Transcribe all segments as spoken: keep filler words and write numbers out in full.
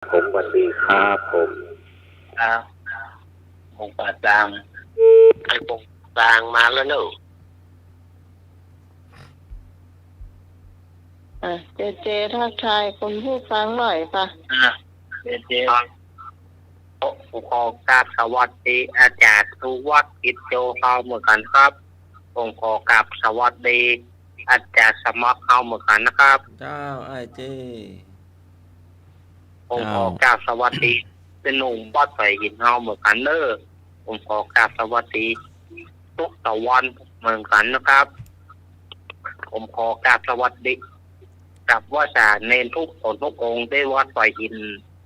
ผม สวัสดีครับผม ครับ ผมป่าตาง ไอ้ผมป่าตางมาแล้วเนอะ อ่ะ เจเจ ทักทายคุณผู้ฟังหน่อยปะ อ่ะ เจเจ ครับ ผมขอกราบสวัสดีอาจ๋ารย์สุวัสดิ์ กิจโจ เฮาเหมือนกั๋นครับ ผมขอกราบสวัสดีอาจ๋ารย์สมัคร เฮาเหมือนกั๋นนะครับ เจ้า อ้ายเจ้ ผมขอกราบสวัสดีเจ้า เจ้าหนุ่มวัดสายหินเฮาเหมือนกั๋นเนอะ ผมขอกราบสวัสดีทุกตะวันเหมือนกั๋นนะครับ ผมขอกราบสวัสดี กราบไหว้สาเณรทุกคนทุกองค์ตี้วัดสายหิน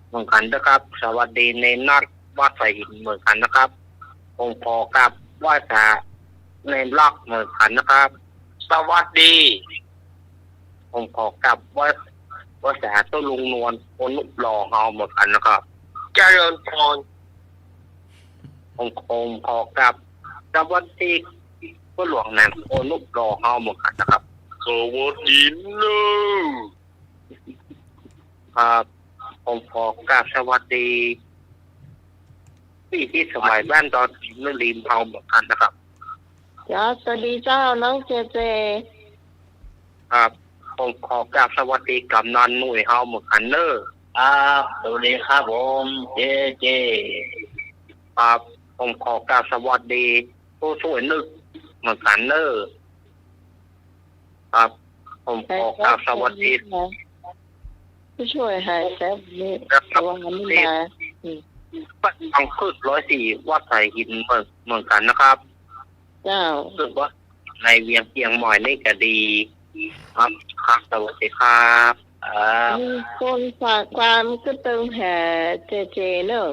เหมือนกั๋นนะครับ สวัสดีเณรนัดวัดสายหินเหมือนกั๋นนะครับ ผมขอกราบไหว้สาเณรลักษณ์เหมือนกั๋นนะครับ สวัสดี ผมขอกราบไหว้ ไหว้สาเจ้าลุงนวล คนรูปหล่อเฮาเหมือนกั๋นนะครับ เจริญพร ผม ผมขอกราบสวัสดีพ่อหลวงแหนม คนรูปหล่อเฮาเหมือนกั๋นนะครับ สวัสดีเนอะ ครับ ผมขอกราบสวัสดี พี่ที่สมัยบ้านดอนหินนรินทร์เฮาเหมือนกั๋นนะครับ ครับ สวัสดีเจ้า น้องเจเจ ครับ ผมขอกราบสวัสดีกำนันหนุ่ยเฮาเหมือนกั๋นเนอะ ครับ สวัสดีครับผม เจเจ ครับ ผมขอกราบสวัสดีผู้ช่วยนึกเหมือนกั๋นเนอะ ครับ ผมขอกราบสวัสดี ผู้ช่วยหายแซบนี่ ครับ แต่ว่ามันไม่มา อืม บ้านบางพืชร้อยสี่ วัดสายหินเหมือน เหมือนกั๋นนะครับ เจ้า รู้สึกว่าในเวียงเชียงใหม่นี่ก็ดี ครับ ครับ สวัสดีครับ ครับ มีคนฝากความกระเติงหาเจเจเนอะ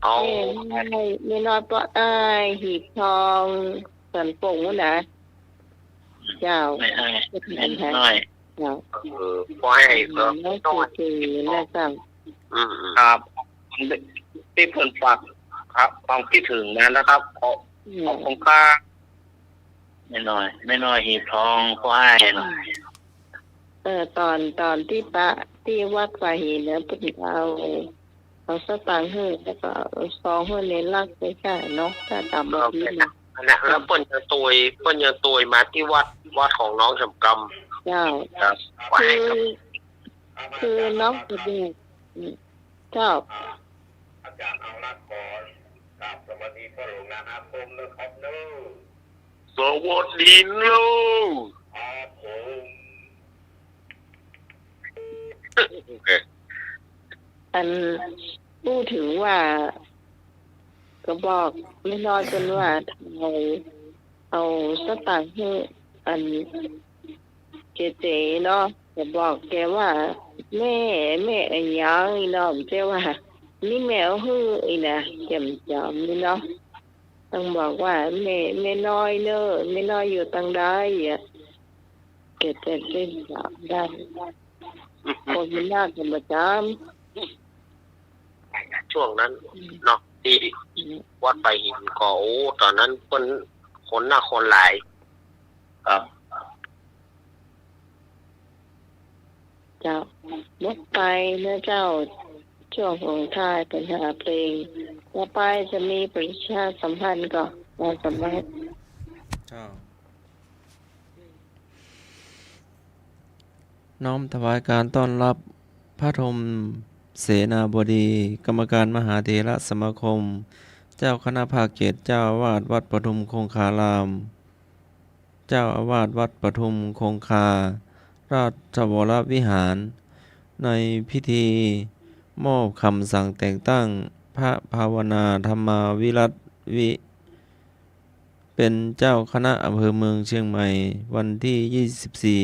อ๋อ แม่น้อย แม่น้อยป้ออ้าย หีบทอง สันป่งนู้นนะ เจ้า แม่อ้าย แม่น้อย เจ้า เออ ป้ออ้าย เออ น้องเจเจนะเจ้า อืม อืม ครับ ตี้เปิ้นฝาก ครับ ความกึ๊ดถึงมานะครับ ขอ อืม ขอบคุณครับ แม่น้อย แม่น้อยหีบทอง ป้ออ้ายเนาะ เออ ต๋อน ต๋อนตี้ปะ ตี้วัดป่าหินเนี่ย เปิ้นเอา เอาสตางค์หื้อ แล้วก็เอาซองหื้อเณรลักษณ์ไปใช้เนาะ ถ้าจ๋ำบ่ผิดนะ อันนั้น แล้วเปิ้นยังตวย เปิ้นยังตวยมาตี้วัด วัดของน้องแจ่มกำ เจ้า ครับ คือ คือน้องแสดง อืม เจ้า อาจ๋ารย์เอาละก่อน กราบสวัสดีพ่อหลวงนานาคมนะครับเนอะ สวัสดีเนอะ ครับผม โอเค อัน อู้เถิงว่า ก็บอกแม่น้อยเปิ้นว่า เอา เอาสตางค์หื้อ อัน เจเจเนาะ ก็บอกแกว่า แม่ แม่อะหยังอี้เนาะ แกว่า นี่แม่เอาหื้ออี้นะ แจ่มจ๋ำนี่เนาะ ต้องบอกว่า แม่ แม่น้อยเนอะ แม่น้อยอยู่ตางใดอะ แกจะเล่นจ๋ำได้ คนมันน่าจะบ่จ๋ำ ช่วงนั้น อืม เนาะ ตี้ อืม วัดป่าหินก็ โอ้ ต๋อนนั้นเปิ้น คนนักคนหลาย ครับ เจ้า หมดไปนะเจ้า ช่วงของท้ายเปิ้นหาเพลง ต่อไปจะมีประชาสัมพันธ์ก่อ ประชาสัมพันธ์ เจ้า น้อมถวายการต้อนรับพระพรหมเสนาบดี กรรมการมหาเถรสมาคม เจ้าคณะภาคเจ็ด เจ้าอาวาสวัดปทุมคงคาราม เจ้าอาวาสวัดปทุมคงคาราชวรวิหาร ในพิธีมอบคำสั่งแต่งตั้งพระภาวนาธรรมาวิรัตน์วิ เป็นเจ้าคณะอำเภอเมืองเชียงใหม่ วันที่ยี่สิบสี่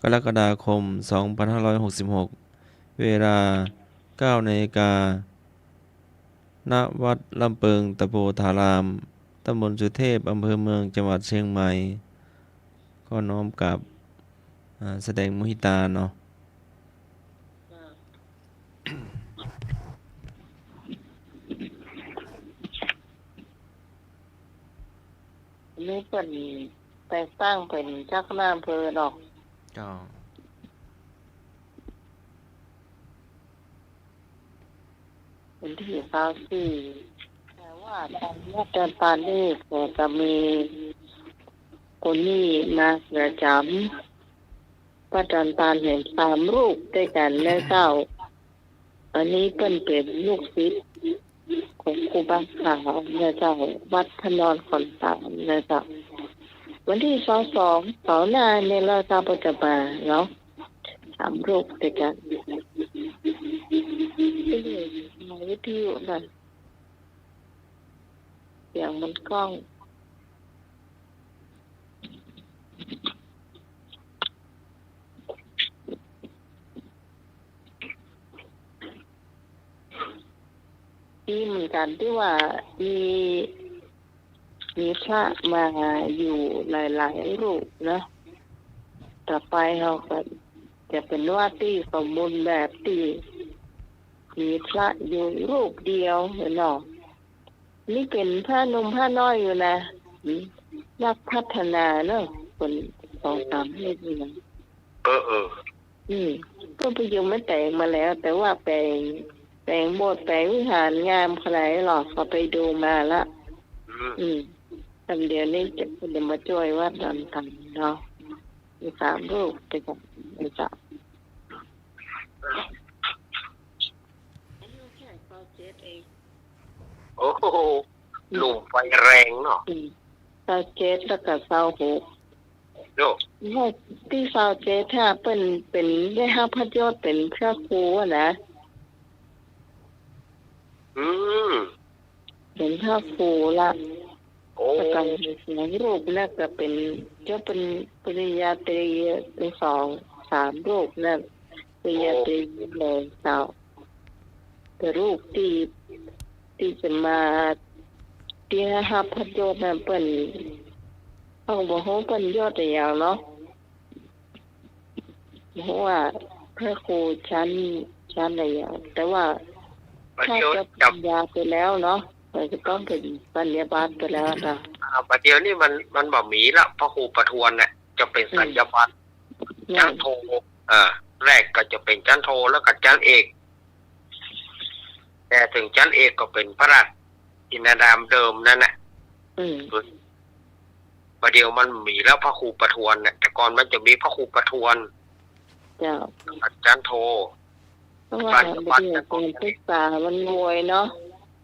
กรกฎาคม สองพันห้าร้อยหกสิบหก เวลา เก้านาฬิกา ณ วัดลำเปิงตะโพธาราม ตำบลสุเทพ อำเภอเมือง จังหวัดเชียงใหม่ ก็น้อมกราบ อ่า แสดงมุทิตาเนาะ นี่เปิ้นแต่งตั้งเป๋นเจ้าคณะอำเภอเนาะ เจ้า เ วันตี้ซาวสี่ แต่ว่าตอนวัดดอนตาลนี่ก็จะมีคนนี่มาประจ๋ำ วัดดอนตาลแหมสามรูปตวยกั๋นนะเจ้า อันนี้เปิ้นเป๋นลูกศิษย์ของครูบาขาวนะเจ้า วัดพระนอนขอนตาลนะเจ้า วันตี้ซาวสอง เสาร์หน้านี่เฮาก็จะมาเนาะ สามรูปตวยกั๋น เอ้ย มาวิทยุหน่อย เสียงมันก้อง ดีเหมือนกั๋นตี้ว่ามี มีพระมาอยู่หลายๆ รูปนะ ต่อไปเฮาก็จะเป๋นวัดตี้สมบูรณ์แบบตี้มีพระอยู่รูปเดียวเนาะ นี่เป๋นพระหนุ่มพระน้อยอยู่นะ อืม นักพัฒนาเนาะ คนสองสามรูปนี่นะ เออ เออ อืม ก็ไปอยู่มาแต่งมาแล้ว แต่ว่าแป๋ง แป๋งโบสถ์แป๋งวิหารงามขนาดไหนหรอก ก็ไปดูมาละ อืม อืม แต่เดี๋ยวนี้จะ จะมาจ้วยวัดดอนตาลเนาะ มีสามรูปตวยกั๋นนะเจ้า อายุแค่ซาวเจ็ดเอง โอ้โห หนุ่มไฟแรงเนาะ อืม ซาวเจ็ดแล้วก็ซาวหก โย่ ตี้ซาวเจ็ดถ้าเปิ้นเป๋นได้ฮับพระยศเป๋นพระครูอะนะ อืม เป๋นพระครูละ โอ้ แล้วก็สองรูปแล้วก็เป๋น เจ้าเป๋นปริญญาตรีสองสามรูปนั่น ปริญญาตรีเลยเจ้า แต่รูปตี้ ตี้จะมา ตี้ฮับพระยศนั่นเปิ้น เฮาก็บ่ฮู้เปิ้นยศอะหยังเนาะ บ่ฮู้ว่าพระครูชั้น ชั้นอะหยัง แต่ว่าถ้าจบปริญญาไปแล้วเนาะ มันก็ต้องเป๋นสัญญาบัตรไปแล้วเจ้า อ่า บ่าเดี่ยวนี้มัน มันบ่มีละ พระครูประทวนเนี่ย จะเป๋นสัญญาบัตร อืม ชั้นโท เอ่อ แรกก็จะเป๋นชั้นโท แล้วก็ชั้นเอก แต่เถิงชั้นเอกก็เป๋นพระราชจินนานามเดิมนั่นแหละ อืม บ่าเดี่ยวมันมีแล้วพระครูประทวนเนี่ย แต่ก่อนมันจะมีพระครูประทวน เจ้า ชั้นโท เพราะว่า สัญญาบัตร บ่าเดี่ยวการศึกษามันห่วยเนาะ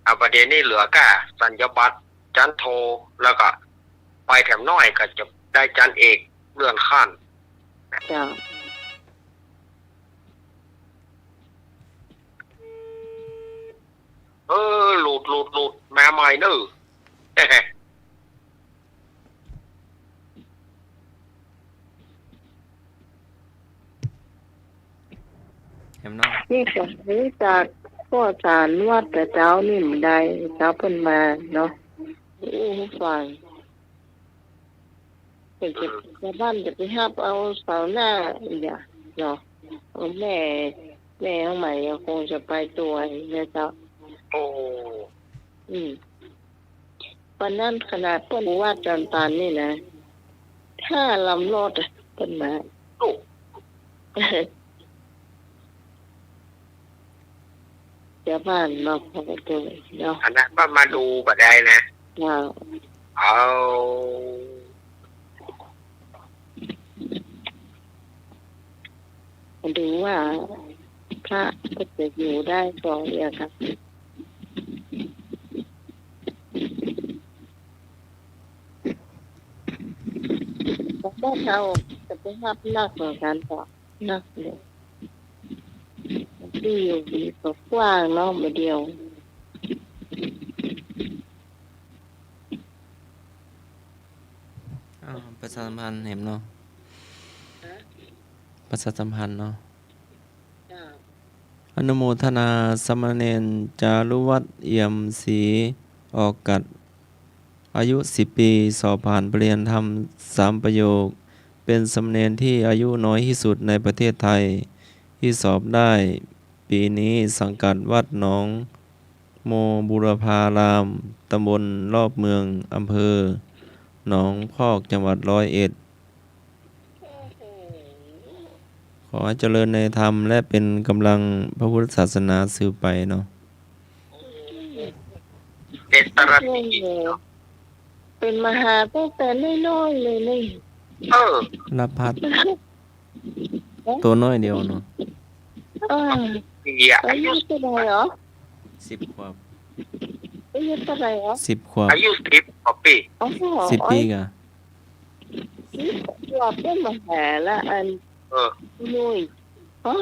อ่ะ บ่าเดี่ยวนี้เหลือแค่สัญญาบัตรชั้นโท แล้วก็ไปแถมน้อยก็จะได้ชั้นเอกเลื่อนขั้น เจ้า เออ หลุด หลุด หลุด มาใหม่เนอะ แหมเนาะ นี่ก็รู้จักข้าวสารวัดแต่เจ้านี่บ่ได้ เจ้าเปิ้นมาเนาะ อู้ฟัง เปิ้นจะ ชาวบ้านจะไปฮับเอาเสาร์หน้าอีกอะเนาะ เอาแม่ แม่ของใหม่ก็คงจะไปตวยนะเจ้า โอ้ อืม วันนั้นขนาดเปิ้นวัดดอนตาลนี่นะ ห้าลำรถอะ เปิ้นมา โอ้ ชาวบ้านมาขอตวยเนาะ ขนาดว่ามาดูบ่ได้นะ เจ้า เอา ดูว่าพระก็จะอยู่ได้ก่อนเดียวกัน แต่ถ้าเฮาจะไปฮับนักเหมือนกั๋นเจ้า นักเลย ตี้อยู่ดีก็กว้างเนาะ บ่าเดี่ยว อ้าว ประชาสัมพันธ์แหมเนาะ ฮะ ประชาสัมพันธ์เนาะ จ้า อนุโมทนา สามเณรจารุวัฒน์ เอี่ยมศรี ออกกัต อายุสิบปี สอบผ่านปริญญาธรรมสามประโยค เป็นสามเณรที่อายุน้อยที่สุดในประเทศไทย ที่สอบได้ปีนี้ สังกัดวัดหนองโมบุรพาราม ตำบลรอบเมือง อำเภอหนองพอก จังหวัดร้อยเอ็ด ขอให้เจริญในธรรม และเป็นกำลังพระพุทธศาสนาสืบไปเนาะ โอ้ เจ็ดตระกูล เออ เป๋นมหาตั้งแต่น้อยๆ เลยนี่ เออ ลาพัด ตัวน้อยเดียวเนาะ เออ ปี๋อะ อายุเต้าใดเหรอ สิบขวบ อายุเต้าใดเหรอ สิบขวบ อายุสิบกว่าปี๋ โอ้โห สิบปี๋ก่ะ สิบขวบเป๋นมหาละอัน เออ หนุ่ย ฮะ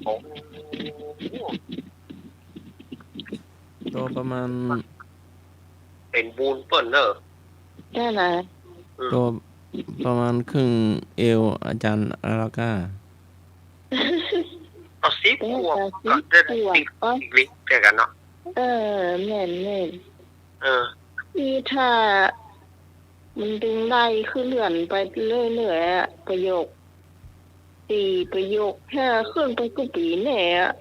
โอ้โห โตประมาณ เป๋นบุญเปิ้นเน่อ ใช่นะ อืม โตประมาณครึ่งเอวอาจ๋ารย์อาราก้า เอาสิบขวบ เออ ก็ได้ สิบขวบ สิบ อีกลิเดียวกั๋นเนาะ เออ แม่นๆ เออ นี่ถ้ามันตึงได้คือเลื่อนไปเรื่อยๆ อะ ประโยคสี่ ประโยคห้า ขึ้นไปกู้ปี๋แน่อะ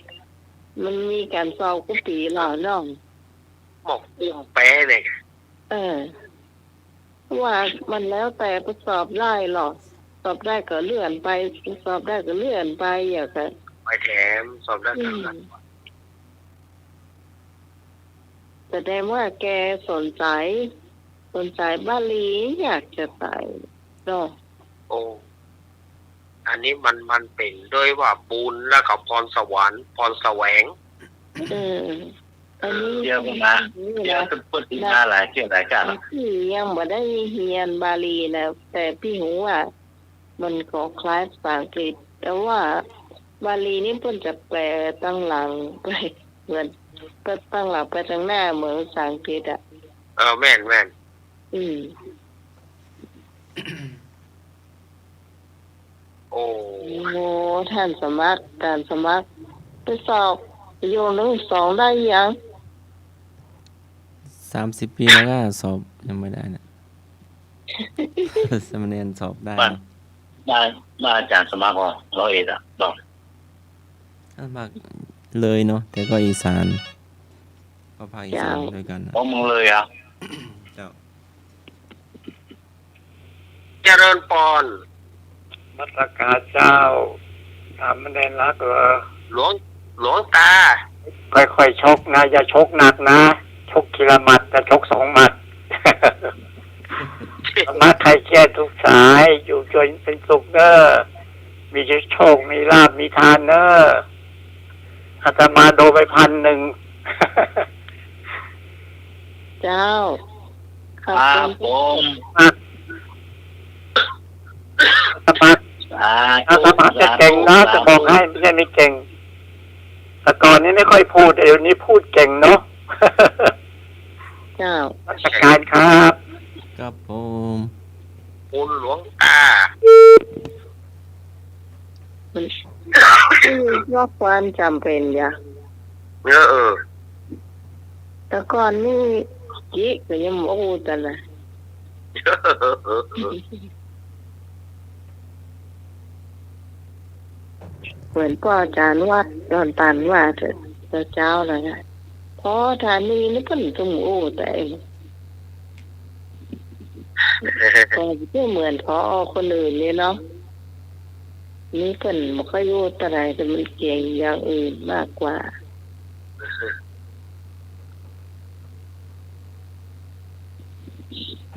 มันมีก๋านสอบกู้ปี๋เหล่าน้อง หมอกอุ้มแป๊เลย เออ ว่ามันแล้วแต่ไปสอบได้หรอก สอบได้ก็เลื่อนไป สอบได้ก็เลื่อนไป อย่างก็ ไปแถม สอบได้ก็เลื่อน อืม แสดงว่าแกสนใจ๋ สนใจ๋บาลีอยากจะต๋ายเนาะ โอ้ อันนี้มัน มันเป๋นด้วยว่าบุญแล้วก็พรสวรรค์ พรแสวง เออ อันนี้ เดี๋ยวก่อนนะ นี่นะ เดี๋ยวเปิ้น เปิ้นมาหลายเที่ยวหลายก้าวละ พี่ยังบ่ได้เฮียนบาลีนะ แต่พี่ฮู้ว่า มันก็คล้ายภาษาอังกฤษ แต่ว่าบาลีนี่เปิ้นจะแปลตังหลังไป เหมือน ตังหลังไปตังหน้าเหมือนภาษาอังกฤษอะ เออ แม่น แม่น อืม โอ้ โอ้ ท่านสมัคร ก๋านสมัคร ไปสอบประโยคนึ่งสองได้ยัง สามสิบปี๋แล้วก็สอบยังไม่ได้นะ สามเณรสอบได้ บ้าน นะ บ้าน บ้านอาจ๋ารย์สมัครเหรอ ร้อยเอ็ดอะ บอก สมัครเลยเนาะ แต่ก็อีสาน ก็ภาคอีสาน เจ้า ด้วยกั๋นนะ ของเมืองเลยอะ เจ้า เจริญปอน นมัสก๋านเจ้า สามเณรรักเหรอ หลวง หลวงตา ค่อยๆ ชกนะ อย่าชกหนักนะ ชกทีละหมัด อย่าชกสองหมัด ธรรมะคลายเครียดทุกข์สาย อยู่จนเป็นสุขเน้อ มีโชค มีลาภ มีทานเน้อ อาตมาโดนไปพันหนึ่ง เจ้า ขอบคุณ ครับผม อาตมา สาธุ อาตมาจะเก่งนะ สาธุ จะบอกให้ ไม่ใช่ไม่เก่ง แต่ก่อนนี้ไม่ค่อยพูด เดี๋ยวนี้พูดเก่งเนาะ เจ้า นมัสก๋านครับ ครับผม คุณหลวงตา มัน เพราะความจ๋ำเป๋นจ้ะ เออ เออ แต่ก่อนนี่จิก็ยังบ่อู้ตันนะ เหมือนป้ออาจ๋ารย์วัด ดอนตันว่าเถอะ เจ้าๆ นั่นน่ะ พอถานีนี่เปิ้นก็อู้แต่ ก็บ่เหมือน ผอ คนอื่นนี่เนาะ นี่เปิ้นบ่ค่อยอู้เต้าใด แต่มันเก่งอย่างอื่นมากกว่า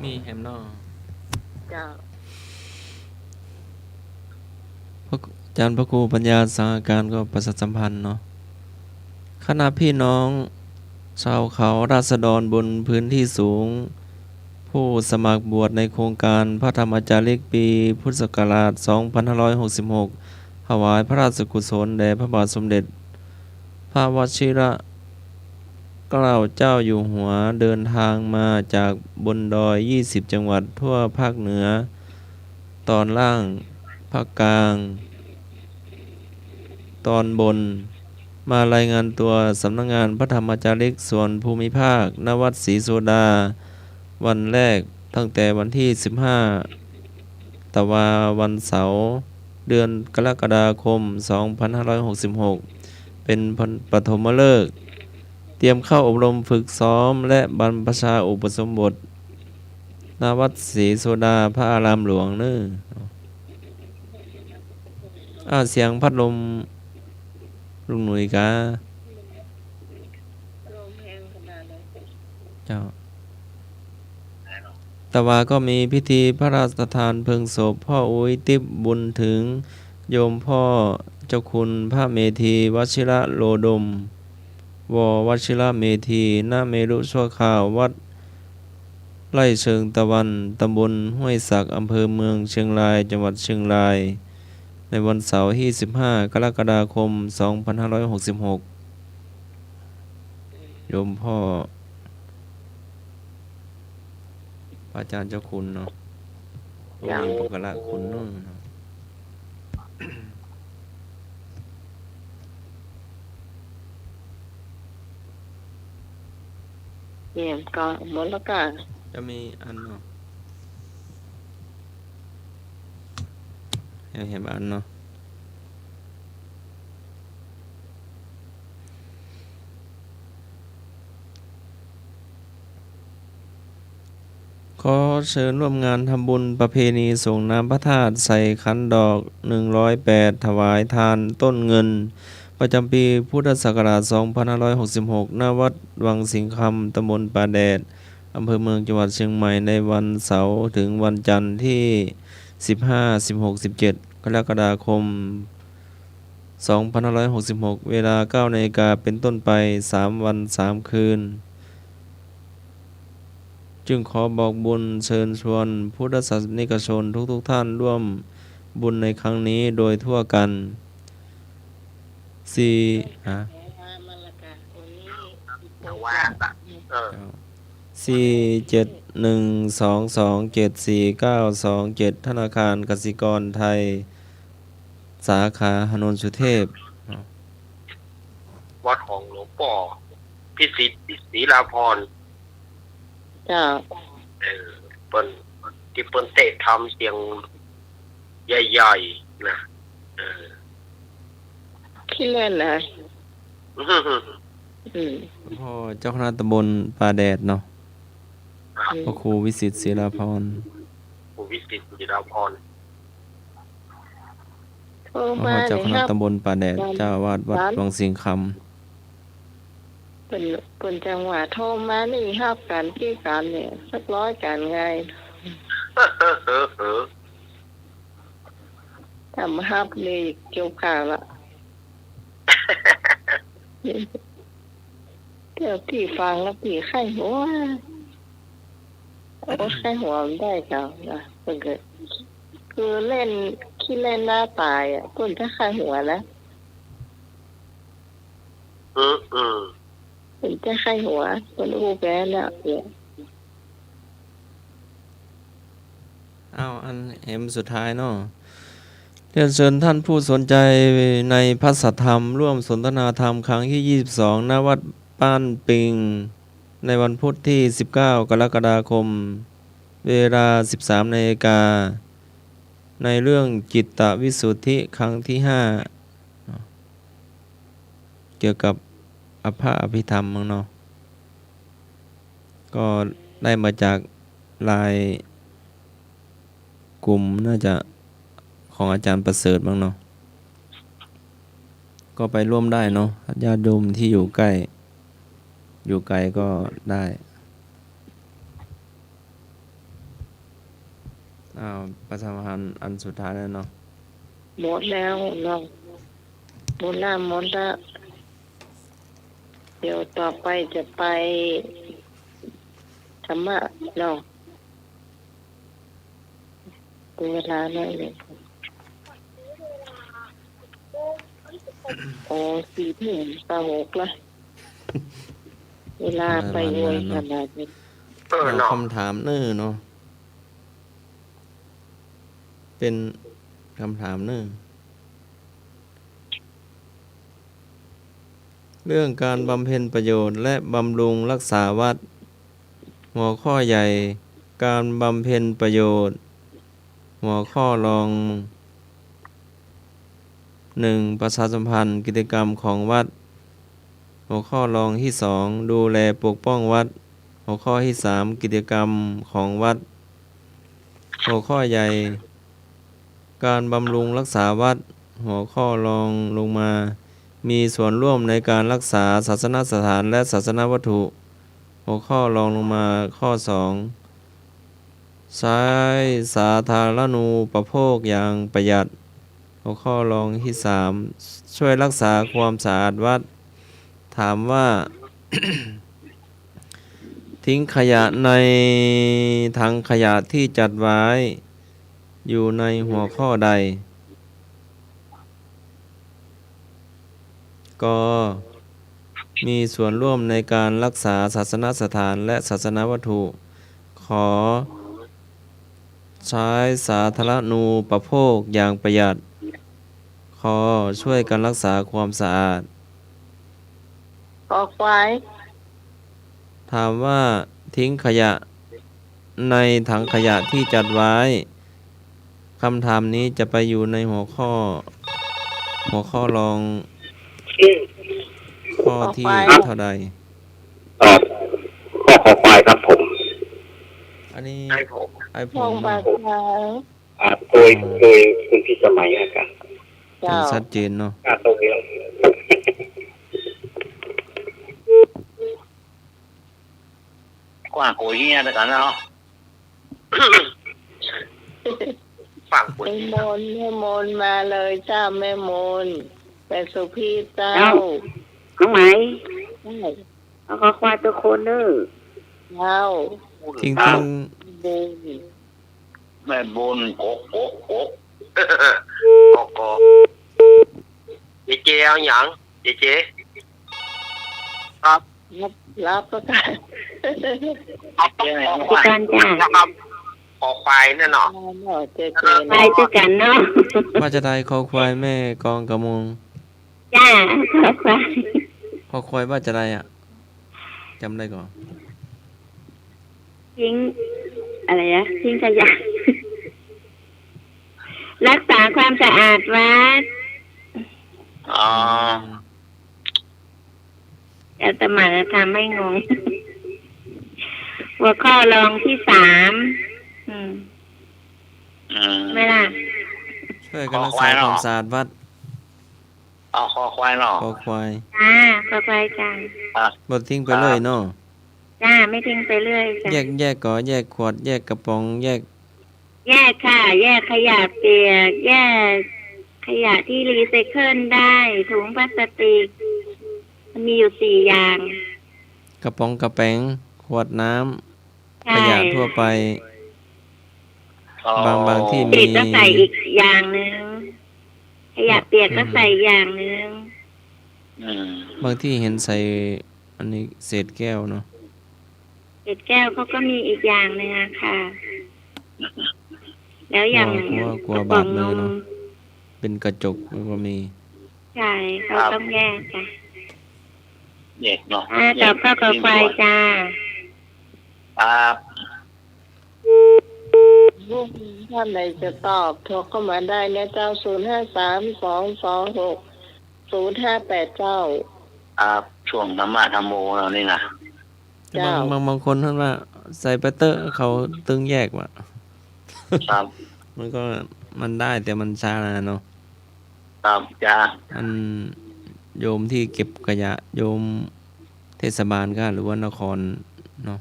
มีแหมเนาะ เจ้า พระ อาจ๋ารย์พระครูปัญญาสังฆการก็ประชาสัมพันธ์เนาะ คณะพี่น้องชาวเขาราษฎรบนพื้นที่สูง ผู้สมัครบวชในโครงการพระธรรมจาริกปีพุทธศักราช สองพันห้าร้อยหกสิบหก ถวายพระราชกุศลแด่พระบาทสมเด็จ พระวชิรเกล้าเจ้าอยู่หัว เดินทางมาจากบนดอย ยี่สิบ จังหวัดทั่วภาคเหนือตอนล่าง ภาคกลางตอนบน มารายงานตัวสำนักงานพระธรรมจาริกส่วนภูมิภาค ณ วัดศรีโสดา วันแรกตั้งแต่วันที่ สิบห้า ตะวาวันเสาร์ เดือนกรกฎาคม สองพันห้าร้อยหกสิบหก เป็นปฐมฤกษ์ เตรียมเข้าอบรมฝึกซ้อมและบรรพชาอุปสมบท ณ วัดศรีโสดาพระอารามหลวงเน้อ อ้าว เสียงพัดลมลุงหนุ่ยกา ลมแฮงขนาดเลย เจ้า ตะวาก็มีพิธีพระราชทานเพลิงศพพ่ออุ๊ยติ๊บบุญเถิง โยมพ่อเจ้าคุณพระเมธีวชิระโลดม ว.วชิระเมธี ณ เมรุชั่วคราว วัดไร่เชิงตะวัน ตำบลห้วยสัก อำเภอเมืองเชียงราย จังหวัดเชียงราย ในวันเสาร์ที่สิบห้า กรกฎาคม สองพันห้าร้อยหกสิบหก โยมพ่อ พระอาจารย์เจ้าคุณเนาะ เจ้า องค์อุปการะคุณเนาะ เนี่ยก็หมดแล้วก็ จะมีอันเนาะ แหมอันเนาะ ขอเชิญร่วมงานทำบุญประเพณีส่งน้ำพระธาตุใส่ขันดอกหนึ่งร้อยแปด ถวายทานต้นเงิน ประจำปีพุทธศักราชสองพันห้าร้อยหกสิบหก ณ วัดวังสิงห์คำ ตำบลป่าแดด อำเภอเมือง จังหวัดเชียงใหม่ ในวันเสาร์ถึงวันจันทร์ที่สิบห้า สิบหก สิบเจ็ด กรกฎาคม สองพันห้าร้อยหกสิบหก เวลาเก้านาฬิกาเป็นต้นไป สามวันสามคืน จึงขอบอกบุญเชิญชวนพุทธศาสนิกชนทุกๆ ท่านร่วมบุญในครั้งนี้โดยทั่วกัน สี่ ฮะ เออ สี่เจ็ดหนึ่งสองสองเจ็ดสี่เก้าสองเจ็ด ธนาคารกสิกรไทย สาขาถนนสุเทพ วัดของหลวงป้อพิสิทธิ์ ศิลาภรณ์ เจ้า เออ เปิ้น ตี้เปิ้นเตะธรรมเสียงใหญ่ๆ นะ เออ ขี้เล่นนะ อืม พ่อเจ้าคณะตำบลป่าแดดเนาะ ครับ พระครูวิสิทธิ์ ศิลาภรณ์ ครูวิสิทธิ์ ศิลาภรณ์ โทรมา พ่อเจ้าคณะตำบลป่าแดด เจ้าอาวาสวัดวังสิงห์คำ เปิ้น เปิ้นจังหวะโทรมานี่ฮับกั๋นตี้กั๋นเนี่ย สักร้อยกั๋นไง ถ้าบ่ฮับนี่จบข่าวละ เดี๋ยวตี้ฟังแล้วตี้ใค่หัว โอ๊ย ใค่หัวบ่ได้เจ้านะ เปิ้นก็ คือเล่น ขี้เล่นหน้าตายอะ เปิ้นจะใค่หัวนะ อืม อืม เปิ้นจะใค่หัว เปิ้นอู้แกแล้วเนี่ย อ้าว อันแหมสุดท้ายเนาะ เรียนเชิญท่านผู้สนใจในพระสัทธรรม ร่วมสนทนาธรรมครั้งที่ยี่สิบสอง ณ วัดบ้านปิง ในวันพุธที่สิบเก้า กรกฎาคม เวลาสิบสามนาฬิกา ในเรื่องจิตตวิสุทธิครั้งที่ห้า เกี่ยวกับอภะอภิธรรมมั้งเนาะ ก็ได้มาจากไลน์กลุ่ม น่าจะของอาจารย์ประเสริฐมั้งเนาะ ก็ไปร่วมได้เนาะ ญาติโยมที่อยู่ใกล้ อยู่ไกลก็ได้ อ้าว ประชาสัมพันธ์อันสุดท้ายแล้วเนาะ หมดแล้วเนาะ หมดละ หมดละ เดี๋ยวต่อไปจะไปธรรมะเนาะ ดูเวลาหน่อยหนึ่ง โอ้ สี่ทุ่ม เก้า หกละ เวลาไปไวขนาดนี้ เออ เอา เนาะ คำถามเน้อเนาะ เป๋นคำถามเน้อ เรื่องการบำเพ็ญประโยชน์และบำรุงรักษาวัตร หัวข้อใหญ่ การบำเพ็ญประโยชน์ หัวข้อรอง หนึ่ง ประชาสัมพันธ์กิจกรรมของวัด หัวข้อรองที่สอง ดูแลปกป้องวัด หัวข้อที่สาม กิจกรรมของวัด หัวข้อใหญ่ การบำรุงรักษาวัด หัวข้อรองลงมา มีส่วนร่วมในการรักษาศาสนสถานและศาสนวัตถุ หัวข้อรองลงมาข้อสอง ใช้สาธารณูปโภคอย่างประหยัด หัวข้อรองที่สาม ช่วยรักษาความสะอาดวัด ถามว่า ทิ้งขยะในถังขยะที่จัดไว้ อยู่ในหัวข้อใด ก มีส่วนร่วมในการรักษาศาสนสถานและศาสนวัตถุ ข ใช้สาธารณูปโภคอย่างประหยัด ค ช่วยกันรักษาความสะอาด คอควาย ถามว่าทิ้งขยะในถังขยะที่จัดไว้ คำถามนี้จะไปอยู่ในหัวข้อ หัวข้อรอง ข้อที่เท่าใด ตอบข้อคอควายครับผม อันนี้ ไอ้ผม ไอ้พงษ์เนาะ อ่า โดย โดยคุณพิสมัยนะครับ เจ้า ชัดเจนเนาะ อ่า ตรงนี้ กว้างโกยเฮียแล้วกันเนาะ ฝากกด แม่มน แม่มนมาเลยเจ้า แม่มน แม่สุพีเจ้า เอ้า น้องไหม ใช่ เอาคอควายตัวคนเนอะ เจ้า ทิ้ง เอ้า ทิ้ง บุญ แม่บุญ กก กก กก กก เจเจ เอาหยัง เจเจ ครับ รับ รับประกัน ครับ เจเจ เอาหยัง รับประกันจ้ะ นะครับ คอควายเนี่ยเนาะ เนาะ เจเจ ไปด้วยกันเนาะ ว่าจะได้คอควายแม่กองกระมง จ้า คอควาย คอควายว่าจะได้อะ จ๋ำได้ก่อ ทิ้ง อะไรอะ ทิ้งขยะ รักษาความสะอาดวัด อ๋อ อาตมาจะทำให้งง หัวข้อรองที่สาม อืม อืม ไหมล่ะ ช่วยกันรักษาความสะอาดวัด เอาคอควายเนาะ คอควาย จ้า คอควายจ้า อ่ะ บ่ทิ้งไปเลยเนาะ จ้า ไม่ทิ้งไปเรื่อยจ้ะ แยก แยกก่อ แยกขวด แยกกระป๋อง แยก แยกค่ะ แยกขยะเปียก แยกขยะที่รีไซเคิลได้ ถุงพลาสติก มันมีอยู่สี่อย่าง กระป๋องกระแป๋ง ขวดน้ำ ใช่ ขยะทั่วไป อ๋อ บาง บางที่มี เศษก็ใส่อีกอย่างหนึ่ง ขยะเปียกก็ใส่อย่างหนึ่ง อืม บางที่เห็นใส่ อันนี้เศษแก้วเนาะ เศษแก้วเขาก็มีอีกอย่างหนึ่งอะค่ะ แล้วอย่าง กลัว กลัว กลัวบาดมือเนาะ กระป๋องนม เป็นกระจกก็มี ใช่ เขาต้องแยกจ้ะ แยกเนาะ อ่า แยก ตอบข้อคอควายจ้า ครับ ท่านใดจะตอบ โทรเข้ามาได้นะเจ้า ศูนย์ห้าสาม สองสองหก ศูนย์ห้าแปด เจ้า ครับ ช่วงธรรมะธัมโมเรานี่นะ แต่บาง เจ้า บาง บางคนท่านว่าใส่ไปเต๊อะ เขาตึงแยกว่ะ ครับ มันก็ มันได้แต่มันช้านะเนาะ ครับจ้า อันโยมที่เก็บขยะ โยมเทศบาลก็ หรือว่านครเนาะ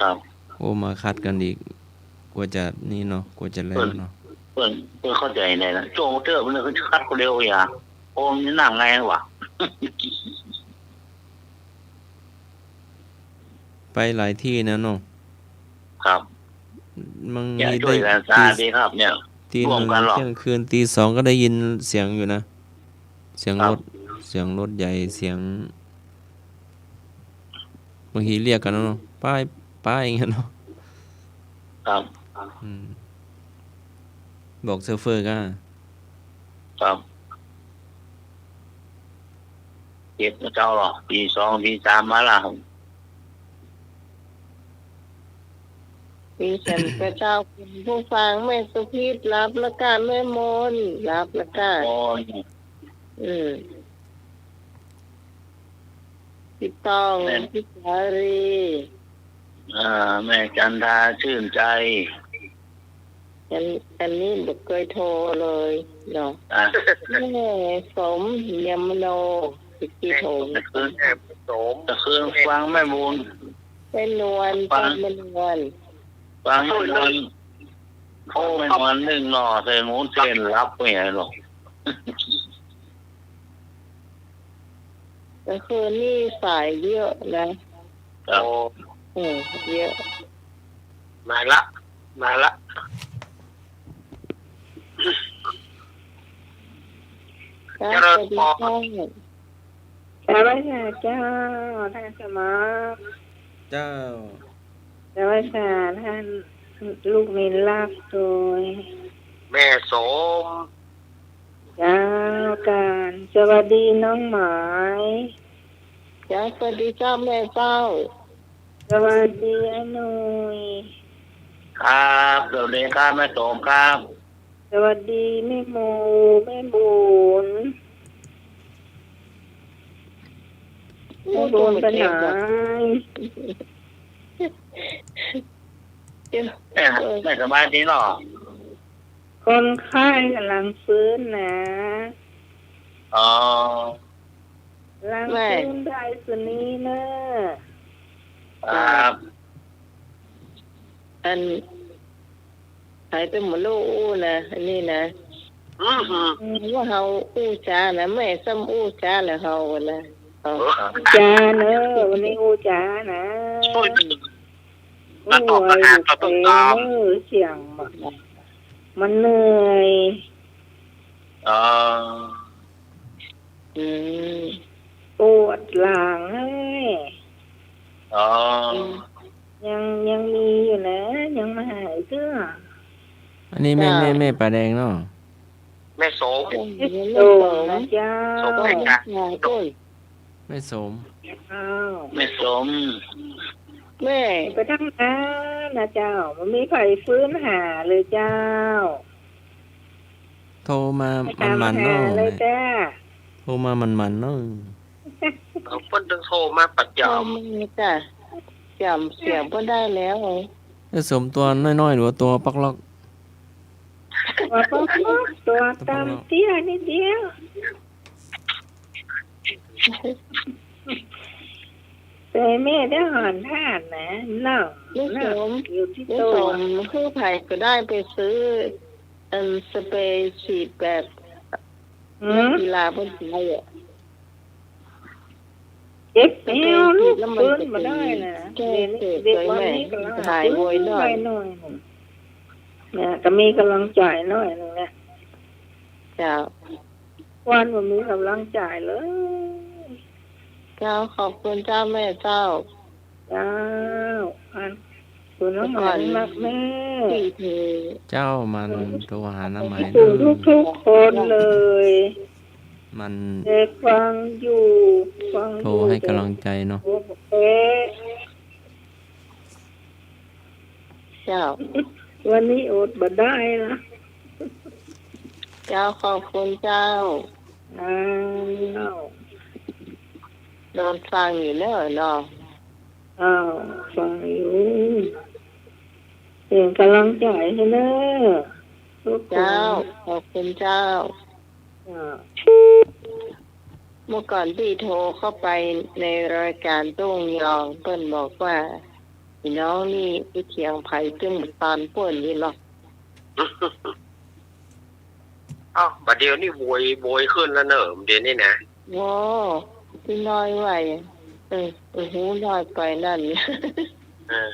ครับ โอ้ มาคัดกันอีก กว่าจะนี่เนาะ กว่าจะแล้วเนาะ เปิ้น เปิ้นเข้าใจ๋ไงนะ โจ้เต๊อะ เปิ้นคัดคนเดียวอย่า โอ้ มันนั่งไงวะ ไปหลายตี้นะเนาะ ครับ บางทีได้ เนี่ย ช่วยกันสะอาดดีครับ เนี่ย ตีหนึ่ง ร่วมกันหรอ เที่ยงคืน ตีสอง ก็ได้ยินเสียงอยู่นะ เสียงรถ ครับ เสียงรถใหญ่ เสียง บางทีเรียกกันเนาะ ไป ไป อย่างเงี้ยเนาะ ครับ อืม บอกโชเฟอร์ก็ ครับ เก็บเจ้าหรอ ตีสอง ตีสามมาละ ดิฉันก็เจ้า คุณผู้ฟัง แม่สุพิษ รับแล้วก้า แม่มน รับแล้วก้า โอ้ย อืม พี่ต้อง แม่ พี่สาลี อ่า แม่จันทาชื่นใจ อัน อันนี้บ่เกยโทรเลยเนาะ อ่ะ แม่สมยมโน สิทธิโทร ตะคืน แม่สม ตะคืนฟังแม่บุญ แม่นวล ฟัง แม่นวล ฟังแม่นวล โอ้ ฟังแม่นวลนึ่งหน่อใส่หมูเส้นหลับไปไงเนาะ แต่คืนนี้สายเยอะนะ ครับ โอ้ อืม เยอะ มาละ มาละ ครับ เจริญพร สวัสดีค่ะ เจ้า ท่านสมัคร เจ้า สวัสดีค่ะ ท่านลูกนินลาบโดย แม่สม เจ้า การ สวัสดีน้องหมาย เจ้า สวัสดีเจ้าแม่เจ้า สวัสดีอาหนุ่ย ครับ สวัสดีครับแม่สมครับ สวัสดีแม่หมู แม่บุญ แม่บุญไปไหน แม่ แม่สบายดีเนาะ คนไข้ก๋ำลังฟื้นนะ อ๋อ ก๋ำลังฟื้นได้สุดนี้เนอะ ครับ อัน ใผเปิ้นบ่ฮู้อู้นะ อันนี้นะ อืม อืม ว่าเฮาอู้จ๋านะ แม่ซ้ำอู้จ๋าแหละเฮานะ เอา อู้จ๋าเนอะ วันนี้อู้จ๋านะ โอ้ย มาตอบปัญหา อยู่ เขาต้องตอบ เออ เสียงมัน มันเหนื่อย อ๋อ อืม ปวดหลังเฮ้ย อ๋อ อืม ยัง ยังมีอยู่นะ ยังบ่หายเตื้อ อันนี้แม่ เจ้า แม่ แม่ปาแดงเนาะ แม่สม แม่สมนะเจ้า สมไหมจ๊ะ แม่สม อ้าว แม่สม แม่ ไปทางนั้นนะเจ้า บ่มีใผฟื้นหาเลยเจ้า โทรมา ไปถาม หา หาเลย เนาะ แม่ เจ้า โทรมาหมั่นๆ เนาะ เอาเปิ้นต้องโทรมาประจำ โทรมาจ้ะ จำเสียงบ่ได้แล้ว เออ สมตัวน้อยๆ หรือว่าตัวปอกลอก ตัวปอกลอก ตัวต่ำเตี้ยนิดเดียว แต่แม่ได้หอนท่านนะ เนาะ แม่สม เนาะ อยู่ตี้ แม่สม โต คือใผก็ได้ไปซื้อ อันสเปรย์ฉีดแบบ หืม นักกีฬาเปิ้นใจ๊อะ เจ็บแอวลูก สเปรย์ฉีดแล้วมัน ฟื้นบ่ได้นะ จะแก้เกิด เด็ก เด็ก เลย วัน แม่ นี้ก๋ำลัง หายโวยหน่อย ฟื้นได้หน่อยหนึ่งนะ ก็มีก๋ำลังใจ๋หน่อยหนึ่งนะ เจ้า วันบ่มีก๋ำลังใจ๋เลย เจ้า ขอบคุณเจ้าแม่เจ้า เจ้า อัน คุณน้องหมาย เดี๋ยวก่อน รักแม่ เจ้า มันโทรหาน้องหมาย ขอบคุณทุกๆ คนเลย มัน แต่ฟังอยู่ ฟังอยู่ โทรให้ก๋ำลังใจ๋เนาะ เอ๊ะ เจ้า วันนี้อดบ่ได้ละ เจ้า ขอบคุณเจ้า อ้าว นอนฟังอยู่เนาะ เนาะ อ้าว ฟังอยู่ เป๋นก๋ำลังใจ๋หื้อเน่อ ทุกคน เจ้า ขอบคุณเจ้า อ่า เมื่อก่อนตี้โทรเข้าไปในรายการโต้งยอง เปิ้นบอกว่า ไอ้น้องนี่ไปเถียงใผตึงบ่ปานเปิ้นนี่หรอก อ้าว บ่าเดี่ยวนี้โวย โวยขึ้นแล้วเน่อ บ่าเดี่ยวนี้นะ โอ้ ตี้น้อยว่า เออ โอ้โห น้อยไปนั่น เออ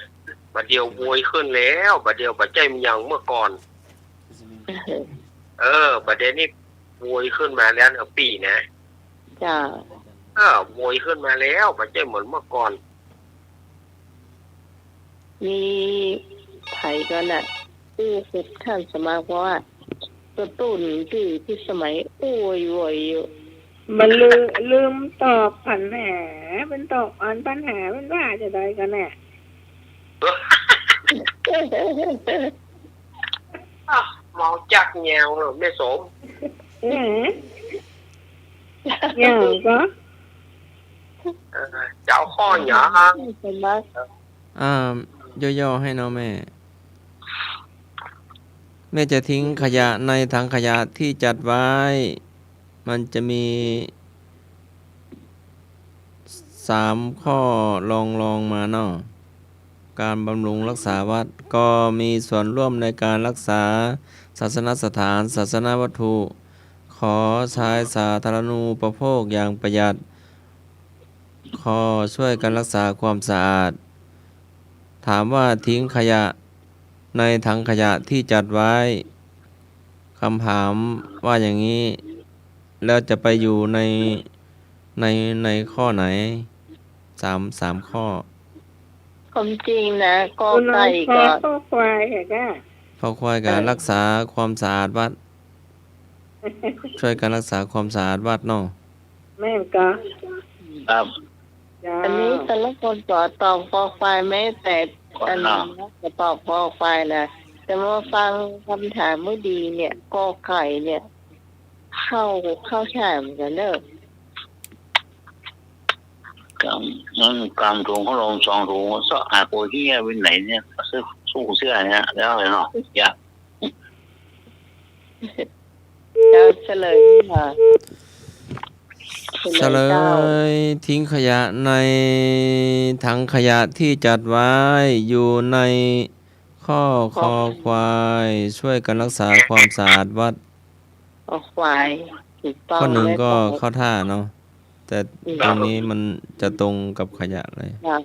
บ่าเดี่ยวโวยขึ้นแล้ว บ่าเดี่ยวบ่ใจ้อย่างเมื่อก่อน เออ บ่าเดี่ยวนี้โวยขึ้นมาแล้วเน่อปี้นะ เจ้า เออ โวยขึ้นมาแล้ว บ่ใจ้เหมือนเมื่อก่อน มีใผก่อนน่ะ อู้กับท่านสมัครว่า กระตุ้นตี้ ตี้สมัยอู้โวยๆ อยู่ มันลืม ลืมตอบปัญหา มันตอบอันปัญหา มันว่าจะได้ก่อนน่ะ อ้าว เมาจักแนวเน่อแม่สม เออ อย่างก็ เออ จะเอาข้อหยัง สมัคร อ่า ย่อๆ ให้เนาะแม่ แม่จะทิ้งขยะในถังขยะที่จัดไว้ มันจะมีสามข้อรองๆ มาเนาะ การบำรุงรักษาวัด ก็มีส่วนร่วมในการรักษาศาสนสถาน ศาสนวัตถุ ขอใช้สาธารณูปโภคอย่างประหยัด ขอช่วยกันรักษาความสะอาด ถามว่าทิ้งขยะในถังขยะที่จัดไว้ คำถามว่าอย่างนี้ แล้วจะไปอยู่ใน ใน ในข้อไหน สาม สามข้อ ความจริงนะ กอไก่ก็ คอควายค่ะ คอควายก็ เออ รักษาความสะอาดวัด ช่วยกันรักษาความสะอาดวัดเนาะ แม่นก็ ครับ เจ้า อันนี้แต่ละคนก็ตอบคอควาย แม้แต่อันนั้นก็ตอบคอควายนะ แต่มาฟังคำถามเมื่อดีเนี่ย กอไก่เนี่ย เข้า เข้าใช่เหมือนกันเนอะ กำ นั่นกำถุงเขาลงสองถุง เสาะหาโกยเฮียไปไหนเนี่ย ซื้อ สู้เสื้อเนี่ย แล้วอะไรเนาะ อยาก เจ้าเฉลยค่ะ เฉลยเจ้า เฉลย ทิ้งขยะในถังขยะที่จัดไว้ อยู่ในข้อ ข้อ คอควาย ช่วยกันรักษาความสะอาดวัด คอควาย ถูกต้อง ข้อหนึ่งก็ แม่ เข้าท่าเนาะ แต่ อืม ตรงนี้มันจะตรงกับขยะเลย ครับ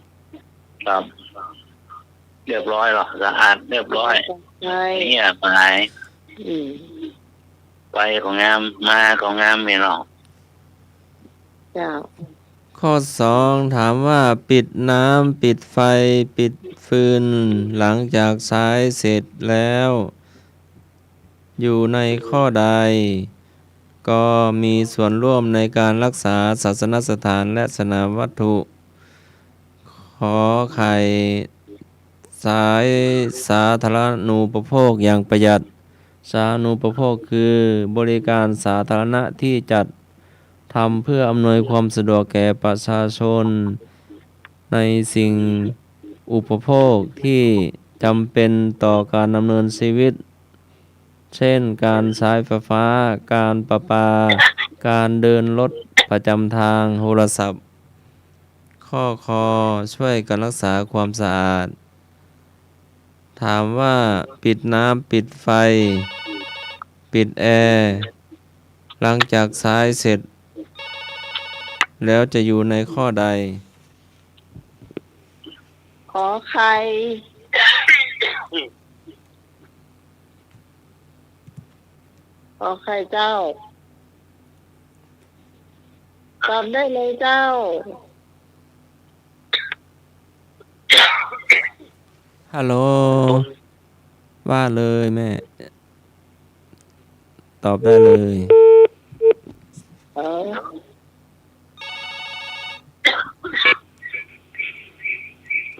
ครับ เรียบร้อยเหรอ สะอาดเรียบร้อย ใช่ เฮียหาย อืม ไปก็งาม มาก็งาม แม่นเนาะ เจ้า ข้อสอง ถามว่าปิดน้ำ ปิดไฟ ปิดฟืน หลังจากใช้เสร็จแล้ว อยู่ในข้อใด ก็มีส่วนร่วมในการรักษาศาสนสถานและศาสนวัตถุ ขอไข่ ใช้สาธารณูปโภคอย่างประหยัด สาธารณูปโภคคือบริการสาธารณะที่จัดทำเพื่ออำนวยความสะดวกแก่ประชาชน ในสิ่งอุปโภคที่จำเป็นต่อการดำเนินชีวิต เช่น การใช้ไฟฟ้า การประปา การเดินรถประจำทาง โทรศัพท์ ข้อคอ ช่วยกันรักษาความสะอาด ถามว่าปิดน้ำ ปิดไฟ ปิดแอร์ หลังจากใช้เสร็จ แล้วจะอยู่ในข้อใด ขอไข่ ขอไข่เจ้า ตอบได้เลยเจ้า ฮัลโหล ว่าเลยแม่ ตอบได้เลย เออ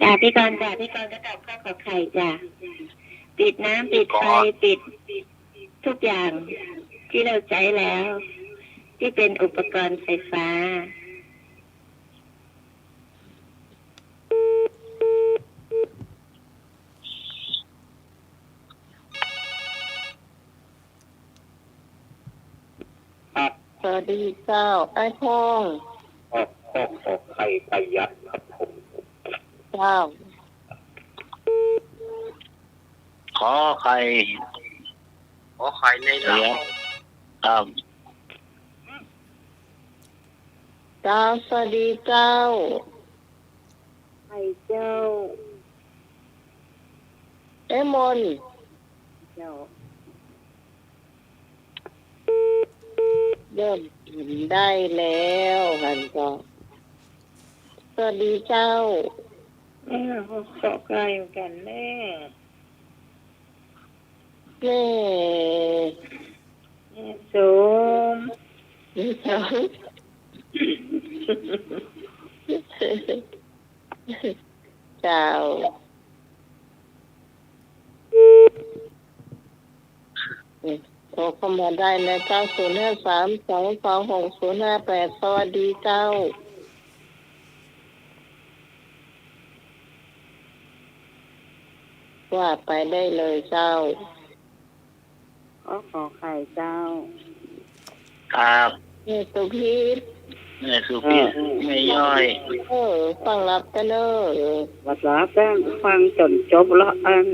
จ้ะ พี่กรณ์จ้ะ พี่กรณ์ก็ตอบข้อขอไข่จ้ะ ปิดน้ำ ปิดไฟ ปิดทุกอย่างที่เราใช้แล้ว ที่เป็นอุปกรณ์ไฟฟ้า ครับ สวัสดีเจ้า ไอ้พงษ์ ครับ ข้อขอไข่ประหยัดครับผม เจ้า ขอไข่ ขอไข่ในหลัก ประหยัด ครับ เจ้า สวัสดีเจ้า ไข่เจ้า เอ้ย มนต์ เจ้า เริ่มกิ๋นได้แล้วหั้นก็ สวัสดีเจ้า เออ ขอไข่เหมือนกั๋นแน่ แม่ แม่สม แม่สม เจ้า โทรเข้ามาได้นะเจ้า ศูนย์ห้าสาม สองสองหก ศูนย์ห้าแปด สวัสดีเจ้า ว่าไปได้เลยเจ้า ขอ ขอไข่เจ้า ครับ แม่สุพิษ แม่สุพิษ แม่ย้อย เออ ฟังหลับตะเน่อ บ่าหลับแล้ว ฟังจ๋นจบแล้ว อัน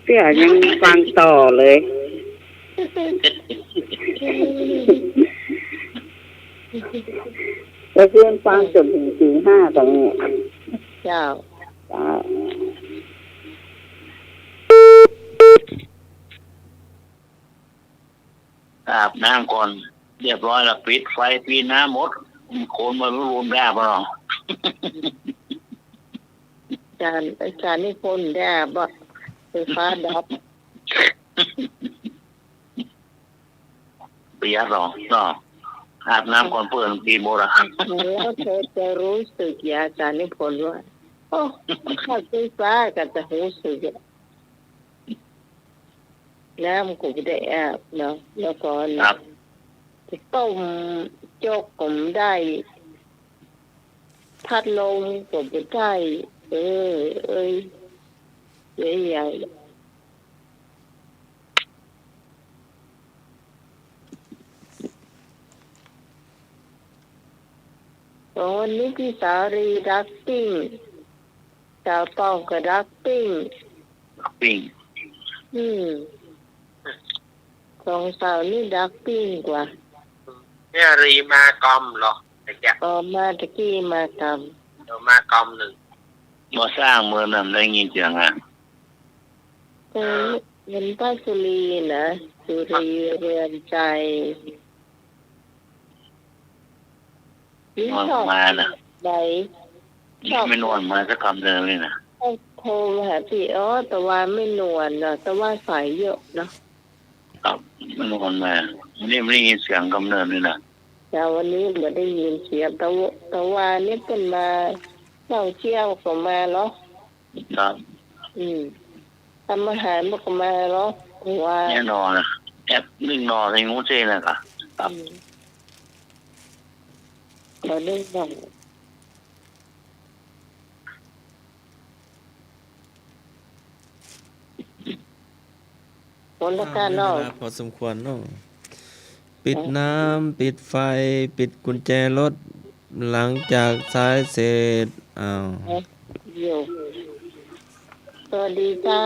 เตื้อยังฟังต่อเลย ก็คือฟังจ๋นเถิงตีห้าตรงนี้ เจ้า เจ้า อาบน้ำก่อน เรียบร้อยแล้ว ปิดไฟ ปิดน้ำหมด คนมันบ่ฮู้ได้บ่เนาะ อาจารย์ อาจารย์นิพนธ์ได้บ่ ไฟฟ้าดับ ประหยัดเนาะ เนาะ อาบน้ำก่อนเปื้อน ปิดหมดอะ แล้วเธอจะรู้สึกอย่างอาจารย์นิพนธ์ว่า โอ้ ขาดไฟฟ้าก็จะรู้สึกอะ น้ำก็บ่ได้อาบเนาะ แล้วก็ ครับ จะต้มโจ๊กก็บ่ได้ พัดลมก็บ่ได้ เออ เอ้ย เสียใหญ่ โอ้ วันนี้พี่สาลีดักปิ้ง สาวปองก็ดักปิ้ง ดักปิ้ง อืม สองสาวนี่ดักปิ้งกว่า เนี่ยรีมากำเหรอ ตะกี้ อ๋อ มาตะกี้มากำ เดี๋ยวมากำหนึ่ง บ่าสร้างเมืองนั้นได้ยินเสียงอะ เออ เป็นป้าสุรีนะ สุรีเรือนใจ นวลมานะ ไหน ชอบ ไม่นวลมาสักกำเนิดเลยนะ โทรมาหาพี่ อ๋อ ตะวาไม่นวลเนาะ ตะวาสายเยอะเนาะ ครับ ไม่นวลมา วันนี้ไม่ได้ยินเสียงกำเนิดเลยนะ แต่วันนี้บ่ได้ยินเสียง ตะวา ตะวานี่เปิ้นมาเต้าเจี้ยวก็มาเหรอ ครับ อืม ทำอาหารมันก็มาเหรอ ว่า แน่นอนนะ แอปนึ่งหน่อใส่งูเจ้นะครับ อืม ขอนึ่งหน่อ คนละกันเนาะ เวลาพอสมควรเนาะ ปิดน้ำ ปิดไฟ ปิดกุญแจรถ หลังจากสายเสร็จ อ้าว อยู่ สวัสดีเจ้า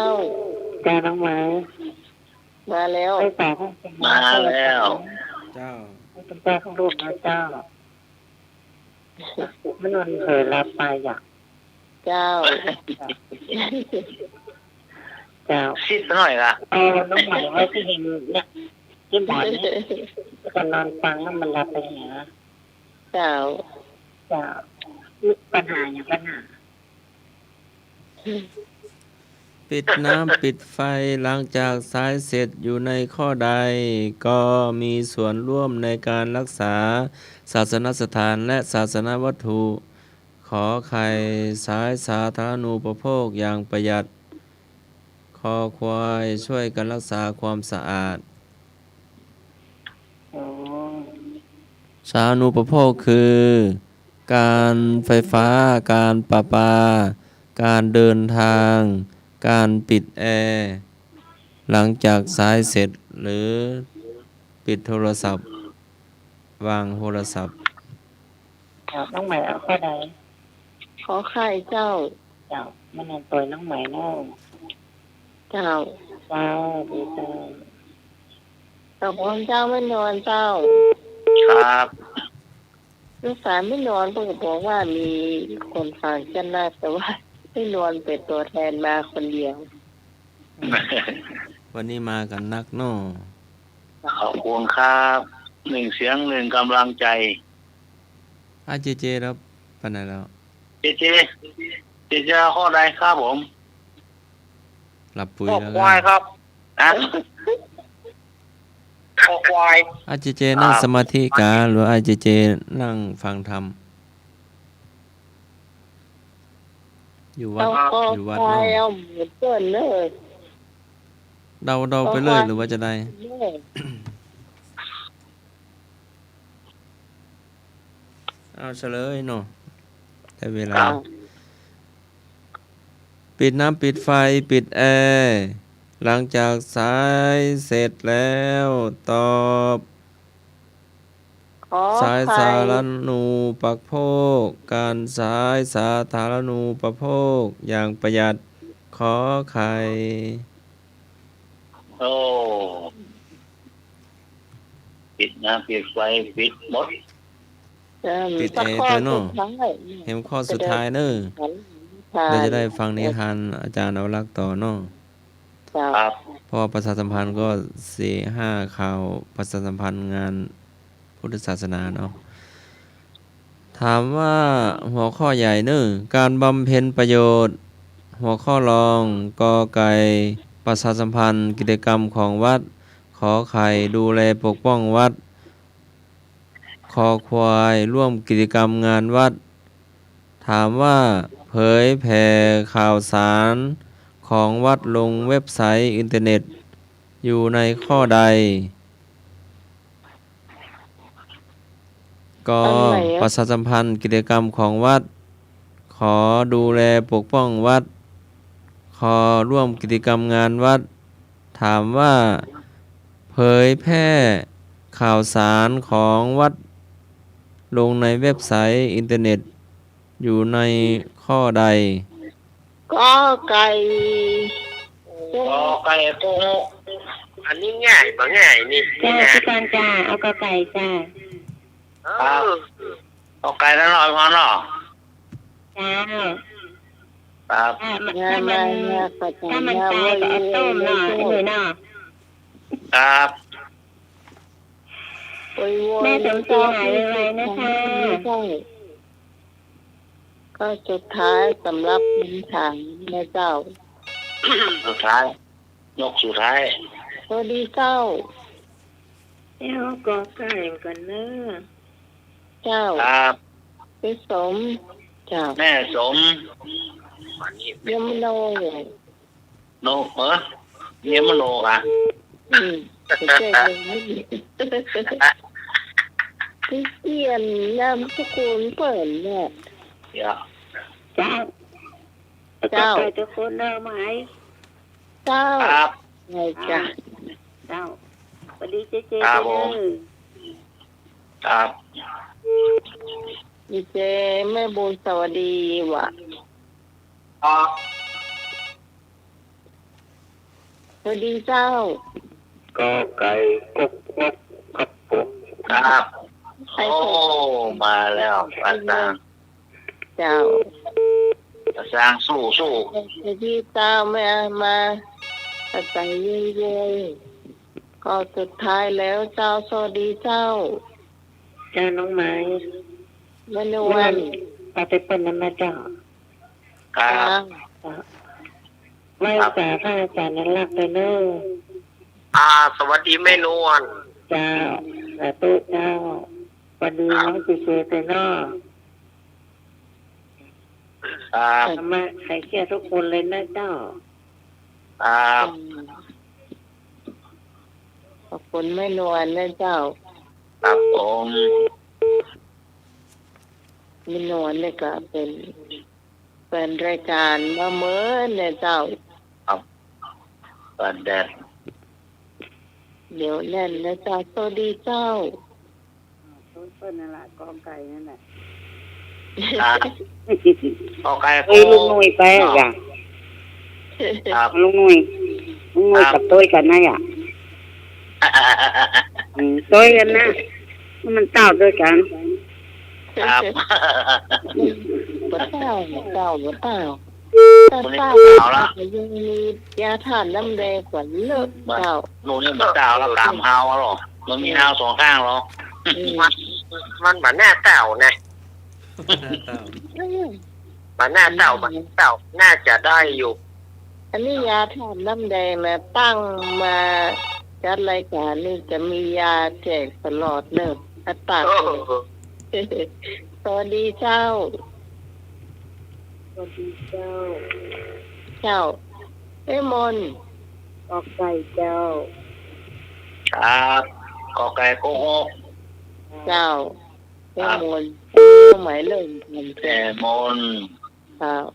เจ้าน้องไหม มาแล้ว ไปสาย มาแล้ว เจ้า คุณป้าของลูกนะเจ้า มันนอนเผลอหลับไปอยาก เจ้า เจ้า ซิดซะหน่อยละ เอาน้องไหมไว้ที่เห็นเนี่ย ที่หมอนเนี่ย ก็นอนฟังแล้วมันหลับไปหา เจ้า เจ้า มีปัญหาอย่างปัญหา ปิดน้ำปิดไฟหลังจากสายเสร็จอยู่ในข้อใด ก็มีส่วนร่วมในการรักษาศาสนสถานและศาสนวัตถุ ขอไข่ สายสาธารณูปโภคอย่างประหยัด คอควาย ช่วยกันรักษาความสะอาด อ๋อ สาธารณูปโภคคือ การไฟฟ้า การประปา การเดินทาง การปิดแอร์ หลังจากสายเสร็จ หรือปิดโทรศัพท์ วางโทรศัพท์ เจ้า น้องไหมเอาข้อใด ขอไข่เจ้า เจ้า มันนอนตวยน้องไหมเนาะ เจ้า เจ้า ดีเจ้า ตกลงเจ้าไม่นอนเจ้า ครับ ลูกสาวไม่นอน เปิ้นก็บอกว่ามีคนฝากจะนัด แต่ว่าไม่นอน เป็นตัวแทนมาคนเดียว วันนี้มากันนักเนาะ ขอบคุณครับ หนึ่งเสียงหนึ่งกำลังใจ อ้ายเจเจแล้วไปไหนแล้ว เจเจ เจเจข้อใดครับผม หลับปุ๋ยแล้ว คอควายครับ ฮะ คอควาย อ้ายเจเจนั่งสมาธิกา หรืออ้ายเจเจนั่งฟังธรรม อยู่วัด เอาคอ อยู่วัด ควาย เนาะ เอาหมูเปิ้นเนอะ เดา เดาไปเลย เอาควาย หรือว่าจะได้ เนอะ เอาเฉลยเนาะ ได้เวลา อ่า ปิดน้ำปิดไฟ ปิดแอร์ หลังจากสายเสร็จแล้ว ตอบ ขอไข่ ใช้สาธารณูปโภค การใช้สาธารณูปโภคอย่างประหยัด ขอไข่ โอ้ ปิดน้ำปิดไฟ ปิดหมด เอิ่ม ปิดแอร์ สักข้อ เถอะเนาะ สุดท้าย แหมข้อสุดท้ายเนาะ เดี๋ยวจะได้ฟังนิทานอาจารย์อนุรักษ์ต่อเนาะ เจ้า ครับ เพราะว่าประชาสัมพันธ์ก็สี่ห้าข่าว ประชาสัมพันธ์งานพุทธศาสนาเนาะ ถามว่าหัวข้อใหญ่เนาะ การบำเพ็ญประโยชน์ หัวข้อรอง ก.ไก่ ประชาสัมพันธ์กิจกรรมของวัด ข.ไข่ ดูแลปกป้องวัด ค.ควาย ร่วมกิจกรรมงานวัด ถามว่าเผยแผ่ข่าวสารของวัดลงเว็บไซต์อินเทอร์เน็ตอยู่ในข้อใด ก.อันไหนอะ ประชาสัมพันธ์กิจกรรมของวัด ข.ดูแลปกป้องวัด ค.ร่วมกิจกรรมงานวัด ถามว่าเผยแพร่ข่าวสารของวัดลงในเว็บไซต์อินเทอร์เน็ตอยู่ในข้อใด ก.ไก่ ก.ไก่โกหก อันนี้ง่ายบ่ง่ายนี่ จ้า ง่าย พี่กรณ์จ้า เอา ก.ไก่ จ้า เออ ครับ ก.ไก่ นั่นเนาะ ไอ้พรเนาะ เจ้า ครับ ถ้ามัน ถ้ามัน ถ้ามันตายก็เอาต้มเนาะ ไอ้หนุ่ยเนาะ ครับ แม่สมศรีหายไวๆนะคะ ข้อสุดท้ายสำหรับนิทานนะเจ้า สุดท้าย นกสุดท้าย สวัสดีเจ้า เอ้า ก.ไก่ กันเนอะ เจ้า ครับ พี่สม เจ้า แม่สม เยี่ยมโน นก เออ เยี่ยมโนกะ อืม ไม่ใช่เลย พี่เกียรตินามสกุลเปิ้นเนี่ย เดี๋ยว เจ้า เจ้า เจ้า ไปทุกคนเนอะ ไหม เจ้า ครับ ไงจ้ะ เจ้า สวัสดีเจเจ ครับผม เด้อ ครับ เจเจ แม่บุญสวัสดีว่ะ ครับ สวัสดีเจ้า ก.ไก่ กกก ครับผม ครับ ใคร โอ้ โทร มาแล้ว ป้าสาง เจ้า ป้าสาง สู้ สู้ สวัสดีเจ้า แม่มา อาศัยเย็นๆ ข้อสุดท้ายแล้วเจ้า สวัสดีเจ้า เจ้าน้องไหม แม่นวล แม่นวล ปาเตเปิ้ลนั้นนะเจ้า ครับ ครับ ไหว้สาพระอาจารย์อนุรักษ์ไปเนอะ อ่า สวัสดีแม่นวล เจ้า สาธุเจ้า สวัสดีน้องเจเจไปเนอะ ครับ ธรรมะไขเครียดทุกคนเลยนะเจ้า ครับ อืม ขอบคุณแม่นวลนะเจ้า ครับผม แม่นวลเนี่ยก็เป็น แฟนรายการมาเมินเนี่ยเจ้า ครับ แฟนแดด เดี๋ยวแน่นนะเจ้า สวัสดีเจ้า เปิ้นนั่นแหละ ก.ไก่ นั่นแหละ อ่า ก.ไก่ เอ้ย โกหก ลุงหนุ่ยไปอะ เนาะ จ้ะ ครับ ลุงหนุ่ย ลุงหนุ่ย ครับ กับโต้ยกันนะอะ อืม โต้ยกันนะ มันเต้าโต้ยกัน ครับ บ่เต้า บ่เต้า บ่เต้า ถ้าเต้า คนนี้เต้าละ ก็ยังมียาธาตุน้ำแดงกว่าเลิศ บ่ เต้า โน่นนี่บ่เต้าละ ต๋ามฮาวอะหรอ มันมีฮาวสองข้างหรอ อืม มัน มันบ่น่าเต้านะ บ่น่าเต้า อืม บ่น่าเต้า บ่น่าเต้า น่าจะได้อยู่ อันนี้ยาธาตุน้ำแดงนะ ตั้งมาจัดรายการนี่จะมียาแจกตลอดเนอะ อัตตา เออ สวัสดีเจ้า สวัสดีเจ้า เจ้า แม่มน ก.ไก่ เจ้า ครับ ก.ไก่ โกหก เจ้า แม่มน ครับ หมายเลข แม่มน ครับ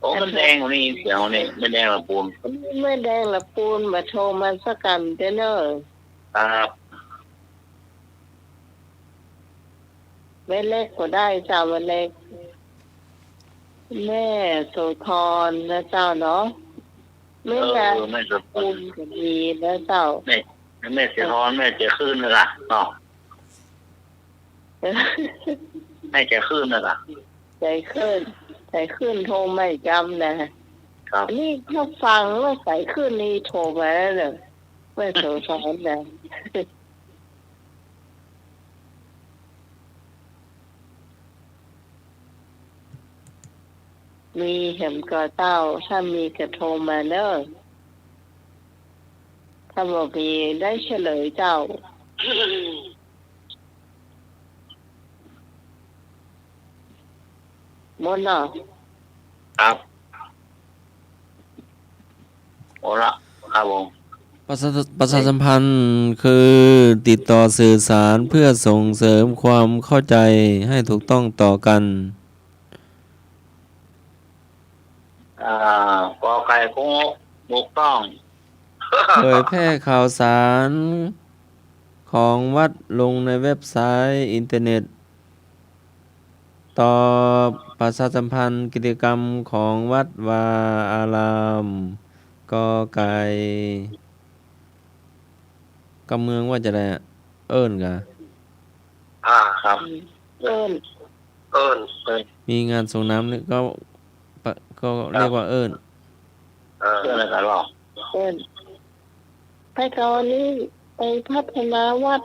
โอ้ แม่แดงนี่ เดี๋ยวนี่ แม่แดงละปูน แม่แดงละปูน มาโทรมาสักกำเด้อเนอะ ครับ แม่เล็กก็ได้เจ้า แม่เล็ก แม่โสธรนะเจ้าเนาะ แม่ เออ แม่โสธร แม่กุลก็ดีนะเจ้า แม่ แม่โสธร แม่ใจ๋ขึ้นนะเนาะ แม่ใจ๋ขึ้นนะ ใจ๋ขึ้น ใจ๋ขึ้นโทรมาอีกกำนะ ครับ นี่ถ้าฟังแล้วใจ๋ขึ้นนี่โทรมาแล้วเน่อ แม่โสธรนะ มีแหมก่อเจ้า ถ้ามีก็โทรมาเน่อ ถ้าบ่มีได้เฉลยเจ้า หมดเนาะ ครับ เอาละ ครับผม ประชา ประชาสัมพันธ์คือติดต่อสื่อสารเพื่อส่งเสริมความเข้าใจให้ถูกต้องต่อกัน อ่า กอไก่ กอ ถูกต้อง เผยแพร่ข่าวสารของวัดลงในเว็บไซต์อินเทอร์เน็ต ตอบประชาสัมพันธ์กิจกรรมของวัดวาอาราม กอไก่ กำเมืองว่าจะไดอะ เอิ้นกา อ่า ครับ เอิ้น เอิ้น เอิ้น มีงานสงน้ำนี่ก็ปะ ก็เรียกว่าเอิ้น เออ เอิ้นอะไรกันหรอ เอิ้น ไปเกาหลี ไปพัฒนาวัด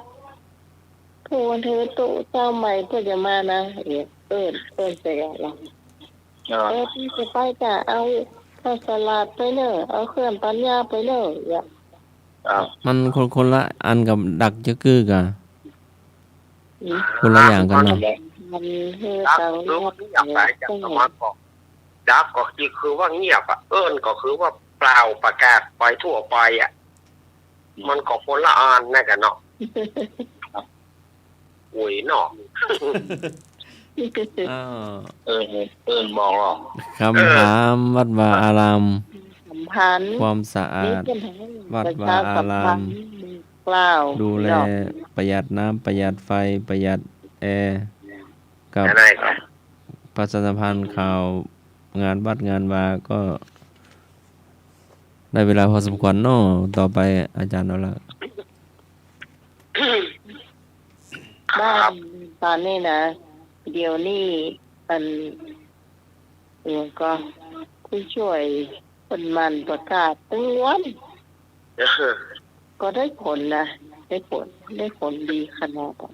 ผู้วันเทอตุเจ้าใหม่เปิ้นจะมานะ เออ เปิ้น เปิ้นจะอย่างละ เออ เออ ตี้จะไปจะเอาผ้าสลัดไปเน่อ เอาเครื่องปัญญาไปเน่อ อย่าง ครับ มันคน คนละอันกับดักจะกื้อกา อืม คนละอย่างกันเนาะ มันคือ ดัก ต่าง คือว่าเงียบไป จากสมัยก่อน ดักก็คือ คือว่าเงียบอะ เอิ้นก็คือว่าเปล่าประกาศไปทั่วไปอะ มันก็คนละอันนะกาเนาะ โอ้ยเนาะ อ้าว เอิ้น เอิ้นบอกหรอ คำถามวัดวาอาราม สัมพันธ์ ความสะอาด นี่เป็นทาง วัดวาอาราม ประชาสัมพันธ์ กล่าว ดูแล เนาะ ประหยัดน้ำ ประหยัดไฟ ประหยัดแอร์ กับ อะไรครับ ประชาสัมพันธ์ข่าวงานวัดงานวา ก็ได้เวลาพอสมควรเนาะ ต่อไปอาจารย์เอาละ บ้านตอนนี้นะ เดี๋ยวนี้อัน เดี๋ยวก็ ผู้ช่วยเปิ้นหมั่นประกาศตึงวัน เออ ก็ได้ผลนะ ได้ผล ได้ผลดีขนาดอะ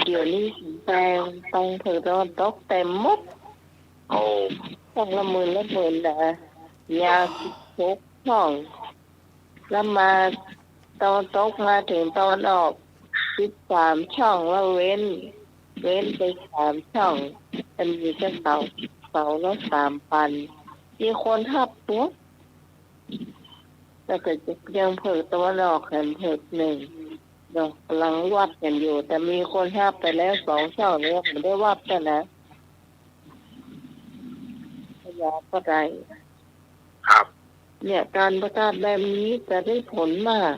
เดี๋ยวนี้แปลง แปลงเผิกตะวันตกเต็มหมด โอ้ ช่องละหมื่นละหมื่นนะ ยาวสิบหกช่อง แล้วมาตะวันตกมาถึงตะวันออก สิบสามช่อง แล้วเว้น เว้นไปสามช่อง มันมีแค่เสา เสาละสามพัน มีคนฮับตั๋ว แล้วก็ยังเผิกตะวันออกแหมเผิกนึ่งเนาะ กำลังวัดกันอยู่ แต่มีคนฮับไปแล้วสองช่อง เนี่ยไม่ได้วัดกันนะ พยาก็ได้ ครับ เนี่ย การประกาศแบบนี้จะได้ผลมาก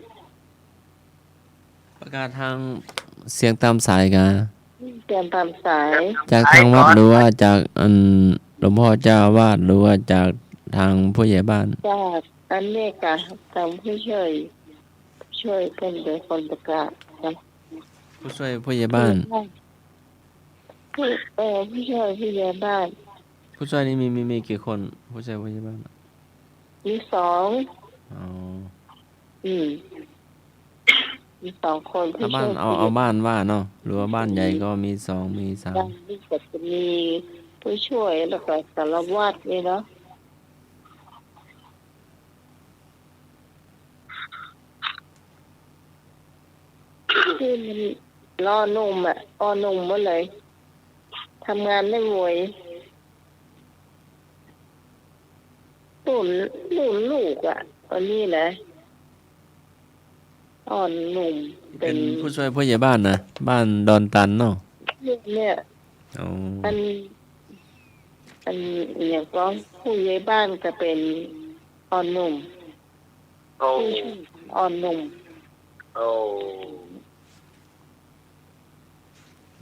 ประกาศทางเสียงตามสายกา เสียงตามสาย จากทางวัดหรือว่าจากอันหลวงพ่อเจ้าอาวาสหรือว่าจากทางผู้ใหญ่บ้าน จากอันนี้กา ทางผู้ช่วย ช่วยเปิ้นเป็นคนประกาศนะ ผู้ช่วยผู้ใหญ่บ้าน ผู้ เออ ผู้ช่วยผู้ใหญ่บ้าน ผู้ช่วยนี่มี มี มีกี่คน ผู้ช่วยผู้ใหญ่บ้าน มีสอง อ๋อ อืม มีสองคน ถ้าบ้าน ผู้ช่วย เอา ผู้ใหญ่ เอาบ้านว่าเนาะ หรือว่าบ้านใหญ่ก็มีสอง มีสาม บ้านนี่ก็จะมีผู้ช่วยแล้วก็สารวัตรนี่เนาะ ที่มันรอหนุ่มอะ ออหนุ่มหมดเลย ทำงานไม่ไหว รุ่น รุ่นลูกอะ อันนี้นะ อ่อนหนุ่ม เป็น เป็นผู้ช่วยผู้ใหญ่บ้านนะ บ้านดอนตันเนาะ เนี่ย อ๋อ อัน อันอย่างก็ผู้ใหญ่บ้านก็เป็นอ่อนหนุ่ม โอ้ ผู้ช่วยอ่อนหนุ่ม โอ้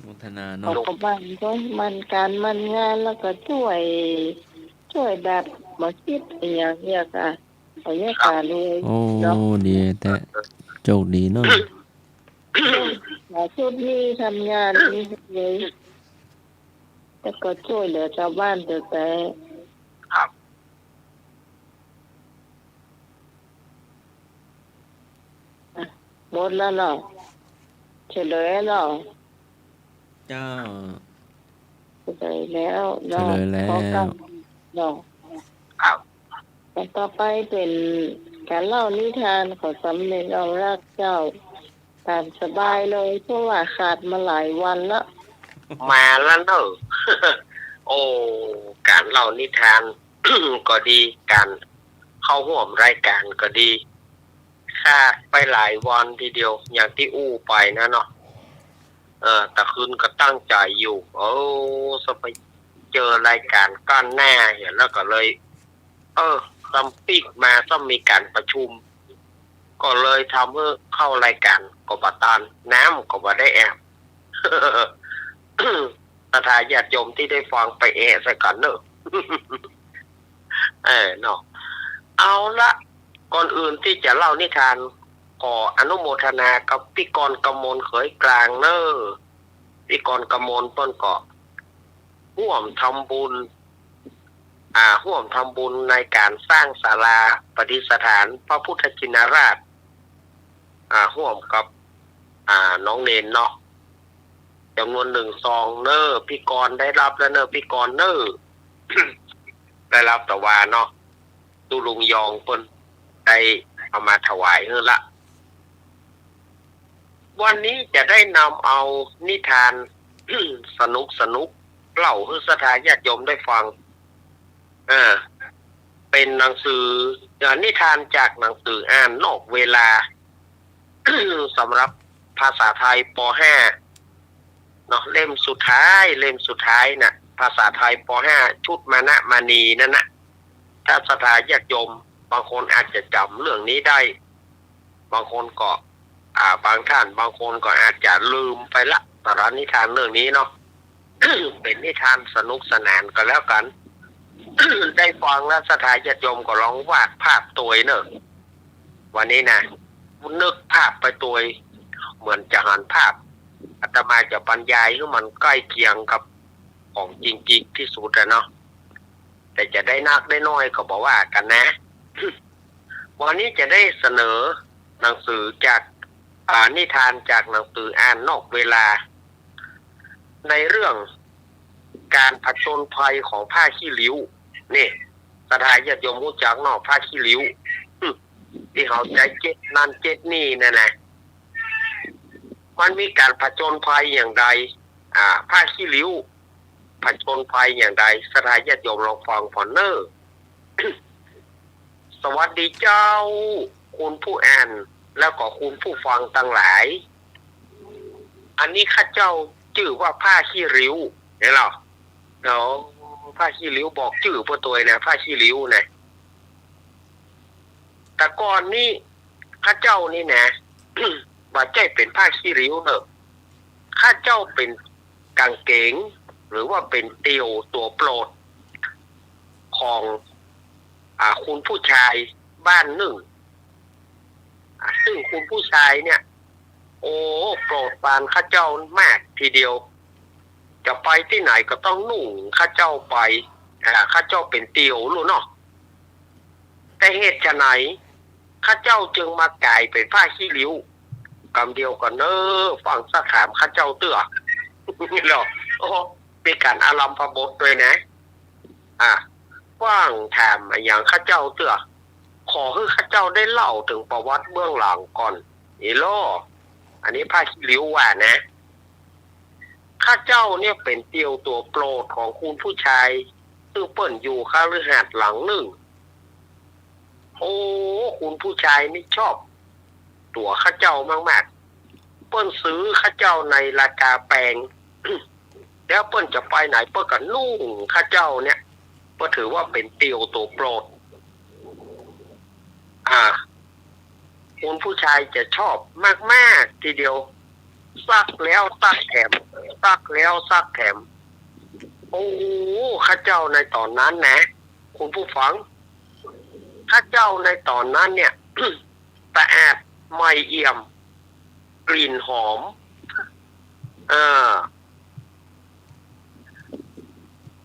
โมทนาเนาะ เขาก็หมั่นก็หมั่นก๋านหมั่นงาน แล้วก็จ้วย จ้วยแบบบ่คิดอะหยังเนี่ยค่ะ ขอเยียะ ครับ ก๋านเลย โอ้ เนาะ ดีแต๊ โจคดีเนาะ สาธุ มีทำงาน มีเลย แล้วก็จ้วยเหลือจาวบ้านแต๊ๆ ครับ อ่ะ หมดแล้วเนาะ เฉลยแล้วเนาะ เจ้า เฉลยแล้วเนาะ เฉลยแล้ว ขอกราบเนาะ ครับ แล้วต่อไปเป๋นก๋านเล่านิทานของสำเร็จอองรักเจ้า ต๋ามสบายเลย เพราะว่าขาดมาหลายวันละ มาแล้วเนาะ โอ้ ก๋านเล่านิทาน ก็ดี ก๋านเข้าฮ่วมรายก๋านก็ดี ขาดไปหลายวันทีเดียว อย่างตี้อู้ไปนะเนาะ เออ ตะคืนก็ตั้งใจ๋อยู่ เออ จะไปเจอรายก๋านก้านหน้าเหีย แล้วก็เลย เออ ซ้ำปิ๊กมา ซ้ำมีก๋านประชุม ก็เลยทำหื้อเข้ารายก๋านก็บ่ตัน น้ำก็บ่ได้แอบ ศรัทธาญาติโยมตี้ได้ฟังไปแอะใส่กั๋นเน่อ เออ เนาะ เอาละ ก่อนอื่นตี้จะเล่านิทาน ขออนุโมทนากับปี้กรณ์กมลเขยกลางเน่อ ปี้กรณ์กมลเปิ้นก็ฮ่วมทำบุญ อ่า ฮ่วมทำบุญในก๋านสร้างศาลาประดิษฐานพระพุทธชินราช อ่า ฮ่วมกับ อ่า น้องเณรเนาะ จ๋ำนวนหนึ่งซองเน่อ ปี้กรณ์ได้ฮับแล้วเน่อ ปี้กรณ์เน่อ ได้ฮับตะวาเนาะ ตุ๊ลุงยองเปิ้นได้เอามาถวายหื้อละ วันนี้จะได้นำเอานิทาน สนุกๆ เล่าหื้อศรัทธาญาติโยมได้ฟัง เออ เป๋นหนังสือ เอ่อ นิทานจากหนังสืออ่านนอกเวลา สำหรับภาษาไทย ป.ห้า เนาะ เล่มสุดท้าย เล่มสุดท้ายน่ะ ภาษาไทย ป.ห้า ชุดมานะมณีนั่นน่ะ ถ้าศรัทธาญาติโยมบางคนอาจจะจ๋ำเรื่องนี้ได้ บางคนก็ อ่า บางท่าน บางคนก็อาจจะลืมไปละ สาระนิทานเรื่องนี้เนาะ เป๋นนิทานสนุกสนานก็แล้วกั๋น ได้ฟังแล้วศรัทธาญาติโยมก็ลองวาดภาพตวยเน่อ วันนี้นะ นึกภาพไปตวย เหมือนจะหันภาพ อาตมาจะบรรยายหื้อมันใก้เคียงกับของจริงๆ ตี้สุดอะเนาะ แต่จะได้นักได้น้อยก็บ่ว่ากั๋นนะ วันนี้จะได้เสนอหนังสือจาก อ่า นิทานจากหนังสืออ่านนอกเวลา ในเรื่องก๋านผจญภัยของผ้าขี้ริ้ว นี่ ศรัทธาญาติโยมฮู้จักเนาะ ผ้าขี้ริ้ว ตี้เฮาใจ๊เจ๊ดนั่นเจ๊ดนี่นั่นนะ มันมีก๋านผจญภัยอย่างใด อ่า ผ้าขี้ริ้ว ผจญภัยอย่างใด ศรัทธาญาติโยมลองฟังผ่อนเน่อ สวัสดีเจ้า คุณผู้อ่าน แล้วก็คุณผู้ฟังตังหลาย อันนี้ข้าเจ้าจื้อว่าผ้าขี้ริ้ว เห็นเหรอ อ๋อ ผ้าขี้ริ้ว บอกจื้อเปิ้นตวยนะ ผ้าขี้ริ้วนะ แต่ก่อนนี้ ข้าเจ้านี่นะ บ่ใจ้เป๋นผ้าขี้ริ้วเน่อ ข้าเจ้าเป๋นก๋างเก๋ง หรือว่าเป๋นเตียวตั๋วโปรด ของ อ่า คุณผู้ชายบ้านนึ่ง อ่า ซึ่งคุณผู้ชายเนี่ย โอ้ โปรดปรานข้าเจ้ามากทีเดียว จะไปตี้ไหนก็ต้องนุ่งข้าเจ้าไป อ่า ข้าเจ้าเป๋นเตียวลูกเนาะ แต่เหตุไฉนข้าเจ้าจึงมาก๋ายเป๋นผ้าขี้ริ้ว กำเดียวก่อนเน่อ ฟั่งซักถามข้าเจ้าเตื้อ เนาะ โอ้ มีก๋านอารัมภบทตวยนะ อ่ะ ฟั่งถามอะหยังข้าเจ้าเตื้อ ขอหื้อข้าเจ้าได้เล่าเถิงประวัติเบื้องหลังก่อน อีหล่อ อันนี้ผ้าขี้ริ้วว่านะ ข้าเจ้าเนี่ยเป๋นเตียวตั๋วโปรดของคุณผู้ชาย ซึ่งเปิ้นอยู่คฤหาสน์หลังนึ่ง โอ้ คุณผู้ชายนี่ชอบตั๋วข้าเจ้ามากๆ เปิ้นซื้อข้าเจ้าในราคาแปง แล้วเปิ้นจะไปไหนเปิ้นก็นุ่งข้าเจ้าเนี่ย เปิ้นถือว่าเป๋นเตียวตั๋วโปรด อ่า คุณผู้ชายจะชอบมากๆ ทีเดียว ซักแล้วซักแถม ซักแล้วซักแถม โอ้ ข้าเจ้าในต๋อนนั้นนะ คุณผู้ฟัง ข้าเจ้าในต๋อนนั้นเนี่ย สะอาดใหม่เอี่ยม กลิ่นหอม เออ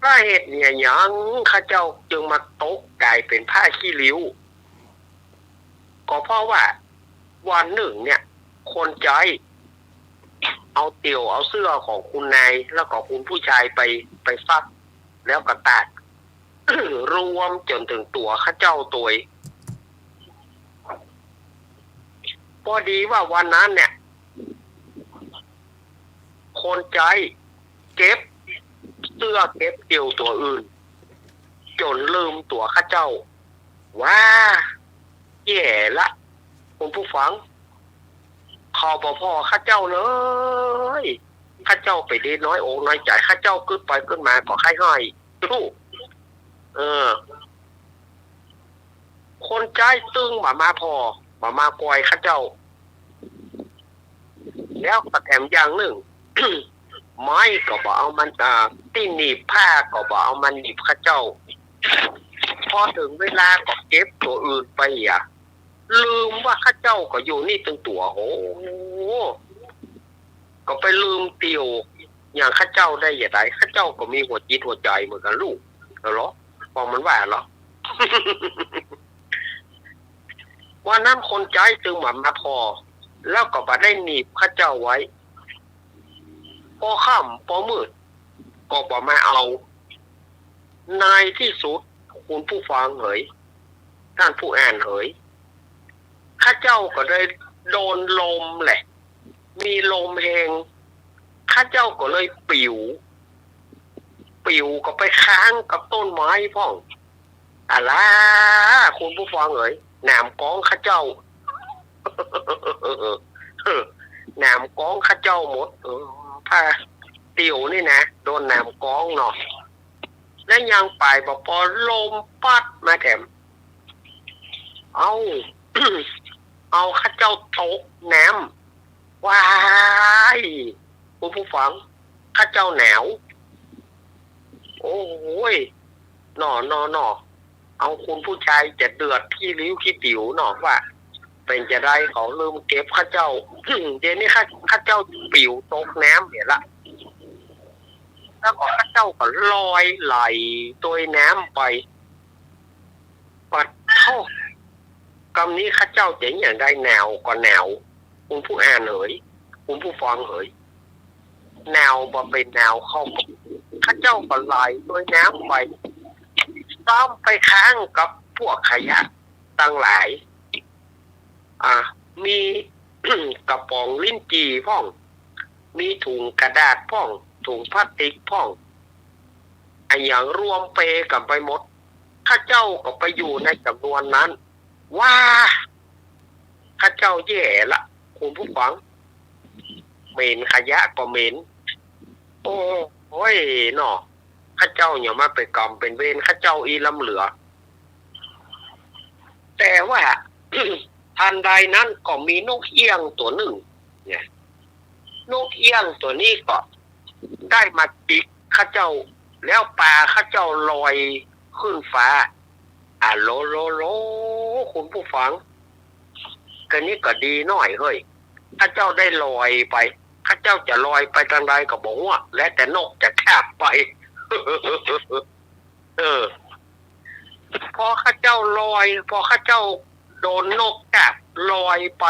สาเหตุเนี่ยหยังข้าเจ้าจึงมาตกก๋ายเป๋นผ้าขี้ริ้ว ก็เพราะว่าวันนึ่งเนี่ย คนใจ๊เอาเตี่ยวเอาเสื้อของคุณนาย แล้วก็คุณผู้ชายไป ไปซัก แล้วก็ตาก รวมจ๋นเถิงตั๋วข้าเจ้าตวย พอดีว่าวันนั้นเนี่ย คนใจ๊เก็บเสื้อเก็บเตี่ยวตั๋วอื่น จ๋นลืมตั๋วข้าเจ้า ว้า แย่ละ คุณผู้ฟัง เขาบ่ผ่อข้าเจ้าเลย ข้าเจ้าไปดีน้อยอกน้อยใจ๋ ข้าเจ้ากึ๊ดไปกึ๊ดมาก็ไห้ๆ ลูก เออ คนใจ๊ตึงบ่มาผ่อ บ่มาป่อยข้าเจ้า แล้วก็แถมอย่างนึ่ง ไม้ก็บ่เอามา อ่า ตี้หนีบผ้าก็บ่เอามาหนีบข้าเจ้า พอเถิงเวลาก็เก็บตั๋วอื่นไปอะ ลืมว่าข้าเจ้าก็อยู่นี่ตึงตั๋ว โห ก็ไปลืมเตี่ยวอย่างข้าเจ้าได้จะใด ข้าเจ้าก็มีหัวจิตหัวใจ๋เหมือนกั๋นลูก เหรอ ฟังมันว่าเหรอ วันนั้นคนใจ๊ตึงบ่มาผ่อ แล้วก็บ่ได้หนีบข้าเจ้าไว้ ปอค่ำปอมืดก็บ่มาเอา ในตี้สุด คุณผู้ฟังเหย ต้านผู้อ่านเหย ข้าเจ้าก็ได้โดนลมแหละ มีลมแฮง ข้าเจ้าก็เลยปิ๋ว ปิ๋วก็ไปค้างกับต้นไม้พ่อง อะล้า คุณผู้ฟังเหย หนามก๊องข้าเจ้า หนามก๊องข้าเจ้าหมด เออ ผ้าเตี่ยวนี่นะ โดนหนามก๊องเนาะ แล้วยังไปบ่ปอ ลมปั๊ดมาแถม เอ้า เอาข้าเจ้าตกน้ำ ว้าย คุณผู้ฟัง ข้าเจ้าหนาว โอ้ย หนอ หนอ หนอ เอาคุณผู้ชายจะเดือดขี้ริ้วขี้ติ๋วเนาะ ว่าเป๋นจะใดเขาลืมเก็บข้าเจ้า เดี๋ยวนี้ข้า ข้าเจ้าปิ๋วตกน้ำเนี่ยละ แล้วก็ข้าเจ้าก็ลอยไหลตวยน้ำไป ปัดโธ่ กำนี้ข้าเจ้าจะอย่างใด หนาวก็หนาว คุณผู้อ่านเหย คุณผู้ฟังเหย หนาวบ่เป๋นหนาว เข้าก็ ข้าเจ้าก็ไหลตวยน้ำไป ซ้ำไปค้างกับพวกขยะตังหลาย อ่า มี กระป๋องลิ้นจี่พ่อง มีถุงกระดาษพ่อง ถุงพลาสติกพ่อง อะหยังรวมเปกั๋นไปหมด ข้าเจ้าก็ไปอยู่ในจ๋ำนวนนั้น ว้า ข้าเจ้าแย่ละ คุณผู้ฟัง เหม็น ขยะก็เหม็น โอ้ย เนาะ ข้าเจ้าเนี่ยมาเป๋นกรรมเป๋นเวรข้าเจ้าอี้ล้ำเหลือ แต่ว่า ทันใดนั้นก็มีนกเอี้ยงตั๋วนึ่งเนี่ย นกเอี้ยงตั๋วนี้ก็ได้มาจิกข้าเจ้า แล้วปาข้าเจ้าลอยขึ้นฟ้า อะโลโลโล คุณผู้ฟัง กะนี้ก็ดีหน้อยเฮ้ย ข้าเจ้าได้ลอยไป ข้าเจ้าจะลอยไปตางใดก็บ่ฮู้ แล้วแต่นกจะคาบไป เออ พอข้าเจ้าลอย พอข้าเจ้าโดนนกคาบลอยไป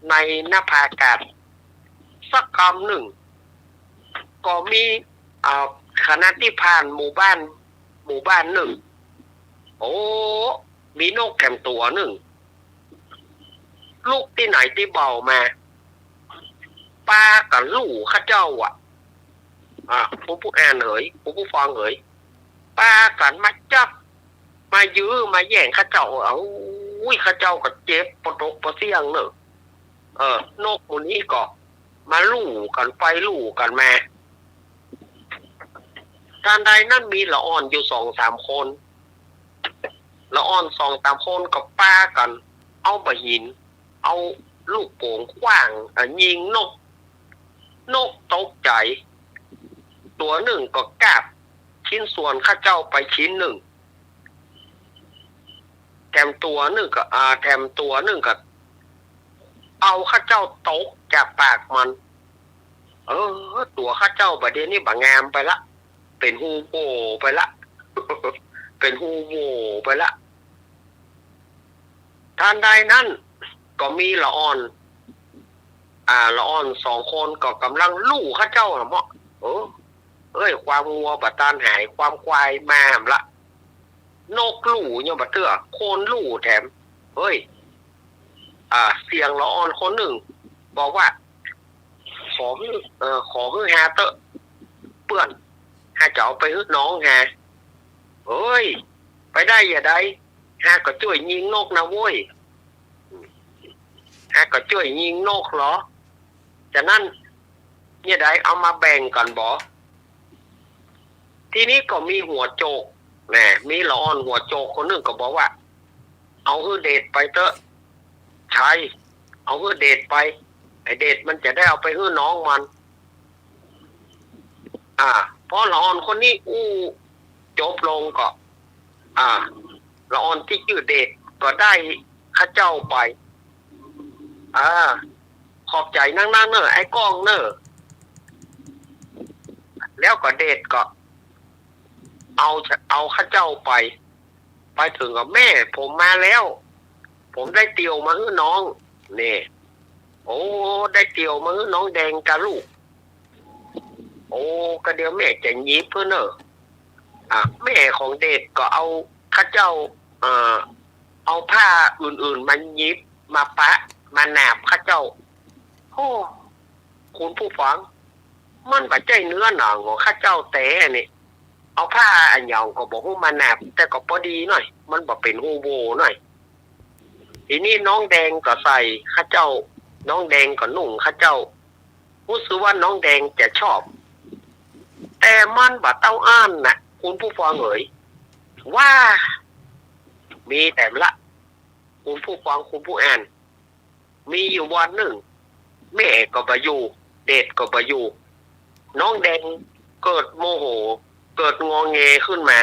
ในนภาอากาศสักกำนึ่ง ก็มี อ่า ขณะตี้ผ่านหมู่บ้าน หมู่บ้านนึ่ง โอ้ มีนกแถมตั๋วนึ่ง ลุกตี้ไหนตี้เบ้ามา ปากั๋นลู่ข้าเจ้าอะ อ่า คุณผู้อ่านเหย คุณผู้ฟังเหย ปากั๋นมาจับ มายื้อ มาแย่งข้าเจ้า เอ้า อุ้ย ข้าเจ้าก็เจ็บปะตกปะเสี้ยงเน่อ เออ นกหมู่นี้ก็มาลู่กั๋นไปลู่กั๋นมา ทันใดนั้นมีละอ่อนอยู่สองสามคน ละอ่อนสองสามคนก็ปากั๋น เอาบ่าหิน เอาลูกโป๋งขว้าง เอ่อ ยิงนก นกตกใจ๋ ตั๋วนึ่งก็กาบชิ้นส่วนข้าเจ้าไปชิ้นนึ่ง แถมตั๋วนึ่งก็ อ่า แถมตั๋วนึ่งก็เอาข้าเจ้าตกจากปากมัน เออ ตั๋วข้าเจ้าบ่าเดี่ยวนี้บ่างามไปละ เป๋นฮูโหว่ไปละ เป๋นฮูโหว่ไปละ ทันใดนั้นก็มีละอ่อน อ่า ละอ่อนสองคนก็ก่ำลังลู่ข้าเจ้าน่ะเมาะ เออ เอ้ย ความงัวบ่ตานหาย ความควายมาแหมละ นกลู่ยังบ่เตื้อ คนลู่แถม เฮ้ย อ่า เสียงละอ่อนคนนึ่งบอกว่า ขอหื้อ เอ่อ ขอหื้อฮาเต๊อะ เปื้อน ฮาจะเอาไปหื้อน้องฮา เฮ้ย ไปได้จะใด ฮาก็จ้วยยิงนกนะโว้ย ฮาก็จ้วยยิงนกลอ ฉะนั้น เนี่ยใด เอามาแบ่งกั๋นบ่ ทีนี้ก็มีหัวโจก แหม มีละอ่อนหัวโจกคนนึ่งก็บอกว่า เอาหื้อเดชไปเต๊อะ ใช่ เอาหื้อเดชไป ไอ้เดชมันจะได้เอาไปหื้อน้องมัน อ่า พอละอ่อนคนนี้อู้จบลงก็ อ่า ละอ่อนตี้จื้อเดชก็ได้ข้าเจ้าไป อ่า ขอบใจ๋นักๆ เน่อ ไอ้ก้องเน่อ แล้วก็เดชก็เอา เอาข้าเจ้าไป ไปเถิงก็ แม่ ผมมาแล้ว ผมได้เตียวมาหื้อน้อง นี่ โอ้ ได้เตียวมาหื้อน้องแดงกาลูก โอ้ ก็เดี๋ยวแม่จะหยิบหื้อเน่อ อ่ะ แม่ของเดชก็เอาข้าเจ้า เอ่อ เอาผ้าอื่นๆ มาหยิบ มาปะ มาหนาบข้าเจ้า โอ้ คุณผู้ฟัง มันบ่ใจ้เนื้อหนังของข้าเจ้าแต๊นี่ เอาผ้าอะหยังก็บ่ฮู้มาหนาบ แต่ก็ปอดีหน้อย มันบ่เป๋นฮูโหว่หน้อย ทีนี้น้องแดงก็ใส่ข้าเจ้า น้องแดงก็นุ่งข้าเจ้า ฮู้สึกว่าน้องแดงจะชอบ แต่มันบ่เต้าอั้นนะ คุณผู้ฟังเอ๋ย ว่า มีแถมละ คุณผู้ฟัง คุณผู้อ่าน มีอยู่วันนึ่ง แม่ก็บ่อยู่ เดชก็บ่อยู่ น้องแดงเกิดโมโห เกิดงอแงขึ้นมา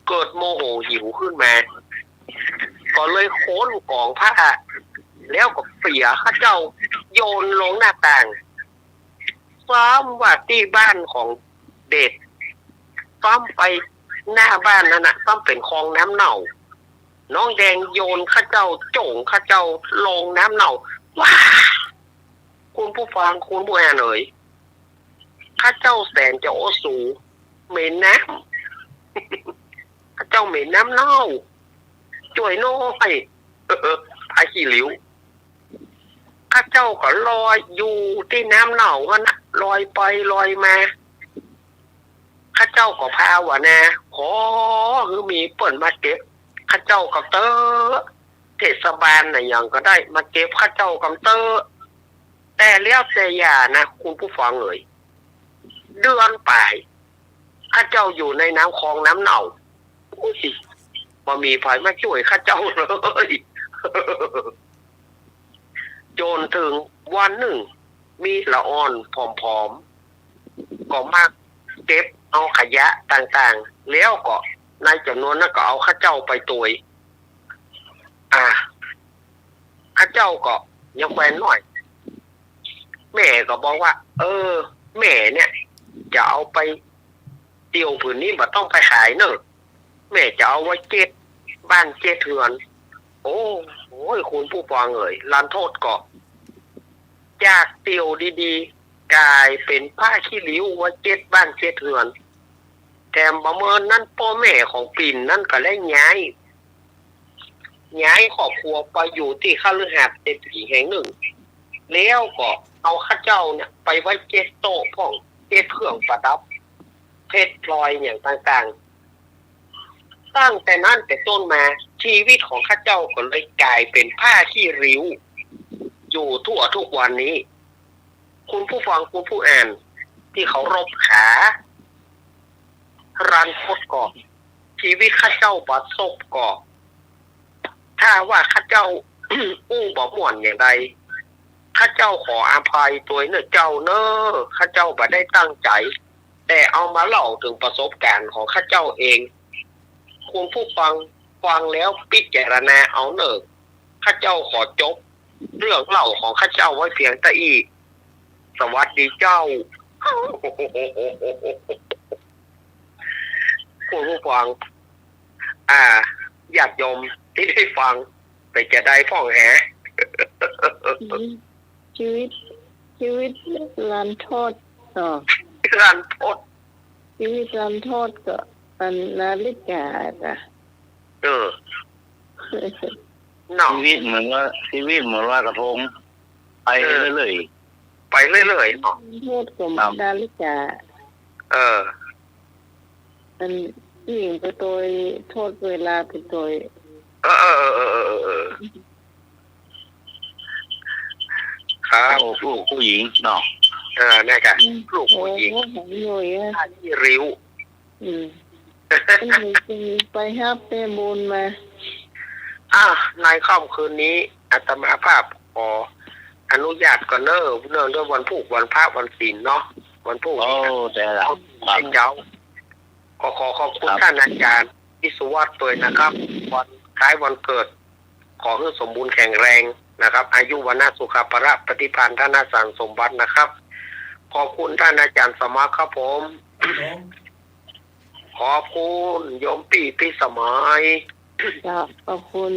เกิดโมโหหิวขึ้นมา ก็เลยค้นก๋องผ้า แล้วก็เปียข้าเจ้าโยนลงหน้าต่าง ซ้ำว่าตี้บ้านของเดช ซ้ำไปหน้าบ้านนั้นน่ะ ซ้ำเป๋นคลองน้ำเน่า น้องแดงโยนข้าเจ้า โจ๋งข้าเจ้าลงน้ำเน่า ว้า คุณผู้ฟัง คุณผู้อ่านเอ๋ย ข้าเจ้าแสนจะโอสู เหม็นน้ำ ข้าเจ้าเหม็นน้ำเน่า จ้วยหน้อย ผ้าขี้ริ้ว ข้าเจ้าก็ลอยอยู่ตี้น้ำเน่าหั้นนะ ลอยไปลอยมา ข้าเจ้าก็ภาวนา ขอหื้อมีเปิ้นมาเก็บข้าเจ้ากำเต๊อะ เทศบาลน่ะหยังก็ได้ มาเก็บข้าเจ้ากำเต๊อะ แต่แล้วแต่อย่านะ คุณผู้ฟังเอ๋ย เดือนป๋าย ข้าเจ้าอยู่ในน้ำคลองน้ำเน่า อุ้ย บ่มีใผมาจ้วยข้าเจ้าเลย จ๋นเถิงวันนึ่ง มีละอ่อนผอมๆ ก็มาเก็บเอาขยะต่างๆ แล้วก็ในจ๋ำนวนนั้นก็เอาข้าเจ้าไปตวย อ่า ข้าเจ้าก็ยังแควนน้อย แม่ก็บอกว่า เออ แม่เนี่ย จะเอาไป เตียวผืนนี้บ่ต้องไปขายเน่อ แม่จะเอาไว้เก็บบ้านเก็บเฮือน โอ้ โอ้ย คุณผู้ฟังเอ๋ย ลันทดก็ จากเตียวดีๆ ก๋ายเป๋นผ้าขี้ริ้วไว้เก็บบ้านเก็บเฮือน แถมบ่เมินนั้น ป้อแม่ของปิ่นนั้นก็ได้ย้าย ย้ายครอบครัวไปอยู่ตี้คฤหาสน์เศรษฐีแห่งนึ่ง แล้วก็เอาข้าเจ้าเนี่ยไปไว้เก็บโต๊ะพ่อง เก็บเครื่องประดับ เพชรพลอยอย่างต่างๆ ตั้งแต่นั้นเป๋นต้นมา ชีวิตของข้าเจ้าก็เลยก๋ายเป๋นผ้าขี้ริ้ว อยู่ทั่วทุกวันนี้ คุณผู้ฟัง คุณผู้อ่านตี้เคารพขา รันทดก็ ชีวิตข้าเจ้าบ่สบก็ ถ้าว่าข้าเจ้า อู้บ่ม่วนอย่างใด ข้าเจ้าขออภัยตวยเน่อเจ้าเน่อ ข้าเจ้าบ่ได้ตั้งใจ๋ แต่เอามาเล่าเถิงประสบก๋ารณ์ของข้าเจ้าเอง คุณผู้ฟังฟังแล้วพิจารณาเอาเน่อ ข้าเจ้าขอจบเรื่องเล่าของข้าเจ้าไว้เพียงเต้าอี้ สวัสดีเจ้า คุณผู้ฟัง อ่า ญาติโยมตี้ได้ฟัง เป๋นจาใดพ่องแห ชีวิต ชีวิต ชีวิตรันทด อ๋อ รันทด ชีวิตรันทดก็อันนาฬิกาจ้ะ เออ เนาะ ชีวิตเหมือนว่า ชีวิตเหมือนลอยกระทง ไป เออ เรื่อยๆ ไปเรื่อยๆ เนาะ รันทดก็เหมือน ครับ นาฬิกา เออ อันผู้หญิงไปโตยโทษเวลาไปโตย เออ เออ ครับ โอ้ ลูกผู้หญิงเนาะ เออ เนี่ยกะ อืม ลูกผู้หญิง โอ้ หันอยู่อ่ะ ท่าขี้ริ้ว อืม ไปฮับแต้มบุญมา อ่ะ ในค่ำคืนนี้ อาตมาภาพขออนุญาตก่อนเน่อ เนื่องด้วยวันพูก วันพระ วันศีลเนาะ วันพูก โอ้ นี่นะ แต่ละ ครับ เจ้า ก็ขอขอบคุณ ครับ ท่านอาจารย์วิศวัตรตวยนะครับ วันคล้ายวันเกิด ขอหื้อสมบูรณ์แข็งแรงนะครับ อายุ วรรณะ สุขะ พละ ปฏิภาณ ธนสารสมบัตินะครับ ขอบคุณท่านอาจารย์สมัครครับผม ครับผม ขอบคุณโยมปี้พิสมัย เจ้า ขอบคุณ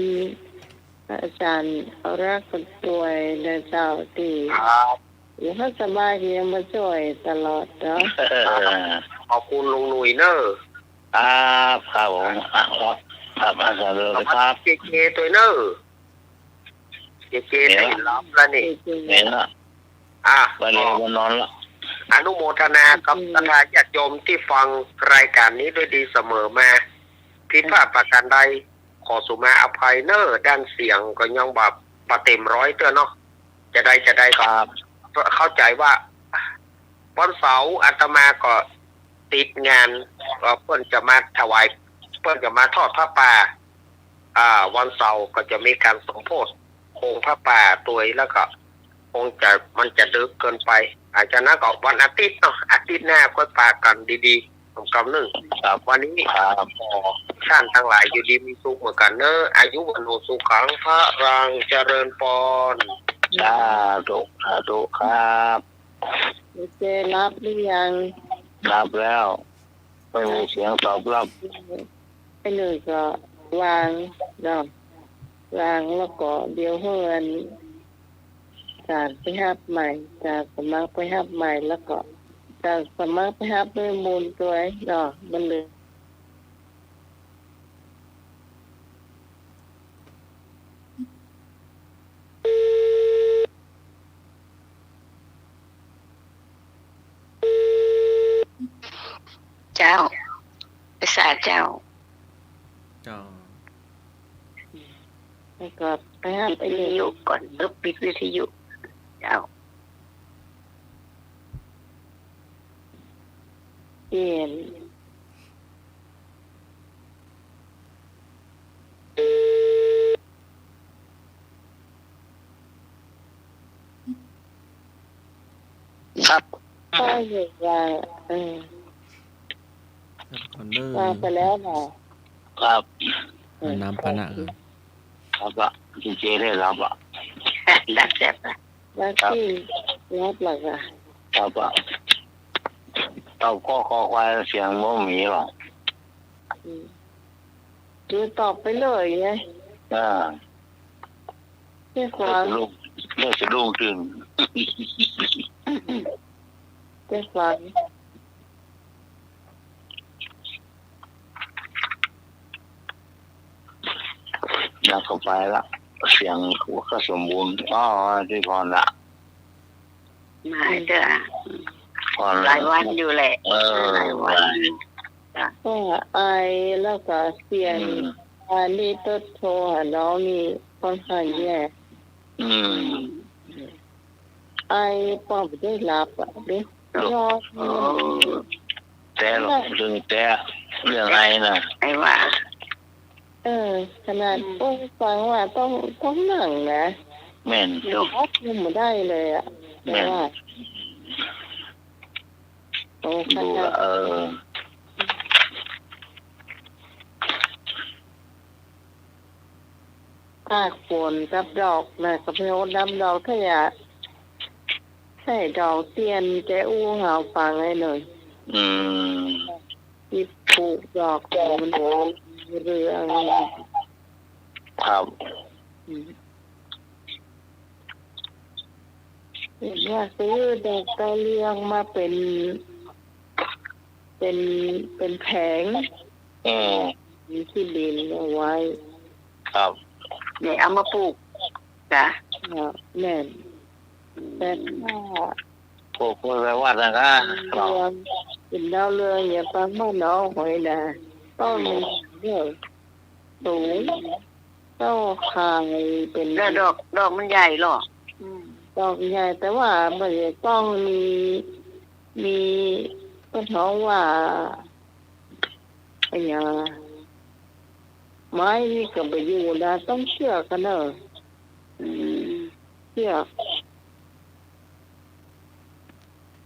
อาจารย์รักกันตวยนะเจ้า ตี้ ครับ อยู่ฮั่นสบายตี้ยังมาจ้วยตลอดเนาะ ขอบคุณลุงหนุ่ยเน่อ ครับ ครับผม อ่ะ ครับ ครับ อาจารย์เลยครับ เจเจตวยเน่อ เจเจ เห็นแล้ว ได้รับแล้วนี่ เห็นแล้ว อ่ะ วันนี้ ก็ วันนอนละ อนุโมทนากับ อืม ศรัทธาญาติโยมตี้ฟังรายการนี้ด้วยดีเสมอมา ผิดพลาดประการใด ขอสุมาอภัยเน่อ ด้านเสียงก็ยังแบบบ่เต็มร้อยเตื้อเนาะ จาใดจาใดก็ ครับ เข้าใจ๋ว่า วันเสาร์อาตมาก็ติดงาน เอ่อ เปิ้นจะมาถวาย เปิ้นจะมาทอดผ้าป่า อ่า วันเสาร์ก็จะมีก๋านสมโภชโฮงผ้าป่าตวย แล้วก็คงจะ มันจะดึกเกินไป อา ฉะนั้นก็วันอาทิตย์เนาะ อาทิตย์หน้าค่อยปะกั๋นดีๆ กำนึ่ง ครับ วันนี้ ครับ ขอท่านตังหลายอยู่ดีมีสุขเหมือนกั๋นเน่อ อายุวัณโณสุขัง พลัง เจริญปอน สาธุ สาธุครับ เจเจหลับหรือยัง หลับแล้ว ไม่มีเสียงตอบรับ ไอ้หนุ่ยก็วางเนาะ วางแล้วก็เดี๋ยวหื้ออันจารย์ไปฮับใหม่ จารย์สมัครไปฮับใหม่ แล้วก็จารย์สมัครไปฮับด้วยมูลตวยเนาะ มันเหลือ เจ้า ภาษาเจ้า เจ้า แล้วก็ไปฮับ ปิดวิทยุก่อน เออ ปิดวิทยุ เจ้า เปลี่ยน ครับ ก็อยู่ว่า เออ ครับ ก่อนเด้อ วางไปแล้วเหรอ ครับ เออ น้ำปานะ ครับ ครับ เจเจได้รับอ่ะ รับแซ่บอ่ะ แล้ว ครับ ตี้รับเหรอคะ ครับอ่ะ ตอบข้อคอควายเสียงบ่มีหรอก อืม คือตอบไปเลยไง อ่า เจ้าขวัญ เลิกสะดุ้ง เลิกสะดุ้งตื่น เจ้าขวัญ แล้วก็ไปละ เสียงก็สมบูรณ์ อ๋อ ตี้พรละ มาเถอะ พรละ หลายวันอยู่แหละ เออ หลายวันอยู่ จ้ะ ก็ไอแล้วก็เสียง อืม อันนี้ตดโทรหาน้องนี่ค่อนข้างแย่ อืม ไอปอบ่ได้หลับอ่ะ เด้ นอน โอ้ แต่หรอก เรื่องแต่ เรื่องไอน่ะ ไอว่า เออ ขนาด อืม โอ้ย ฟังว่าต้อง ต้องนั่งนะ แม่น เดี๋ยวหกยังบ่ได้เลยอะ แม่น แต่ว่า โอ้ ดู ขนาด เออ ปากฝนกับดอกนะ ก็ไปโหดดำดอก ถ้าอยาก ใส่ดอกเตี้ยน จะอู้หาวฟังให้หน่อย อืม ที่ปลูกดอกมันเรือง ครับ อืม เห็นว่าซื้อดอกดาวเรืองมาเป็น เป็น เป็นแผง อืม มีที่ดินเอาไว้ ครับ เนี่ยเอามาปลูก จ้ะ อ่า แม่น แต่ถ้า ปลูกไว้วัดนะก็ ดาวเรือง เป็นดาวเรืองเนี่ย ปางบ้านหนองหอยนา ต้นมันเนี่ย สูง เต้าข่ายเป็น แล้วดอก ดอกมันใหญ่เหรอ อืม ดอกใหญ่ แต่ว่าบ่ได้ต้องมี มี เปิ้นฮ้องว่า อะหยัง ไม้นี่ก็บ่อยู่นะ ต้องเจื้อกหั้นเน่อ อืม เจื้อก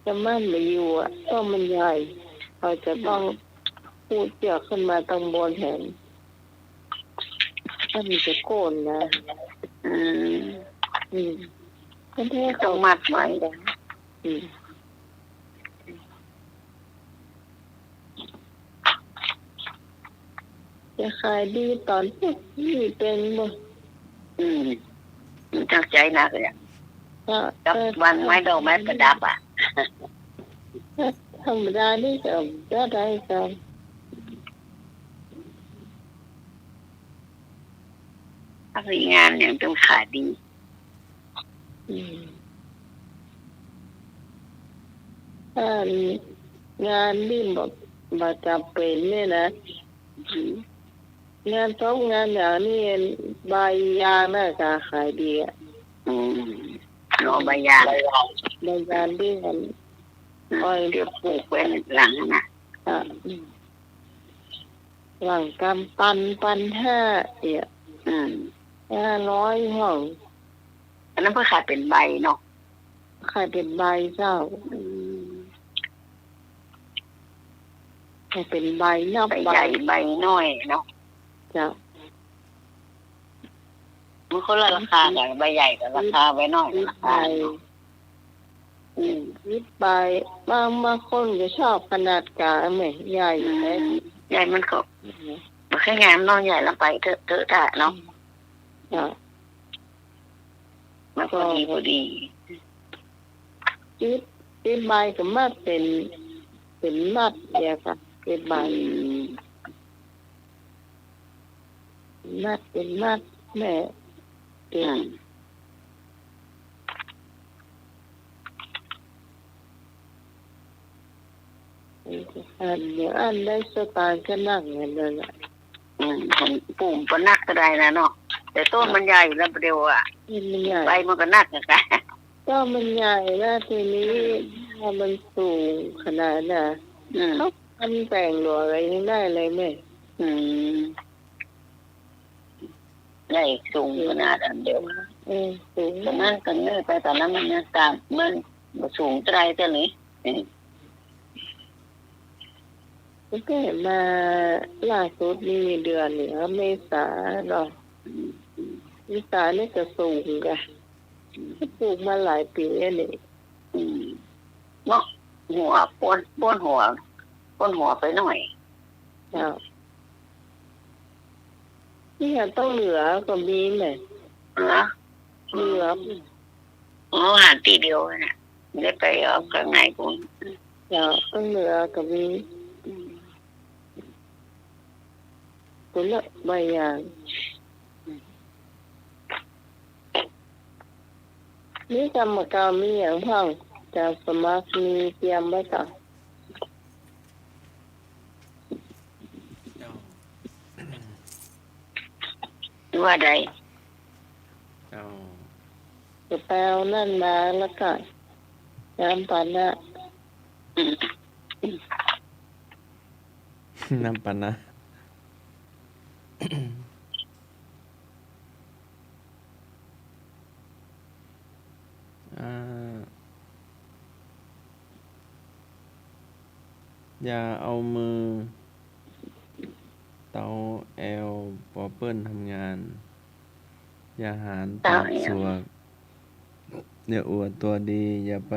ถ้ามันบ่อยู่อะ ต้นมันใหญ่ เขาจะต้อง อืม ฮู้เจื้อกขึ้นมาตังบนแหม มันจะโค่นนะ อืม อืม ก็แท้ ต้องมัดไว้ อืม จะขายดีต๋อนพวกนี้เป๋นบ่ อืม มันตั้งใจ๋นักเลยอะ ก็ กับ เออ วางไม้ดอกไม้ประดับอะ ธรรมดานี่ก็ได้ ได้ก็ ถ้ามีงานอย่างต้องขายดี อืม ถ้างานนี่บ่ บ่จ๋ำเป๋นเนี่ยนะ อืม งานศพงานหยังนี่ ใบยางน่ะก็ขายดีอะ อืม เนาะ ใบยาง ใบยางที่มัน อืม อ้อย เดี๋ยวปลูกไว้หลังนะ อ่ะ อืม หลังกำปัน ปันห้า เอี่ย อืม ห้าร้อยห้อง อันนั้นเปิ้นขายเป๋นใบเนาะ ขายเป๋นใบเจ้า อืม ขายเป๋นใบ นับ ใบ ใบใหญ่ใบน้อยเนาะ เจ้า มันคนละราคากั๋น ใบใหญ่ก็ราคา ใบน้อยก็ราคาเนาะ อืม สิบใบ บาง บางคนก็ชอบขนาดก๋างแหม ใหญ่ อืม แหม ใหญ่มันก็ อืม บ่ค่อยงามเนาะ ใหญ่ละไปเต๊อะ เต๊อะตะเนาะ อืม จ้ะ มันพอดี พอดี สิบ สิบใบก็มัดเป๋น เป๋นมัดเดียวกั๋น สิบใบ อืม มัดเป๋นมัดแม่ อืม อันเดียวอันได้สตางค์ก็นักเหมือนกั๋นน่ะ อืม ปลูกบ่นักก็ได้นะเนาะ แต่ต้นมันใหญ่แล้วเดี๋ยวอะ ต้นมันใหญ่ ใบมันก็นักอะค่ะ ต้นมันใหญ่แล้วทีนี้ อืม ถ้ามันสูงขนาดน่ะ อืม เขาทำแต่งหลัวอะไรยังได้เลยแม่ อืม ได้สูงขนาดอันเดียว เออ สูง ต๋อนนั้นก็เงยไป ต๋อนนั้นมันยังต่ำ มันบ่สูงเต้าใดเต้านี้ อืม ตั้งแต่มาล่าสุดนี่เดือนนี่ เมษาเนาะ เมษานี่ก็สูงกะ ปลูกมาหลายปี๋แล้วนี่ อืม เนาะ หัว โป้น โป้นหัว โป้นหัวไปหน่อย เจ้า นี่ก็ต้องเหลือก็มีแหม เหลือ เหลือ อ๋อ หันตี้เดียวน่ะ ได้ไปเอาข้างในปู้น เจ้า ต้องเหลือก็มี อืม ปู้นละใบยาง นี่กรรมการมีหยังพ่อง จะสมัครมีเตรียมไว้ก่อ เจ้า ว่าใด เจ้า จะไปเอานั่นมาแล้วก็ น้ำปานะ อืม น้ำปานะ อืม อืม อย่าเอามือเต๊าแอวปอเปิ้นทำงาน อย่าหานปากสวก อย่าอวดตั๋วดี อย่าไป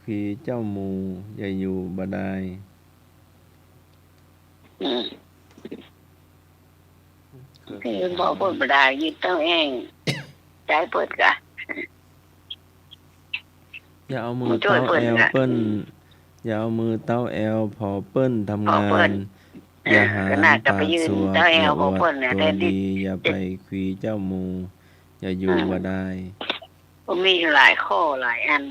คุยเจ้าหมู่ อย่าอยู่บ่ดาย อืม คือบอกเปิ้นบ่ดาย ยืนเต๊าแอ่ง ใจ๊เปิ้นกะ อย่าเอามือเต๊าแอวเปิ้น อย่าเอามือเต๊าแอวผอเปิ้นทำงาน อย่าหานปากสวก อย่าอวดตั๋วดี อย่าไปคุยเจ้าหมู่ อย่าอยู่บ่ดาย ก็มีหลายข้อหลายอัน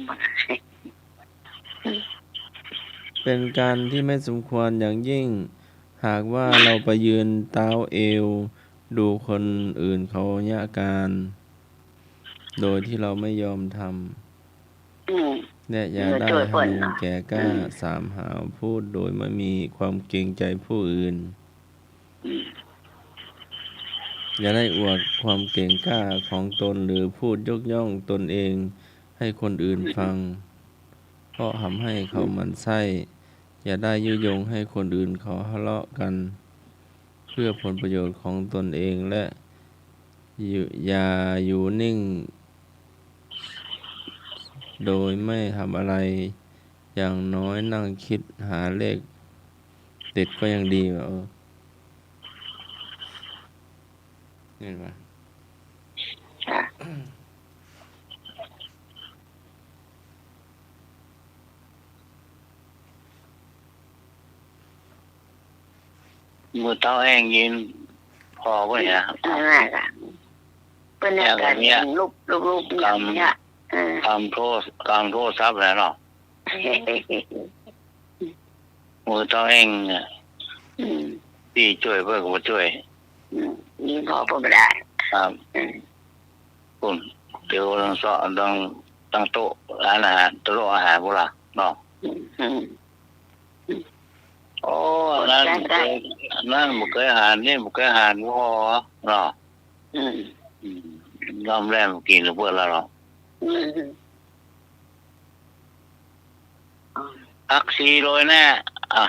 เป็นการที่ไม่สมควรอย่างยิ่ง หากว่าเราไปยืนเต๊าแอวดูคนอื่นเขาเยียะก๋าน โดยที่เราไม่ยอมทำ อืม และอย่าได้ฮะนงแก่กล้า อืม สามหาวพูดโดยไม่มีความเกรงใจผู้อื่น อืม อย่าได้อวดความเก่งกล้าของตน หรือพูดยกย่องตนเองให้คนอื่นฟัง เพราะทำให้เขาหมั่นไส้ อย่าได้ยุยงให้คนอื่นเขาทะเลาะกัน เพื่อผลประโยชน์ของตนเอง และอยู่ อย่าอยู่นิ่ง โดยไม่ทำอะไร อย่างน้อยนั่งคิดหาเลขเด็ดก็ยังดีว่ะ เออ เห็นปะ ค่ะ มือเต๊าแอ่งยืนผอเปิ้นเนี่ย อันนั้นน่ะ เปิ้นเนี่ย แล้วก็เนี่ย ก็ลุกๆๆ อย่างเนี้ย เออ กำโทร กำโทรศัพท์แหละเนาะ มือเต๊าแอ่งเนี่ย อืม ตี้จ้วยเปิ้นก็บ่จ้วย อืม ยืนผอเปิ้นบ่ได้ ครับ อืม ปุ้น เตียวตังเซาะ ตัง ตังโต๊ะร้านอาหาร โต๊ะอาหารพุ้นล่ะ เนาะ อืม อืม โอ้ อันนั้นบ่เกย อันนั้นบ่เกยหัน นี่บ่เกยหัน บ่ เนาะ อืม อืม น้ำแร่มกิ๋นเปิ้นแล้วเนาะ อืม ผักชีโรยหน้า อ่ะ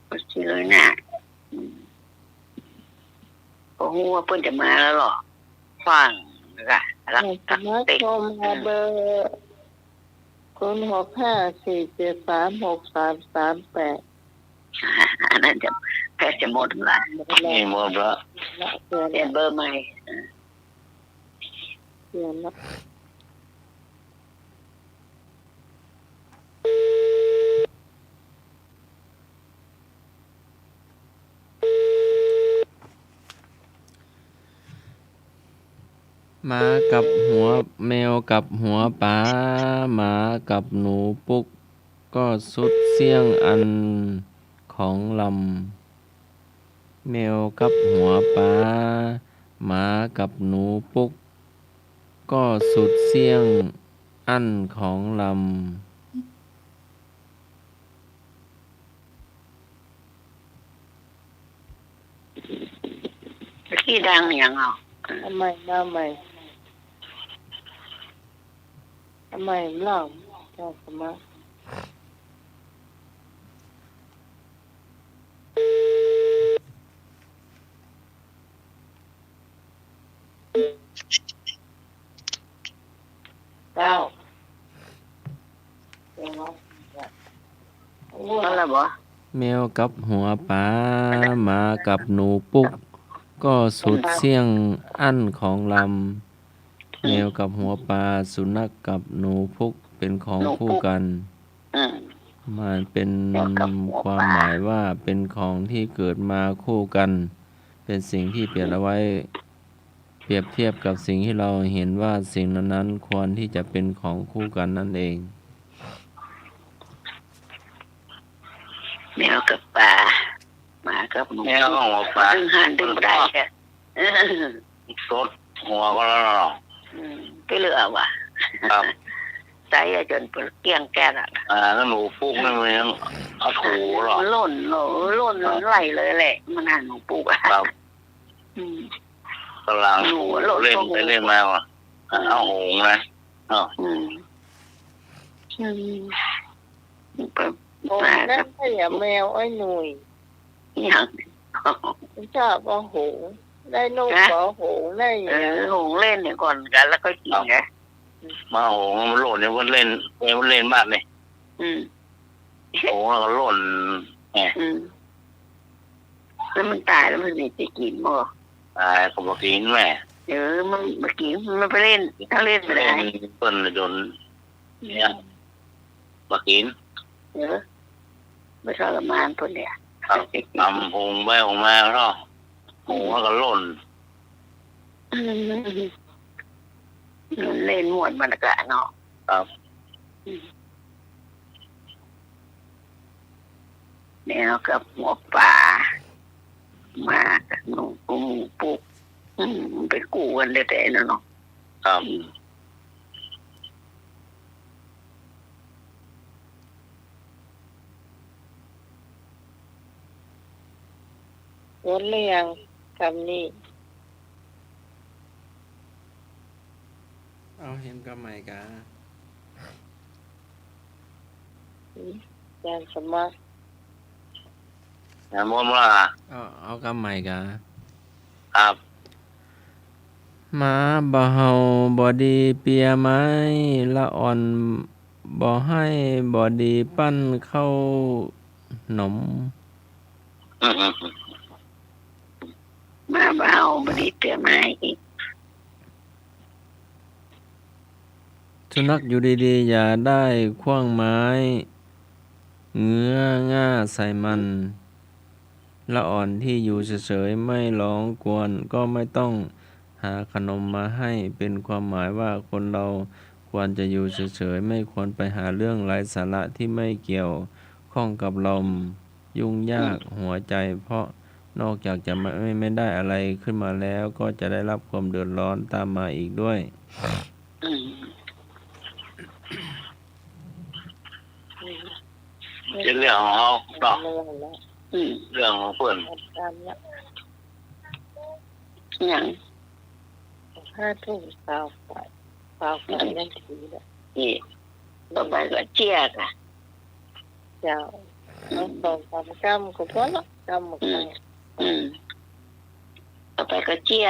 ผักชีโรยหน้า อืม บ่ฮู้ว่าเปิ้นจะมาแล้วเหรอ ฟังละ รัก เออ ตักเต็ก สมาคม อืม เบอร์ ศูนย์หกห้าสี่เจ็ดสามหกสามสามแปด อันนั้นจะ แปดจะหมดละ หมดละ นี่หมดละ เปลี่ยนเบอร์ใหม่ เปลี่ยนละ หมากับหัว แมวกับหัวป๋า หมากับหนูปุ๊ก ก็สุดเสี้ยงอั้นของลำ แมวกับหัวป๋า หมากับหนูปุ๊ก ก็สุดเสี้ยงอั้นของลำ ตะกี้ดังหยังอ่ะ เอาใหม่ เอาใหม่ เอาใหม่ เล่า เจ้าสมา เจ้า เอาละบ่ แมวกับหัวป๋า หมากับหนูปุ๊ก ก็สุดเสี้ยงอั้นของลำ แมวกับหัวป๋า สุนัขกับหนูปุ๊ก เป็นของคู่กัน อืม มันเป็นความหมายว่าเป็นของที่เกิดมาคู่กัน เป็นสิ่งที่เปรียบเอาไว้ เปรียบเทียบกับสิ่งที่เราเห็นว่าสิ่งนั้นๆ ควรที่จะเป็นของคู่กันนั่นเอง แมวกับป๋า หมากับหนู แมวกับหัวป๋า ดึงหันดึงบ่ได้แก สดหัวก็แล้วเนาะ อืม ไปเหลือว่ะ ครับ ใส่จนเกลี้ยงแก้วอะ อ่า แล้วหนูปุ๊กนี่มันยังเอาถูเหรอ มันล่น เออ ล่น ครับ มันไหลเลยแหละ มันหันหนูปุ๊กอะ ครับ อืม กำลัง หนูล่น เล่นไปเล่นมาว่ะ อืม เอาหงส์นะ เนาะ อืม อืม ไป โหงนั่นก็อย่าแมวไอ้หนุ่ย อย่าง มันชอบเอาโหง ได้นก ฮะ ก็เอาโหง ได้ เออ อย่าง โหงเล่นเหียก่อนกั๋น แล้วค่อยกิ๋นไง มาโหงมันโล่นเนี่ย มันเล่น มันเล่นบ้านนี่ อืม โหงแล้วก็โล่นไง อืม แล้วมันต๋ายแล้วมันสิได้กิ๋นบ่ ต๋ายก็บ่กิ๋นแม่ เออ มันบ่กิ๋น มันไปเล่น เฮาเล่นบ่ได้ เล่นเปิ้นโดน เนี่ย บ่กิ๋น เออ บ่ทรมานเปิ้นเลย ครับ ตำโหงไปโหงมาเนาะ โหงแล้วก็โล่น อืม มันเล่นม่วนมันกะเนาะ ครับ อืม แนวกับหัวป๋า มากับหนูกูหมูปุก อืม มันไปกู้กั๋นแต๊ๆ นั่นเนาะ ครับ อืม หมดหรือยัง กำนี้ เอา เห็นกำใหม่กา อืม อาจารย์สมัคร ยังบ่มา เอา เอากำใหม่กา ครับ หมาบ่เห่าบ่ดีเปียไม้ ละอ่อนบ่ไห้บ่ดีปั้นข้าวหนม หมาบ่เห่าบ่ดีเปียไม้ สุนัขอยู่ดีๆ อย่าได้ขว้างไม้เงื้อง่าใส่มัน ละอ่อนที่อยู่เฉยๆ ไม่ร้องกวน ก็ไม่ต้องหาขนมมาให้ เป็นความหมายว่าคนเราควรจะอยู่เฉยๆ ไม่ควรไปหาเรื่องไร้สาระที่ไม่เกี่ยวข้องกับเรา ยุ่งยาก อืม หัวใจ เพราะนอกจากจะไม่ ไม่ ไม่ได้อะไรขึ้นมาแล้ว ก็จะได้รับความเดือดร้อนตามมาอีกด้วย อืม เป๋นเรื่องของเฮาเนาะ อืม เรื่องของเปิ้น หยัง ห้าทุ่มซาวแปด ซาวแปดนาทีแล้ว นี่ ต่อไปก็เจียกะ เจ้า เอาสองสามกำก็พอละ กำบ่ อืม กำ อืม ต่อไปก็เจีย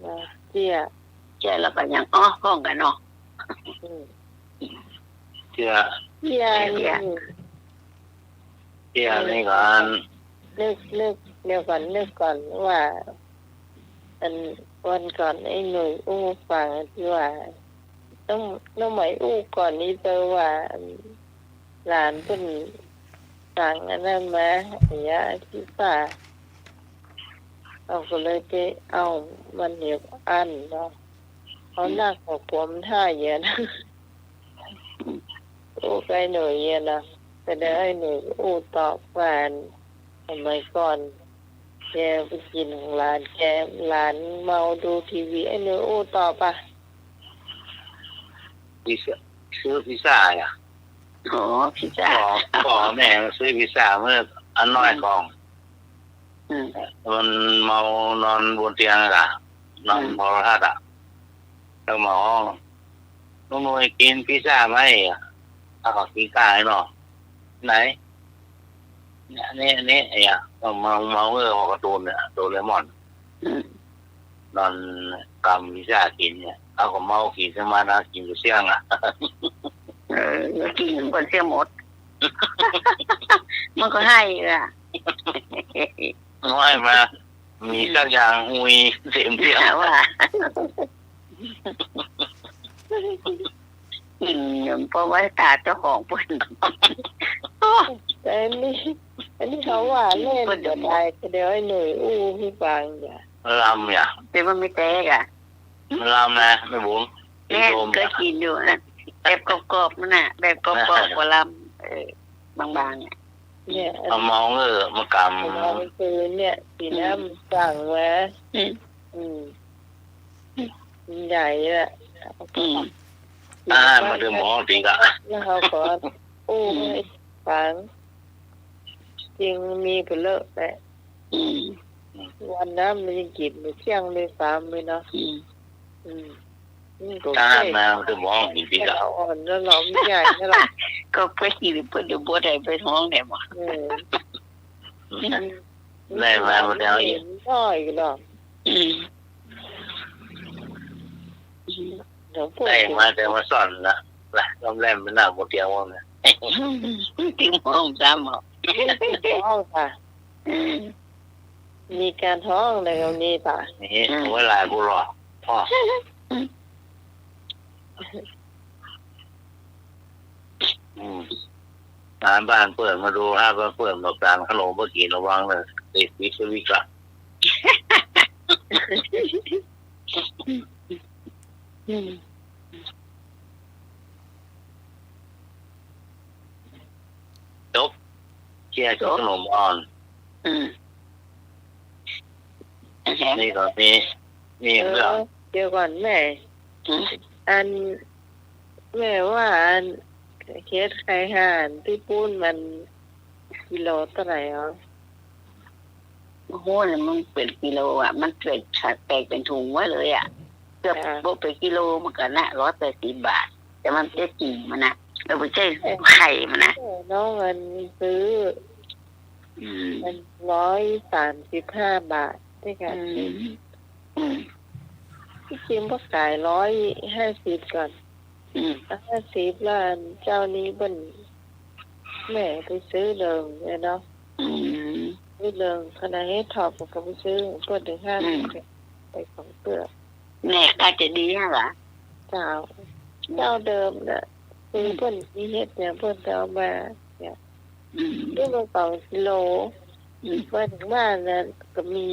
นะ เจีย เจียแล้วก็หยัง อ๋อ ฮ้องกั๋นเนาะ อืม เจีย เจีย เจีย นี่ เจียนี่ก่อน นึก นึก เดี๋ยวก่อน นึกก่อนว่า อัน วันก่อนไอ้หนุ่ยอู้ฟังตี้ว่า น้อง น้องไหมอู้ก่อนนี้เตอว่า อัน หลานเปิ้นสั่งอันนั้นมา ไอ้ยาพิซซ่า เฮาก็เลยไปเอา มันเหียอั้นเนาะ เฮา อืม นักกว่าความท่าเยอะนะ อู้กับไอ้หนุ่ยอะนะ แต่เดี๋ยวไอ้หนุ่ยอู้ตอบว่า สมัยก่อน แกไปกิ๋นของหลานแก หลานเมาดูทีวี ไอ้หนุ่ยอู้ตอบอะ พิซซ่า ซื้อพิซซ่าอะ อ๋อ พิซซ่า ป้อ ป้อแม่ซื้อพิซซ่าเมื่ออันน้อยก่อน อืม มันเมานอนบนเตียงอะ นอน อืม โทรทัศน์อะ แล้วมาฮ้อง "น้องหนุ่ยกิ๋นพิซซ่าไหม" อะ "อ้าว กิ๋นก้า" เนาะ "ไหน" "เนี่ย เนี่ย เนี่ย" ไอ้อะ เมา เมา เออ ออกการ์ตูนเนี่ย โดเรมอน อืม นอนกำพิซซ่ากิ๋นเนี่ย เฮาก็เมากิ๋นขึ้นมานะ กิ๋นจนเสี้ยงอะ เออ กิ๋นจนเสี้ยงหมด มันก็ไห้อะ น้อยมา มีสักอย่าง หุยเสียงเสี้ยง ว่า กิ๋นเพราะว่าต๋าเจ้าของเปิ้น แต่อันนี้ อันนี้เขาว่าเล่น เปิ้นจะบอก บ่ได้ เดี๋ยวไอ้หนุ่ยอู้หื้อฟังอย่า ลำอย่า แต่มันไม่แตกอะ มันลำนะ แม่บุ๋ม แม่ กิ๋นโดม ก็กิ๋นอยู่นะ แบบกรอบๆ นั่นน่ะ แบบกรอบๆ ก็ลำ เออ บางๆ อะ เนี่ย เอามองเออ มากำ เอามองคือเนี่ย สีน้ำ อืม สั่งมา อืม อืม มันใหญ่อะ อืม อ่า มาถึงหมอจริงอะ แล้วเขาก็อู้ อืม หื้อฟัง จริงมีไปเลอะแหละ อืม วันนั้นมันยังกิ๋นไปเสี้ยงไปสามเลยเนาะ อืม อืม อืม ก็ ถ้าหันมามันจะมองอีกทีก็ อ่อนแล้วหรอ มันใหญ่แล้วหรอ ก็ไปขี่เปิ้นเดี๋ยวบ่ได้ไปท้องแหน่บ่ เออ แรงมาบ่ได้เอาอีก น้อยหรอ อืม เดี๋ยวปวด แรงมาแต่มาซ่อนนะ ละ ลมแรงมันหนักหมดเดียวนะ ติ่งห้องซ้ำเหรอ ติ่งห้องค่ะ อืม มีการท้องอะไรกับนี่ป่ะ นี่ อืม เวลากูรอ พ่อ อืม หาบ้านเปิ้นมาดู หาบ้านเปิ้นบอกตามขนมบ่กิ๋นระวังเลย ติดวิตวิตละ อืม จบ เคลียร์ จบ ขนมอ่อน อืม นี่ก็มี มีเรื่อง เออ เดี๋ยวก่อนแม่ อืม อัน แม่ว่าอัน เฮ็ดไข่ห่านตี้ปู๊นมันกิโลเต้าใด๋อ๋อ โอ้โห มันเป๋นกิโลอะ มันแตก แตกเป๋นถุงไว้เลยอะ เกือบ อ่า บ่เป๋นกิโลเหมือนกั๋นนะ ร้อยแปดสิบบาท แต่มันเป๋นกิ่งมันนะ แล้วบ่ใจ้ไข่มันนะ เออ น้องอันซื้อ อืม มันร้อยสามสิบห้าบาทด้วยกั๋น อืม อืม ตี้จริงก็ขายร้อยห้าสิบก่อน อืม ห้าสิบ แล้วอันเจ้านี้เปิ้น แม่ไปซื้อเดิมเนี่ยเนาะ อืม ซื้อเดิม ขนาดเฮ็ดถอดก็ไปซื้อเปิ้นเถิงห้าสิบ อืม ไปสองเตื้อ แม่ก็จะดีหั่นหละ เจ้า อืม เจ้าเดิมน่ะ คือ อืม เปิ้นมีเฮ็ดหยังเปิ้นก็เอามาเนี่ย อืม ซื้อมาสองกิโล อืม มาเถิงบ้านน่ะ ก็มี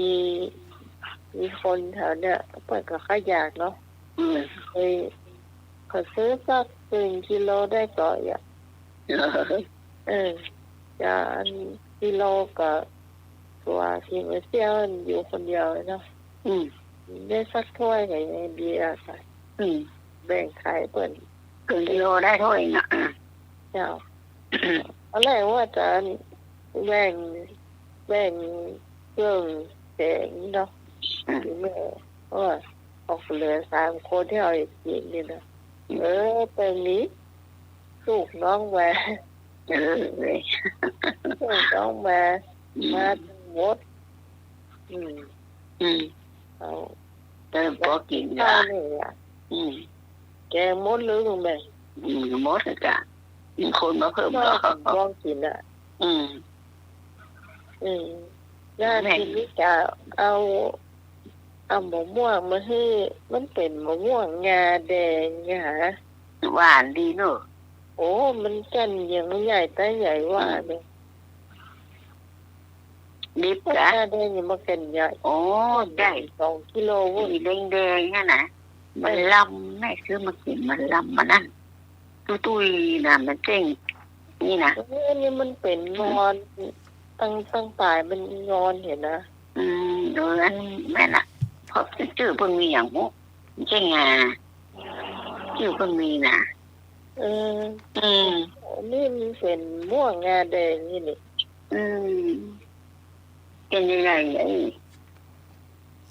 มีคนแถวเนี่ย เปิ้นก็ขายอยากเนาะ อืม เอย ขอซื้อสักหนึ่งกิโลได้ก่อ เออ เออ จะอันกิโลก็ ตั๋วตี้มาเสี้ยวอยู่คนเดียวเนาะ อืม ได้สักถ้วยก็ยังดีอะค่ะ อืม แบ่งขายเปิ้น เกินกิโลได้ถ้วยน่ะ อ่ะ เจ้า ต๋อนแรกว่าจะแบ่ง แบ่งเปิ้นแบ่งเนาะ อืม แม่ เพราะว่าออกเหลือสามคนตี้เอาอีกกิ๋นนี่นะ อืม เออ แต่มีลูกน้องมา เออ ลูกน้องมา อืม มาทั้งหมด อืม อืม เอา เออ พอกิ๋น ข้าว ละ นี่อะ อืม แกงหมดเลยลูกแม่ อืม หมดละจ้ะ มีคนมาเพิ่ม น้อย ก็ พอกิ๋นอะ อืม อืม แล้ว แม่ ทีนี้ก็เอา เอามะม่วงมาหื้อ มันเป๋นมะม่วงงาแดงเนี่ยหา หวานดีเนาะ โอ้ มันแก่นยังใหญ่ ต้นใหญ่หวานเลย อืม ดิบกะ งาแดงยังบ่แก่นใหญ่ โอ้ ใหญ่ สองกิโล อีแดงๆ นั่นน่ะ มันลำ แม่ซื้อมากิ๋นมันลำมันนั่น ตุ้ยๆ น่ะ มันเจ๋ง นี่นะ เออ อันนี้มันเป๋นงอน ตั้ง ตั้งปลายมันงอนหั้นนะ อืม เออ อันแม่นน่ะ เพราะจื้อเปิ้นมีหยังฮู้ มันใจ้งา จื้อเปิ้นมีน่ะ เออ อืม อันนี้มันเป๋นม่วงงาแดงนี่นี่ อืม เป๋นใหญ่ๆ ไอ้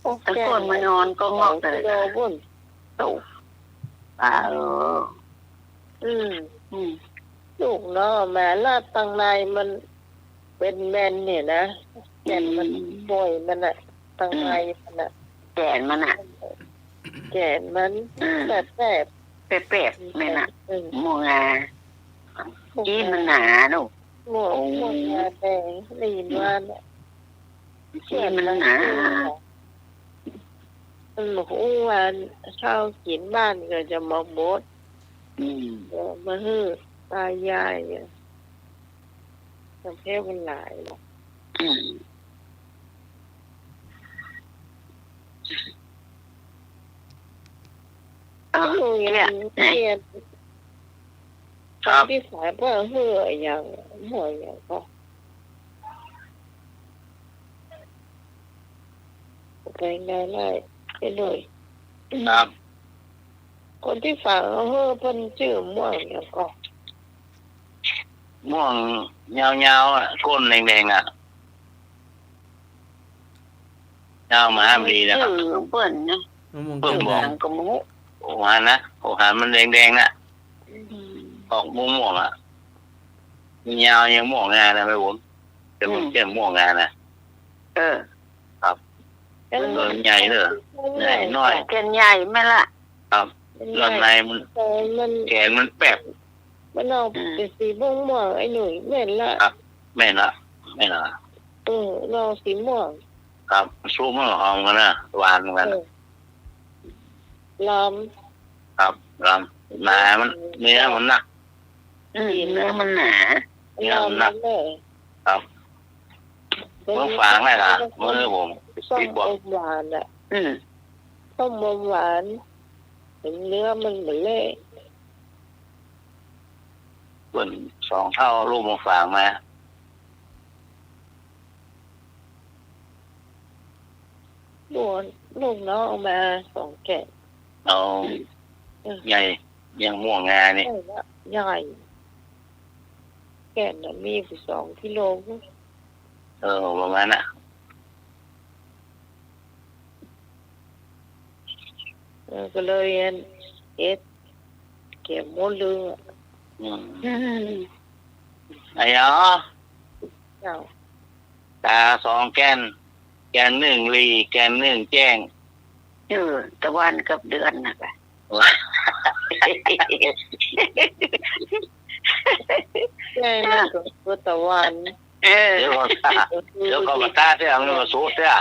โอ้ ตะโกนมานอนก็งอกเลย สองกิโลปุ้น โต อ่า เออ อืม อืม ลูกเนาะ มาลาดตังในมันเป๋นแม่นเนี่ยนะ แก่นมัน อืม ป่วยมันน่ะ ตังในมันน่ะ แก่นมันน่ะ แก่นมัน อืม แปบๆ แปบๆ แม่นน่ะ อืม ม่วงงา ม่วงงา จีนมันหนาเนาะ ม่วง โอ้ ม่วงงาแดง ได้ยินว่าเนี่ย จีนมันหนา มันบอกอู้ว่าข้าวกิ๋นบ้านก็จะมาหมด อืม เดี๋ยวมาหื้อตายายเนี่ย ประเภทมันหลายหรอก อืม เอา เรียน เรียน ครับ ตี้สายเปิ้นหื้ออย่าง หื้ออย่างก็ ไปงานได้ไปเลย ครับ คนตี้ฝากเอาหื้อเปิ้นจื้อม่วงอย่างก็ ม่วงยาวๆ อะ ก้นแดงๆ อะ ยาวมหาบดีนะครับ จื้อเปิ้นนะ มะม่วง เปิ้นบอก ก้นแดง ก็บ่ฮู้ โหหันนะ โหหันมันแดงๆ นะ อืม ออกม่วงๆ อะ ยาวยังม่วงงานะ แม่บุ๋ม แต่มัน อืม เจ้าม่วงงานะ เออ ครับ แล้วมัน เออ ใหญ่เน่อ ใหญ่น้อย แก่นใหญ่ไหมล่ะ ครับ มันใหญ่ แล้วในมัน แต่มัน แก่นมันแป๊บ มันออก อืม เป๋นสีม่วงๆ ไอ้หนุ่ย แม่นละ ครับ แม่นละ แม่นละ เออ มันออกสีม่วง ครับ ซุปมันก็หอมกั๋นนะ หวานเหมือนกั๋น เออ ลำ ครับ ลำ หนามัน เออ เนื้อมันหนัก อืม เนื้อมันหนา เนื้อมันหนัก ลำเลย ครับ เมืองฝางได้ล่ะ เมืองผม ส้ม ติดบ่ อมหวานอะ อืม ส้มอมหวาน เห็นเนื้อมันเหมือนเละ เปิ้นสองเต้าลูกเมืองฝางมา ลูก ลูกน้องเอามาสองแก่น เอา อืม ใหญ่ ยังม่วงงานี่ ใหญ่ละ ใหญ่ แก่นน่ะมีอยู่สองกิโล เออ ประมาณน่ะ เออ ก็เลยเฮ็ด เก็บหมดเลยอะ อืม อืม ไอ้หยอ เจ้า ต๋าสองแก่น แก่นนึ่งหรี่ แก่นนึ่งแจ้ง เออ ตะวันกับเดือนน่ะ ใช่ มันก็คือตะวัน เออ เดี๋ยวก่อน เดี๋ยวก่อน มาต๋าเตื้อ มันมาสูตรเตื้อ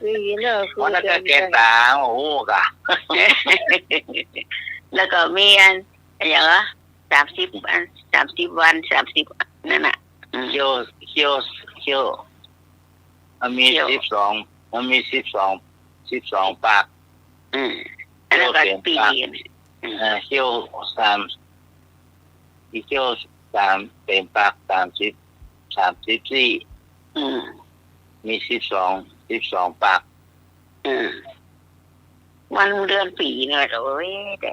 คือเนอะ คือ มันก็แก่นต๋า โอ้โห กะ แล้วก็มีอัน อันอย่างวะ สามสิบอัน สามสิบวัน สามสิบ นั่นน่ะ อืม เขี้ยว เขี้ยว เขี้ยว มันมี เขี้ยว สิบสอง มันมีสิบสอง สิบสองปาก อืม อันนั้นก็ เขี้ยวเต็มปาก ปี อืม เอ่อ เขี้ยวสาม อีเขี้ยวสามเต็มปาก สามสิบ สามสิบสี่ อืม มีสิบสอง สิบสองปาก อืม วันเดือนปีเนี่ย โอ้ย แต่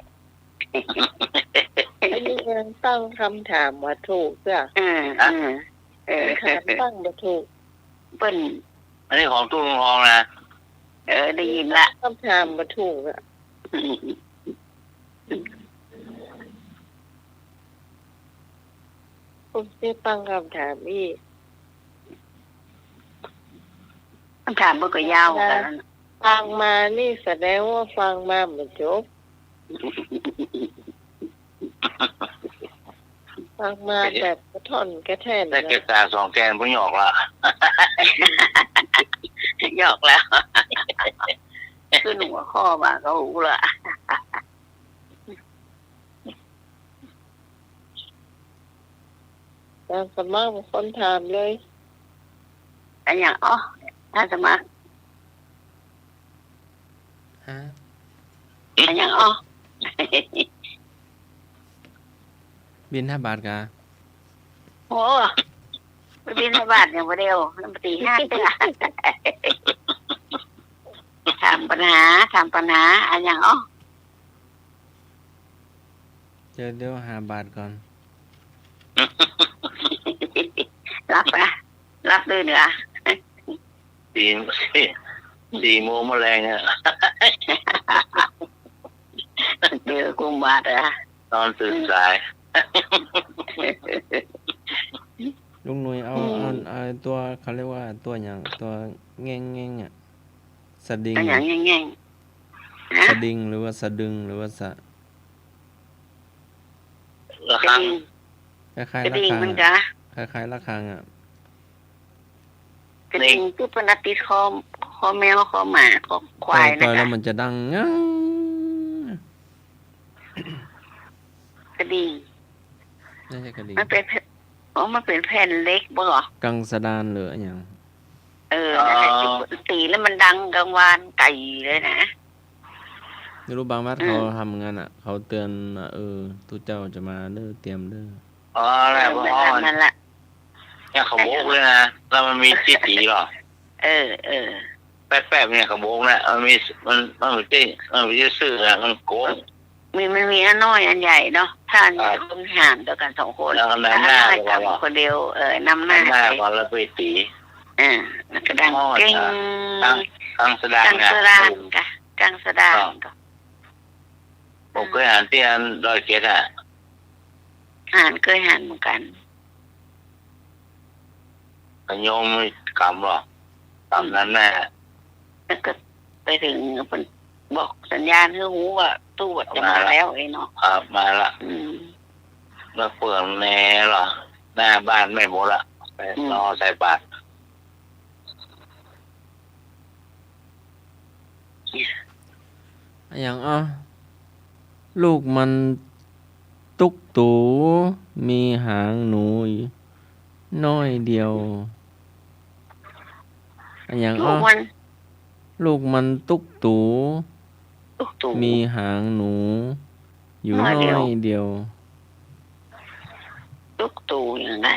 ไอ้นี่ยังตั้งคำถามบ่ถูกจ้ะ อืม อืม เออ คำถามตั้งบ่ถูก เปิ้น อันนี้ของตู้ลุงทองนะ เออ ได้ยินละ คำถามบ่ถูกอะ ผมจะตั้งคำถามอีก คำถามมันก็ยาวเหมือนกันนะ ฟังมานี่แสดงว่าฟังมาบ่จบ ฟังมาแบบกระท่อนกระแท่นนะ ได้แก่นต๋าสองแก่น บ่หยอกละ หยอกแล้ว ขึ้นหัวข้อมาก็ฮู้ละ อาสาสมัครเป๋นคนถามเลย อันอย่าง อ๋อ อาสาสมัคร ฮะ อันอย่าง อ๋อ บิณฑบาตกะ โอ้ ไปบิณฑบาตอย่างบ่เดียว มันตีห้าเตื้อ ถามปัญหา ถามปัญหา อันอย่าง อ๋อ เดี๋ยว เดี๋ยวหาบาตรก่อน รับนะ รับด้วยเนอะ สี่ สี่ สี่โมงมาแลงอะ เดี๋ยวกุมบาตรอะ นอนตื่นสาย ลุงหนุ่ยเอา อืม เอา เอาตัว เขาเรียกว่าตัวอย่าง ตัวแง่งๆ อะ สะดิง อะหยังแง่งๆ ฮะ สะดิงหรือว่าสะดึงหรือว่าสะ ระฆัง สะดิง คล้ายๆ ระฆังอะ สะดิงมันกะ คล้ายๆ ระฆังอะ สะดิง นี่ คือเปิ้นเอาติดคอ คอแมว คอหมา คอควาย ต่อยๆ นะกะ แล้วมันจะดัง งั่ง สะดิง ไม่ใช่กระดิ่ง มันเป๋นแผ่น อ๋อ มันเป๋นแผ่นเหล็กบ่ กังสดานหรืออะหยัง เออ นั่นแหละ อ๋อ ตีแล้วมันดังกังวานไก๋เลยนะ ไม่รู้ บางวัด อืม เขาทำงั้นอะ เขาเตือนว่า เออ ตุ๊เจ้าจะมาเด้อ เตรียมเด้อ อ๋อ นั่นแหละ เออ เพราะว่ามัน นั่นแหละ เนี่ยเขาโบกเลยนะ แล้วมันมีตี้ตี๋เหรอ เออ เออ แป๊บๆ เนี่ยเขาโบกนะ มันมี มัน มันมีตี้ มันมีตี้ซื่อนะ มันโกง มี มันมีอันน้อยอันใหญ่เนาะ ถ้าอันใหญ่ อ่า ก็มีหามเดียวกั๋นสองคน แล้วก็นำหน้า ถ้าอันน้อย ก่อนเหรอ ทำคนเดียว เออ นำหน้า นำหน้า ไป ก่อนแล้วไปตี๋ เออ แล้วก็ดัง อ๋อ เก้ง จ้ะ กัง กังสดาน กังสดาน นะ กะ กังสดาน อ๋อ กะ ผมเกยหันตี้อันดอยเกตอะ หัน เกยหันเหมือนกั๋น ก็โยมกำเหรอ กำนั้นแหละ แล้วก็ไปเถิงเปิ้นบอกสัญญาณหื้อฮู้ว่าตู้บาดจะมาแล้ว เอ้ยเนาะ ครับ มาละ อืม มาเปื้องแหน่เหรอ หน้าบ้านแม่หมดละ ไป อืม รอใส่บาตร อะหยังอ้อ ลูกมันตุ๊กตู่ มีหางหนูน้อยเดียว อะหยังอ้อ ลูกมัน ลูกมันตุ๊กตู่ ตุ๊กตู่ มีหางหนูอยู่น้อยเดียว น้อยเดียว ตุ๊กตู่อย่างไร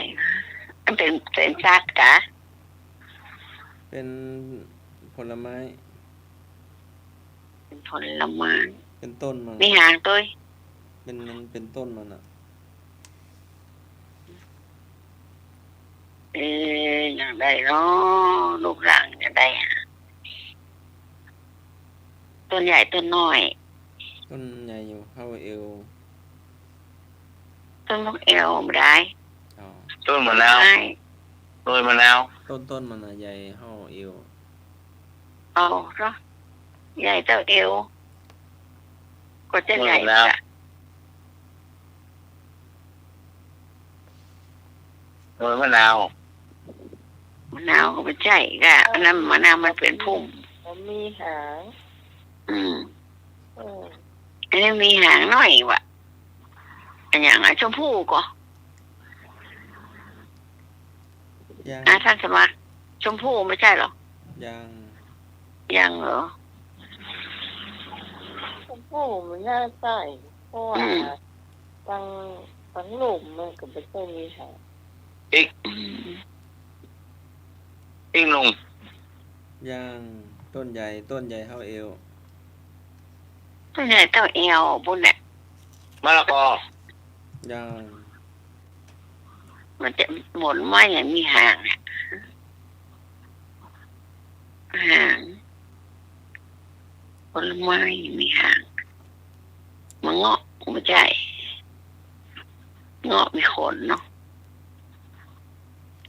มันเป๋น เป๋นสัตว์กะ เป๋นผลไม้ เป๋นผลไม้ เป๋นต้นมัน มีหางตวย เป๋น มันเป๋นต้นมันอะ เออ อย่างใดเนาะ รูปร่างอย่างใดอะ ต้นใหญ่ต้นน้อย ต้นใหญ่อยู่เท่าเอว ต้นบักแอวบ่ได้ อ๋อ ต้นมะนาว ต้นไม้ ต้นมะนาว ต้น ต้นมันน่ะใหญ่เท่าเอว อ๋อ เหรอ ใหญ่เต้าเอว ก็จะใหญ่ ต้นมะนาว กะ ต้นมะนาว มะนาวก็บ่ใจ้กะ อันนั้นมะนาวมันเป๋นพุ่ม มันมีหาง อืม อืม อันนี้มีหางน้อยว่ะ อะหยังอะ ชมพูก่อ ยัง อ่ะ ท่านสมัคร ชมพูไม่ใช่เหรอ ยัง ยังเหรอ ชมพูมันน่าใจ้ เพราะว่า อืม บาง บางรูปมันก็บ่ใจ้มีหาง อีก อืม อีกลุง ยัง ต้นใหญ่ ต้นใหญ่เท่าเอว ต้นใหญ่เต้าเอวปู้นแหละ มะละกอ ยัง มันจะหมอนไม้อะมีหางอะ หาง ผลไม้มีหาง มะเงาะ บ่ใจ้ เงาะมีขนเนาะ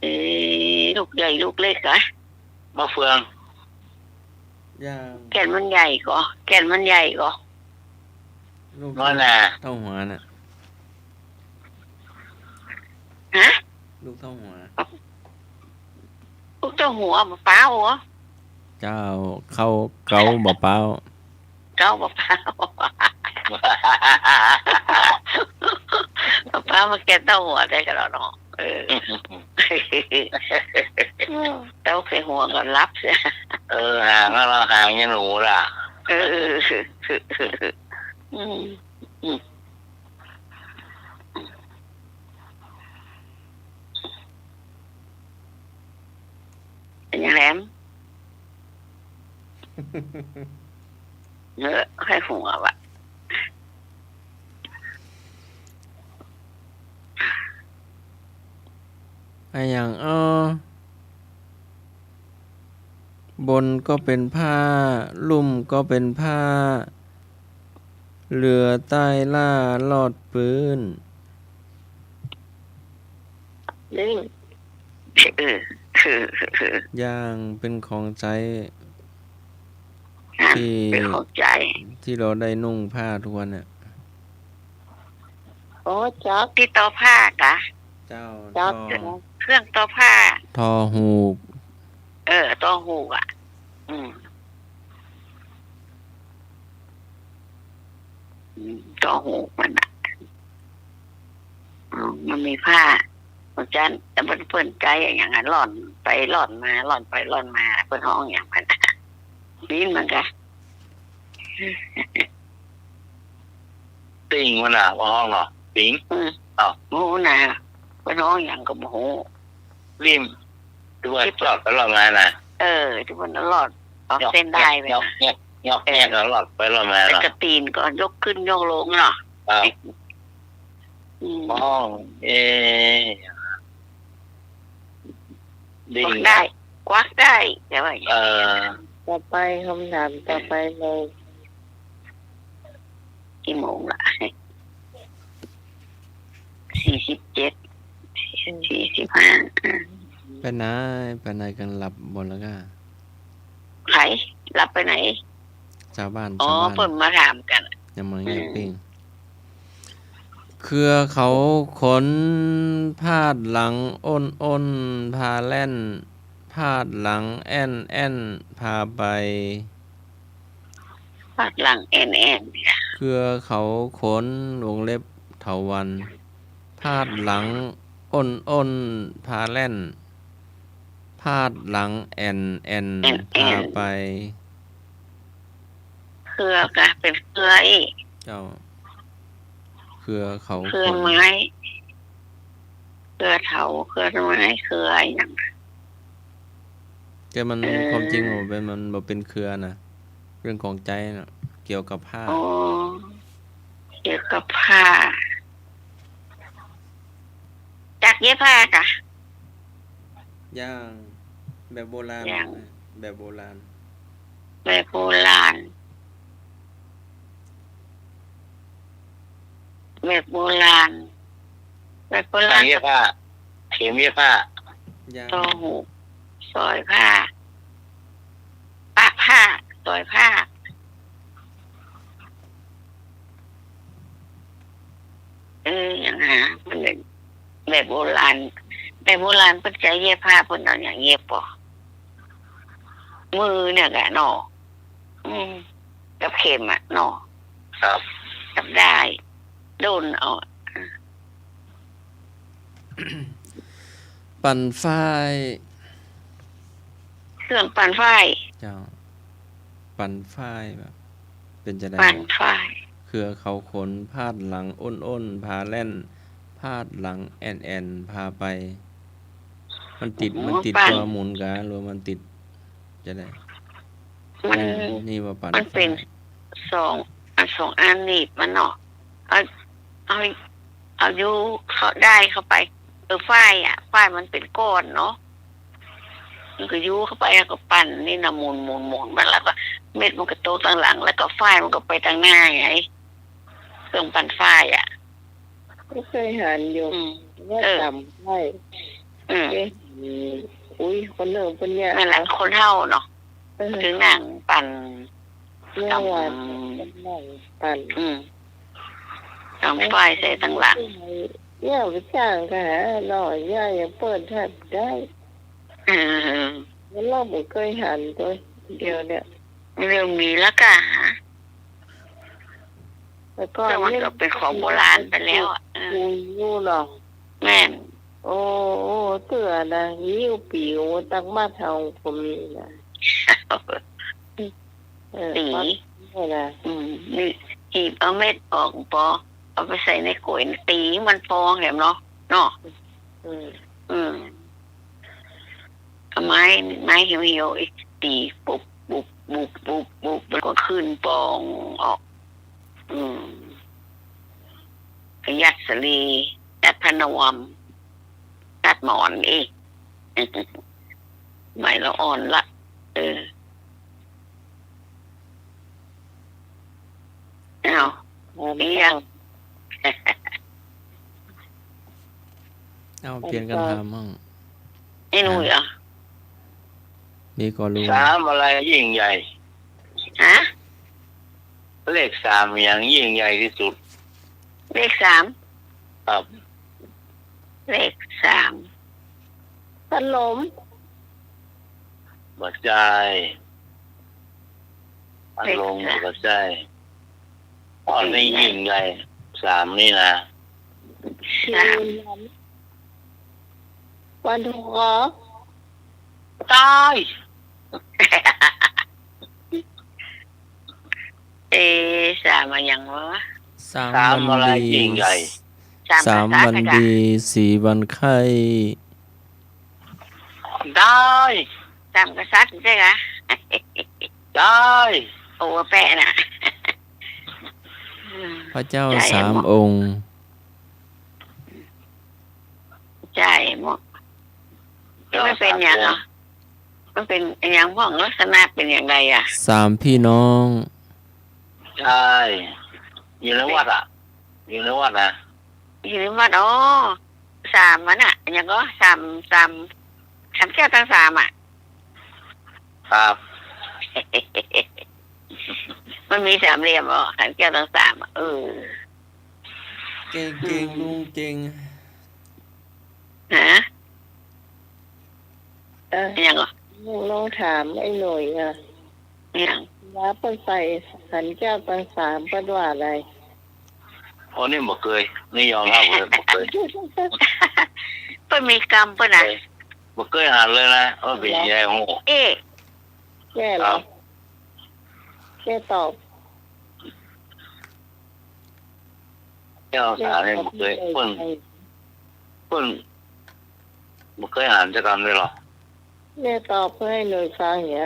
เอ๊ะ ลูกใหญ่ลูกเล็กอะ มะเฟือง ยัง แก่นมันใหญ่ก่อ แก่นมันใหญ่ก่อ ลูก น้อยน่ะ เต้าหัวน่ะ ฮะ ลูกเต้าหัว ลูกเต้าหัว มะพร้าวเหรอ เจ้า เข้าเก๊าบ่เป๊า เก๊าบ่เป๊า บ่เป๊ามาแก่นเต้าหัวได้กะแล้วเนาะ เออ เต้าใส่หัวก็หลับเสีย เออ หางก็หางยังหนูล่ะ เออ อืม อืม เป๋นหยังแหลม เออ ใค่หัวว่ะ อะหยังอ้อ บนก็เป๋นผ้า ลุ่มก็เป๋นผ้า เหลือใต้ล่าลอดปื๊น นึ่ง เออ เออ เออ เออ อย่างเป๋นของใจ๊ อ่ะ ที่ เป๋นของใจ๊ ที่เฮาได้นุ่งผ้ากู้วันเนี่ย โอ้ จ๊อก ตี้ทอผ้ากะ เจ้า จ๊อก ทอ เครื่องทอผ้า ทอฮูก เออ ทอฮูกอะ อืม อืม ทอฮูกมันอะ อืม มันมีผ้า อาจ๋ารย์ แต่เปิ้น เปิ้นใจ๊อะหยังอะ ล่อนไปล่อนมา ล่อนไปล่อนมา เปิ้นฮ้องหยังมัน ปิ้นมันกะ ปิ้งมันน่ะ บ่ฮ้องเหรอ ปิ้ง อืม อ้าว บ่ฮู้นะ เปิ้นฮ้องหยังก็บ่ฮู้ ลิ่ม ตี้ว่า ตี้ ลอดไปลอดมาน่ะ เออ ตี้มันลอดออก ยอก เส้นด้ายไป ยอก น่ะ แงก ยอก เออ แงก แล้วลอดไปลอดมา แล้ว เนาะ ก็ตี๋นก็ยกขึ้นยกลงเนาะ ครับ อืม ฮ้อง เอ๊ะ ได้ยิน กวักได้ กวักได้ แต่ว่า เออ ต่อไป คำถามต่อไปเลย อืม กี่โมงละ สี่สิบเจ็ด สี่สิบห้า อ่ะ ไปไหน ไปไหนกั๋น หลับบ่แล้วก้า ใผ หลับไปไหน จาวบ้าน อ๋อ จาวบ้าน เปิ้นมาถามกั๋น ยังมาเงียบ อืม ปิ้ง เครือเขาขน พาดหลังอ้นอ้น พาแล่น พาดหลังแอ่นแอ่น พาไป พาดหลังแอ่นแอ่น เครือเขาขน วงเล็บ เถาวัลย์ พาดหลังอ้นอ้น พาแล่น พาดหลังแอ่นแอ่น แอ่นแอ่น พาไป เครือก็เป๋นเครืออี้ เจ้า เครือเขาขน เครือไม้ เครือเถา เครือไม้ เครืออะหยัง แต่มัน เออ ความจริงมันบ่เป๋น มันบ่เป๋นเครือนะ เรื่องของใจ๊น่ะ เกี่ยวกับผ้า อ๋อ เกี่ยวกับผ้า จักเย็บผ้าก่ะ ยัง แบบโบราณ ยัง แบบโบราณ แบบโบราณ แบบโบราณ แบบโบราณ ช่างเย็บผ้า เข็มเย็บผ้า ยัง ต่อหูก สอยผ้า ปากผ้า สอยผ้า เออ อย่างหา มันแบบ แบบโบราณ แบบโบราณเปิ้นใจ๊เย็บผ้า เปิ้นเอาหยังเย็บก่อ มือเนี่ยแหละเนาะ อืม กับเข็มอะเนาะ ครับ กับด้าย ด้นเอาอะ ปั่นฝ้าย เครื่องปั่นฝ้าย เจ้า ปั่นฝ้ายแบบ เป๋นจะใด ปั่นฝ้าย เครือเขาขน พาดหลังอ้นอ้น พาแล่น พาดหลังแอ่นแอ่น พาไป มันติด อ๋อ มันติด ปั่น ตั๋วหมุนก๋า หรือมันติด จะใด มัน อันนี้ว่าปั่น มันเป๋น ฝ้าย สอง อันสองอันหนีบมันเนาะ เอา เอา เอายูเข้า ด้ายเข้าไป เออ ฝ้ายอะ ฝ้ายมันเป๋นก้อนเนาะ มันก็ยูเข้าไป แล้วก็ปั่นนี่นะ หมุน หมุน หมุนมัน แล้วก็เม็ดมันก็ตกตังหลัง แล้วก็ฝ้ายมันก็ไปตังหน้าไง เครื่องปั่นฝ้ายอะ ก็เกยหันอยู่ อืม ว่า เออ ต๋ำฝ้าย อืม เกยหัน อุ๊ย คนเฒ่าเปิ้นเนี่ย นั่นแหละ คนเฒ่าเนาะ เออ ถือหนังปั่น เมื่อวาน ต๋ำ นั่งปั่น อืม ต๋ำฝ้ายใส่ตังหลัง เนี่ย ไปจ้างก็หาหน่อย ย่ายังเปิ้นทันได้ เออ แล้วเฮาบ่เกยหันตั๊วเดียวเนี่ย เริ่มมีแล้วก่ะ แต่ก่อน แต่มันก็เป๋นของโบราณไปแล้วอะ เออ กูอยู่เนาะ แม่น โอ้ เตื้อนะ ยี่สิบปี๋ โอ้ ตังมาเฒ่าผมนี่นะ เออ ตี๋ ปั๊บ นี่นะ อืม นี่ หีบเอาเม็ดออก ปอ เอาไปใส่ในก๋วย ตี๋มันฟองแหมเนาะ เนาะ อืม อืม เอาไม้ ไม้เหี่ยวๆ อีก ตี๋ ปุบ ปุบ ปุบ ปุบ ปุบ แล้วก็ขึ้นฟองออก อืม ก็ยัดสะหลี ยัดผ้านวม ยัดหมอนอีก สมัยละอ่อนละ เออ อ้าว เอา เปลี่ยน เอา เปลี่ยนกั๋นถามมั่ง ไอ้หนุ่ย ถาม อ่ะ มีก่อลุง สามอะไรยิ่งใหญ่ ฮะ เลขสามอะหยังยิ่งใหญ่ตี้สุด เลขสาม ครับ เลขสาม พัดลม บ่ใจ้ พัดลม เลขสาม บ่ใจ้ อันนี้ยิ่งใหญ่ สามนี่นะ สาม วันทอง ต๋าย เอ๊ะ สามอะหยังวะ สาม สามอะไร วันดี ยิ่งใหญ่ สาม สาม กษัตริย์ วันดี สี่วันไข้ ได้ สามกษัตริย์ใจ้ก่ะ ได้ โอ้ แปะน่ะ พระเจ้า ใจ้ สามองค์ ใจ้หมด มันเป๋นหยังอ่ะ มันเป๋นหยังพ่อง ลักษณะเป๋นอย่างใดอ่ะ สามพี่น้อง ใจ้ อยู่ในวัดอะ อยู่ในวัดนะ อยู่ในวัด อ๋อ สามอันน่ะ หยังก็ สาม สาม สามแก้วตังสามอะ ครับ มันมีสามเหลี่ยมเหรอ สามแก้วตังสามอะ เออ เก่ง เก่ง อืม ลุงเก่ง ฮะ เออ หยังเหรอ ลองถามไอ้หน่อยอะ หยัง ว่าเปิ้นใส่ขันแก้วตังสาม เปิ้นว่าอะไร อ๋อ นี่บ่เกย นี่ยอมฮับเลย บ่เกย เปิ้นมีกำเปิ้นนะ บ่เกยหันเลยนะ ว่าเป๋นยังไง โอ้ เอ๊ะ แก้เหรอ ครับ แก้ตอบ แก้วตังสามนี่บ่เกย เปิ้น เปิ้น บ่เกยหันจักกำเลยเหรอ แม่ตอบเปิ้นหื้อหน่อยฟังเหีย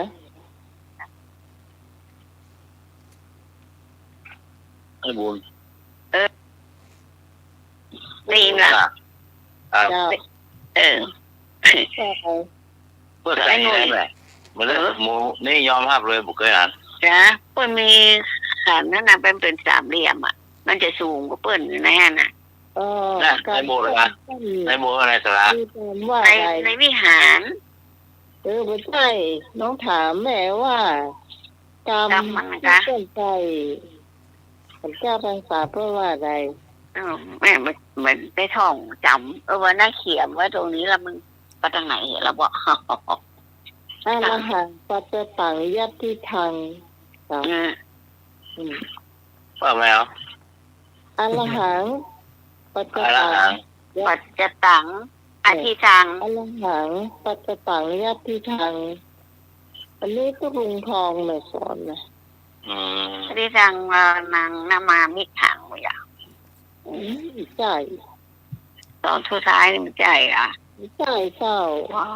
ไอ้บุญ เออ ได้ยินละ อ่ะ เจ้า เออ เปิ้นใส่ ไอ้หน่อย นี่แหละ มันเลย เออ หมู่นี่ยอมฮับเลย บ่เกยหัน จ้ะ เปิ้นมีขันนั่นน่ะ มันเป๋นสามเหลี่ยมอะ มันจะสูงกว่าเปิ้นอยู่ในหั้นน่ะ เออ นะ ในโบสถ์เหรอ ในโบสถ์อะไร ศาลา คือคำว่า ใน อะไร ในวิหาร เออ บ่ใจ้ น้องถามแม่ว่า กำ กำมันนะ ที่เปิ้นใส่ ขันแก้วตังสาม เปิ้นว่าอะไร เออ แม่ มัน มันไปท่องจ๋ำ เออ วันนั้นเขียนไว้ตรงนี้ละ มึงไปตางไหนละบ่ อะระหัง ปัจจตัง ยัตถิตัง เนาะ อืม อืม ว่าไงอ่ะ อะระหัง ปัจจตัง อะระหัง ปัจจตัง เออ อทิตัง อะระหัง ปัจจตัง ยัตถิตัง อันนี้ก็ลุงทองน่ะสอนนะ อืม อทิตัง วานัง นะมามิ ถัง อย่าง อืม ใจ้ ตอนสุดท้ายนี่มันใจ้อะ ใจ้เจ้า ว้า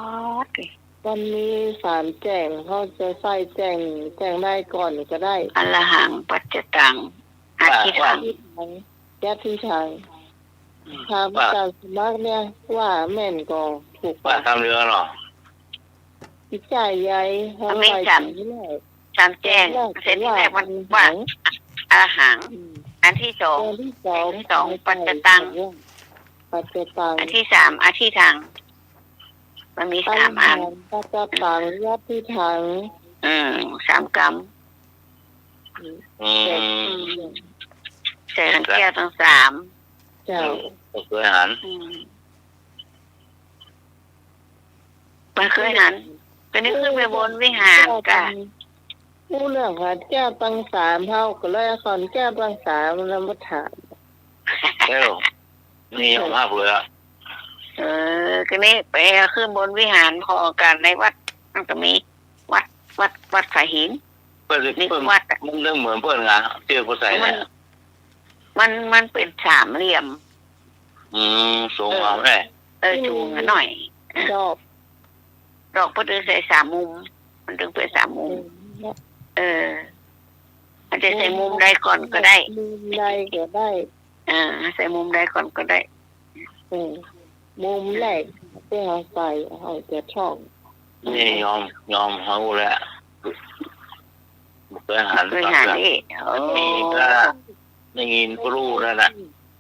วันนี้สามแจ้ง เขาจะใส่แจ้ง แจ้งได้ก่อนก็ได้ อะระหัง ปัจจตัง อทิตัง ยัตถิตัง อืม ข้าพเจ้าสมัครเนี่ย ว่าแม่นก็ถูก ว่า ว่าคำเดียวเหรอ อีกใจ้ใหญ่ มันมีสาม สามแจ้ง เส้นที่แรกมันว่า อะระหัง อืม อันที่สอง อันที่สอง อันที่สอง ปัจจตัง ปัจจตัง อันที่สาม อทิตัง มันมีสามอัน อะระหัง ปัจจตัง ยัตถิตัง อืม สามกำ อืม อืม ใส่ขันแก้วตังสาม เจ้า เออ บ่เกยหัน อืม บ่เกยหัน ก็นึกขึ้นไปบนวิหารกะ ฮู้เรื่องขันแก้วตังสาม เฮาก็เลยเอาขันแก้วตังสามนั้นมาถาม แล้ว นี่ยอมฮับเลยอะ เออ ก็นี่ไปเอาขึ้นบนวิหารพอกัน ในวัดมันก็มี วัด วัด วัดฝายหิน เปิ้น นี่ เปิ้น วัดอะ มันเรื่องเหมือนเปิ้นไง เตี้ยกว่าใส่เนี่ย มัน มัน มันเป๋นสามเหลี่ยม อืม สูงกว่าแม่ เออ เออ สูงหน่อย ดอก ดอกเปิ้นใส่สามมุม มันตึงเป๋นสามมุม อืม เออ อาจจะใส่มุมใดก่อนก็ได้ มุมใดก็ได้ อ่า ใส่มุมใดก่อนก็ได้ เออ มุมแรกที่เฮาใส่ เฮาจะท่อง นี่ยอม ยอมเฮาแหละ บ่เกยหัน บ่เกยหัน เออ มีก็ได้ยินก็ฮู้นั่นน่ะ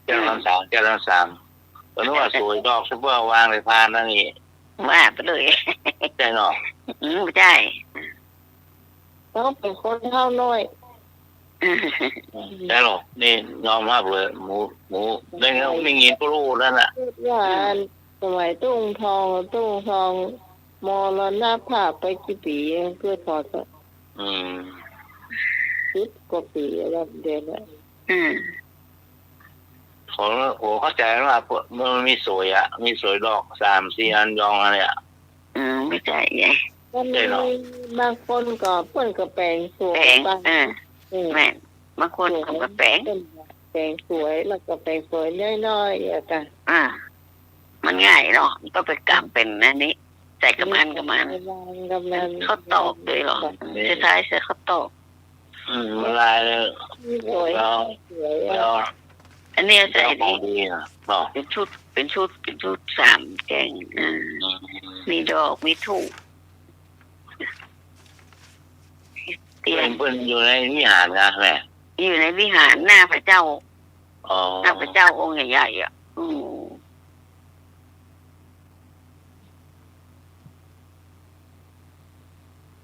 แก้วตังสาม แก้วตังสาม ก็นึกว่าสวยดอก ซุปเปอร์วางในพานนั่นนี่ ว่าไปเลย ใจ้เนาะ อืม ใจ้ ต้องเป๋นคนเฒ่าน้อย ใจ้หรอ นี่ยอมฮับเลย หมู่ หมู่ ได้ยินก็ฮู้นั่นน่ะ ว่าสมัยตู้ทอง ตู้ทอง มรณภาพไปกี่ปี๋ เกิด พ.ศ. อืม สิบกว่าปี๋แล้วเดี๋ยวนี้ อืม ของ โอ้ เข้าใจ๋ว่า มันมีสวยอะ มีสวยดอกสามสี่อันยองอันเนี่ย อืม เข้าใจ๋ไง มันมี ใจ้เนาะ บางคนก็ เปิ้นก็แป๋งสวย แป๋ง ไป เออ เออ แม่น บางคนก็แป๋ง เปิ้นแป๋งสวย แล้วก็แป๋งสวยน้อยๆ อะจ้ะ อ่า มันง่ายเนาะ มันก็ไปกำเป๋นอันนี้ ใส่กำอันกำอัน กำอัน ข้าวตอกด้วยเหรอ นี่ สุดท้ายใส่ข้าวตอก อืม มันลายเลย สวย แล้ว สวยอะ แล้ว อันนี้ใส่ เจ้าของ นี่ ดีอะ บอก เป๋นชุด เป๋นชุด เป๋นชุดสามแจ้ง อ่า อืม มีดอก มีธูป เตียน เปิ้น เปิ้นอยู่ในวิหารไงแม่ อยู่ในวิหารหน้าพระเจ้า อ๋อ หน้าพระเจ้าองค์ใหญ่ๆ อ่ะ อืม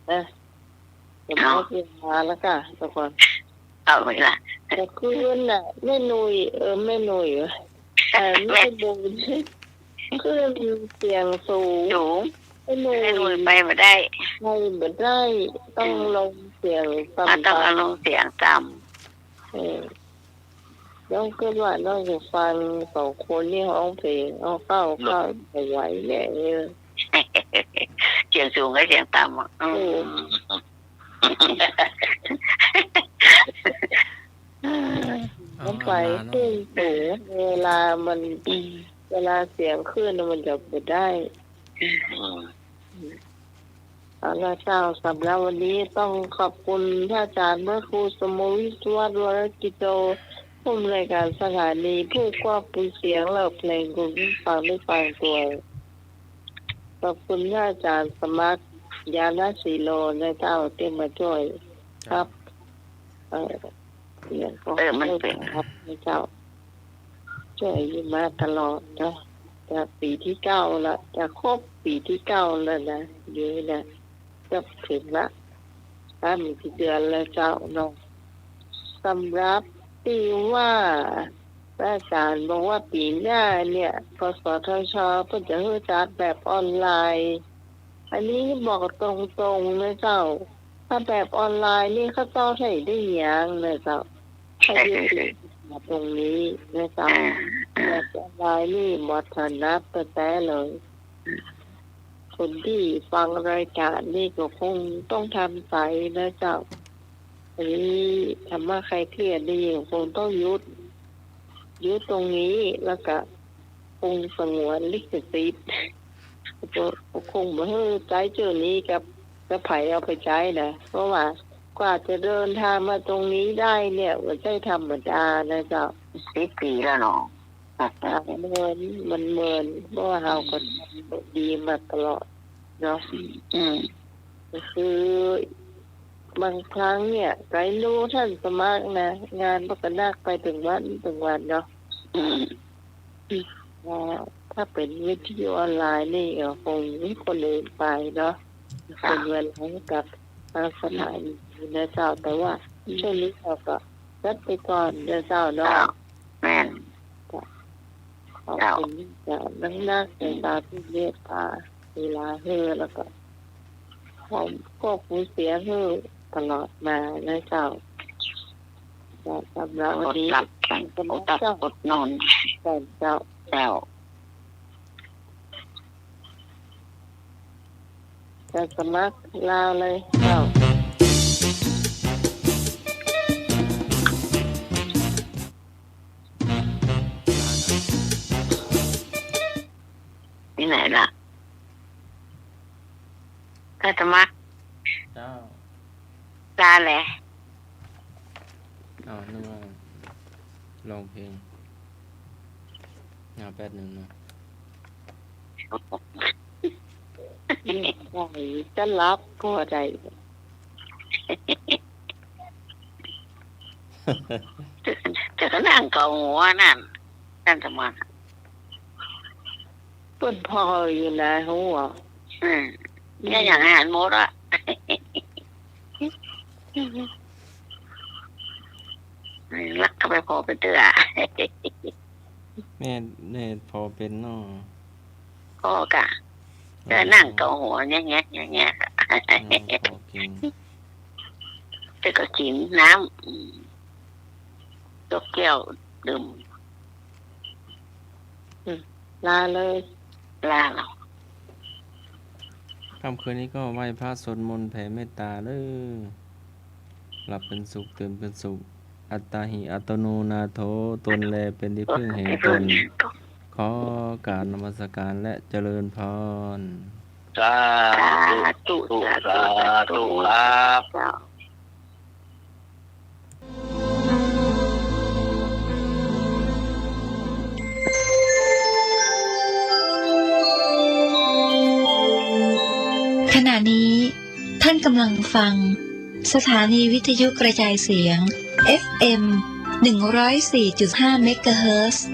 นะ เดี๋ยว เอา เวลาแล้วก่ะ เดี๋ยวก่อน เอาเวลา เมื่อคืนน่ะ แม่หนุ่ย เออ แม่หนุ่ย เออ แม่ แม่บุญ ขึ้นเสียงสูง สูง แม่หนุ่ย แม่หนุ่ยไปบ่ได้ ไปบ่ได้ ต้อง อืม ลงเสียงต่ำๆ อ่ะ ต้องเอาลงเสียงต่ำ เออ น้องคิดว่าน้องจะฟังสองคนนี่ฮ้องเพลง เอาเข้า เข้าบ่ไหวแน่ เออ เสียงสูงกับเสียงต่ำอ่ะ อืม เออ มันไป เอา เอามาเนาะ ขึ้นสูง เวลามัน อืม เวลาเสียงขึ้นน่ะมันจะบ่ได้ อืม เอาละเจ้า สำหรับวันนี้ต้องขอบคุณพระอาจารย์พระครูสมวิศวัตร วรกิจโจ ผู้อำนวยการสถานี ผู้ควบคุมเสียงและเพลง คุณผู้ฟังได้ฟังตวย ขอบคุณพระอาจารย์สมัคร ญาณสีโล นะเจ้า ที่มาช่วย ครับ ครับ เออ เสียงก็ เออ มันเปลี่ยน ครับ นะเจ้า ช่วยอยู่มาตลอดเนาะ จะปี๋ตี้เก้าละ จะครบปี๋ตี้เก้าแล้วนะ อยู่นะ จะเถิงละ สามสี่เดือนแล้วเจ้าเนาะ สำหรับตี้ว่าพระอาจารย์บอกว่าปี๋หน้าเนี่ย กสทช เปิ้นจะหื้อจัดแบบออนไลน์ อันนี้บอกตรงๆ นะเจ้า ถ้าแบบออนไลน์นี่ข้าเจ้าไถ่ได้หยังนะเจ้า ข้าเจ้าติดปัญหาตรงนี้นะเจ้า อ่า อ่า แบบออนไลน์นี่บ่ถนัดแต๊ๆ เลย คนตี้ฟังรายก๋านนี่ก็คงต้องทำใจ๋นะเจ้า อันนี้ธรรมะคลายเครียดนี่คงต้องหยุด หยุดตรงนี้ แล้วก็คงสงวนลิขสิทธิ์ ก็คงบ่หื้อใจ๊เจ้านี้กับ กับใผเอาไปใจ๊นะ เพราะว่ากว่าจะเดินทางมาตรงนี้ได้เนี่ย บ่ใจ้ธรรมดานะเจ้า สิบปี๋แล้วเนาะ อ่ะ เมิน มันเมิน เพราะว่าเฮาก็ อืม ทำดีมาตลอดเนาะ อืม ก็คือบางครั้งเนี่ย ใจ๊ฮู้ต้านสมัครนะ งานมันก็นักไปเถิงวันเถิงวันเนาะ อืม อ่า ถ้าเป๋นวิทยุออนไลน์นี่ก็คงมีคนอื่นไปเนาะ ค่ะ เป๋นเวลาให้กับทางสถานีนะเจ้า แต่ว่า อืม ช่วงนี้เฮาก็จัดไปก่อนนะเจ้าเนาะ เจ้า แม่น ขอบคุณเจ้านักๆ ในตาตี้เมตต๋าเวลาหื้อ แล้วก็ขอบคุณเสียงหื้อตลอดมานะเจ้า ก็สำหรับวันนี้ อดหลับ อดหลับ เจ้า อดนอน เจ้า เจ้า เจ้า จะสมัครลาวเลยเจ้า ตี้ไหนล่ะ จะสมัคร เจ้า ลาวแหละ อ้าว นึกว่าร้องเพลง เอาแป๊บหนึ่งนะ นี่ใครจะหลับก็ได้ แต่ก็นั่งเกาหัวนั่น นั่นจะมา เปิ้นผ่ออยู่นะ ฮู้บ่ อืม เนี่ยอย่างอาหารหมดอะ ลักเข้าไปผ่อไปเตื้อ แม่ แม่ผ่อเป๋นเนาะ ผ่อกะ อ๋อ แต่นั่งเกาหัวแงะๆ แงะๆ อ๋อ ผ่อเก่ง แต่ก็กิ๋นน้ำ อืม ยกแก้วดื่ม อืม ลาเลย ลาแล้ว ค่ำคืนนี้ก็ไหว้พระสวดมนต์แผ่เมตตาเด้อ หลับเป็นสุข ตื่นเป็นสุข อัตตาหิ อัตโตโน นาโถ ตนแลเป็นที่พึ่งแห่งตน ขอกราบนมัสการและเจริญพร สาธุ สาธุ สาธุ สาธุครับ เจ้า ขณะนี้ท่านกำลังฟังสถานีวิทยุกระจายเสียง เอฟเอ็ม หนึ่งร้อยสี่จุดห้า เมกะเฮิรตซ์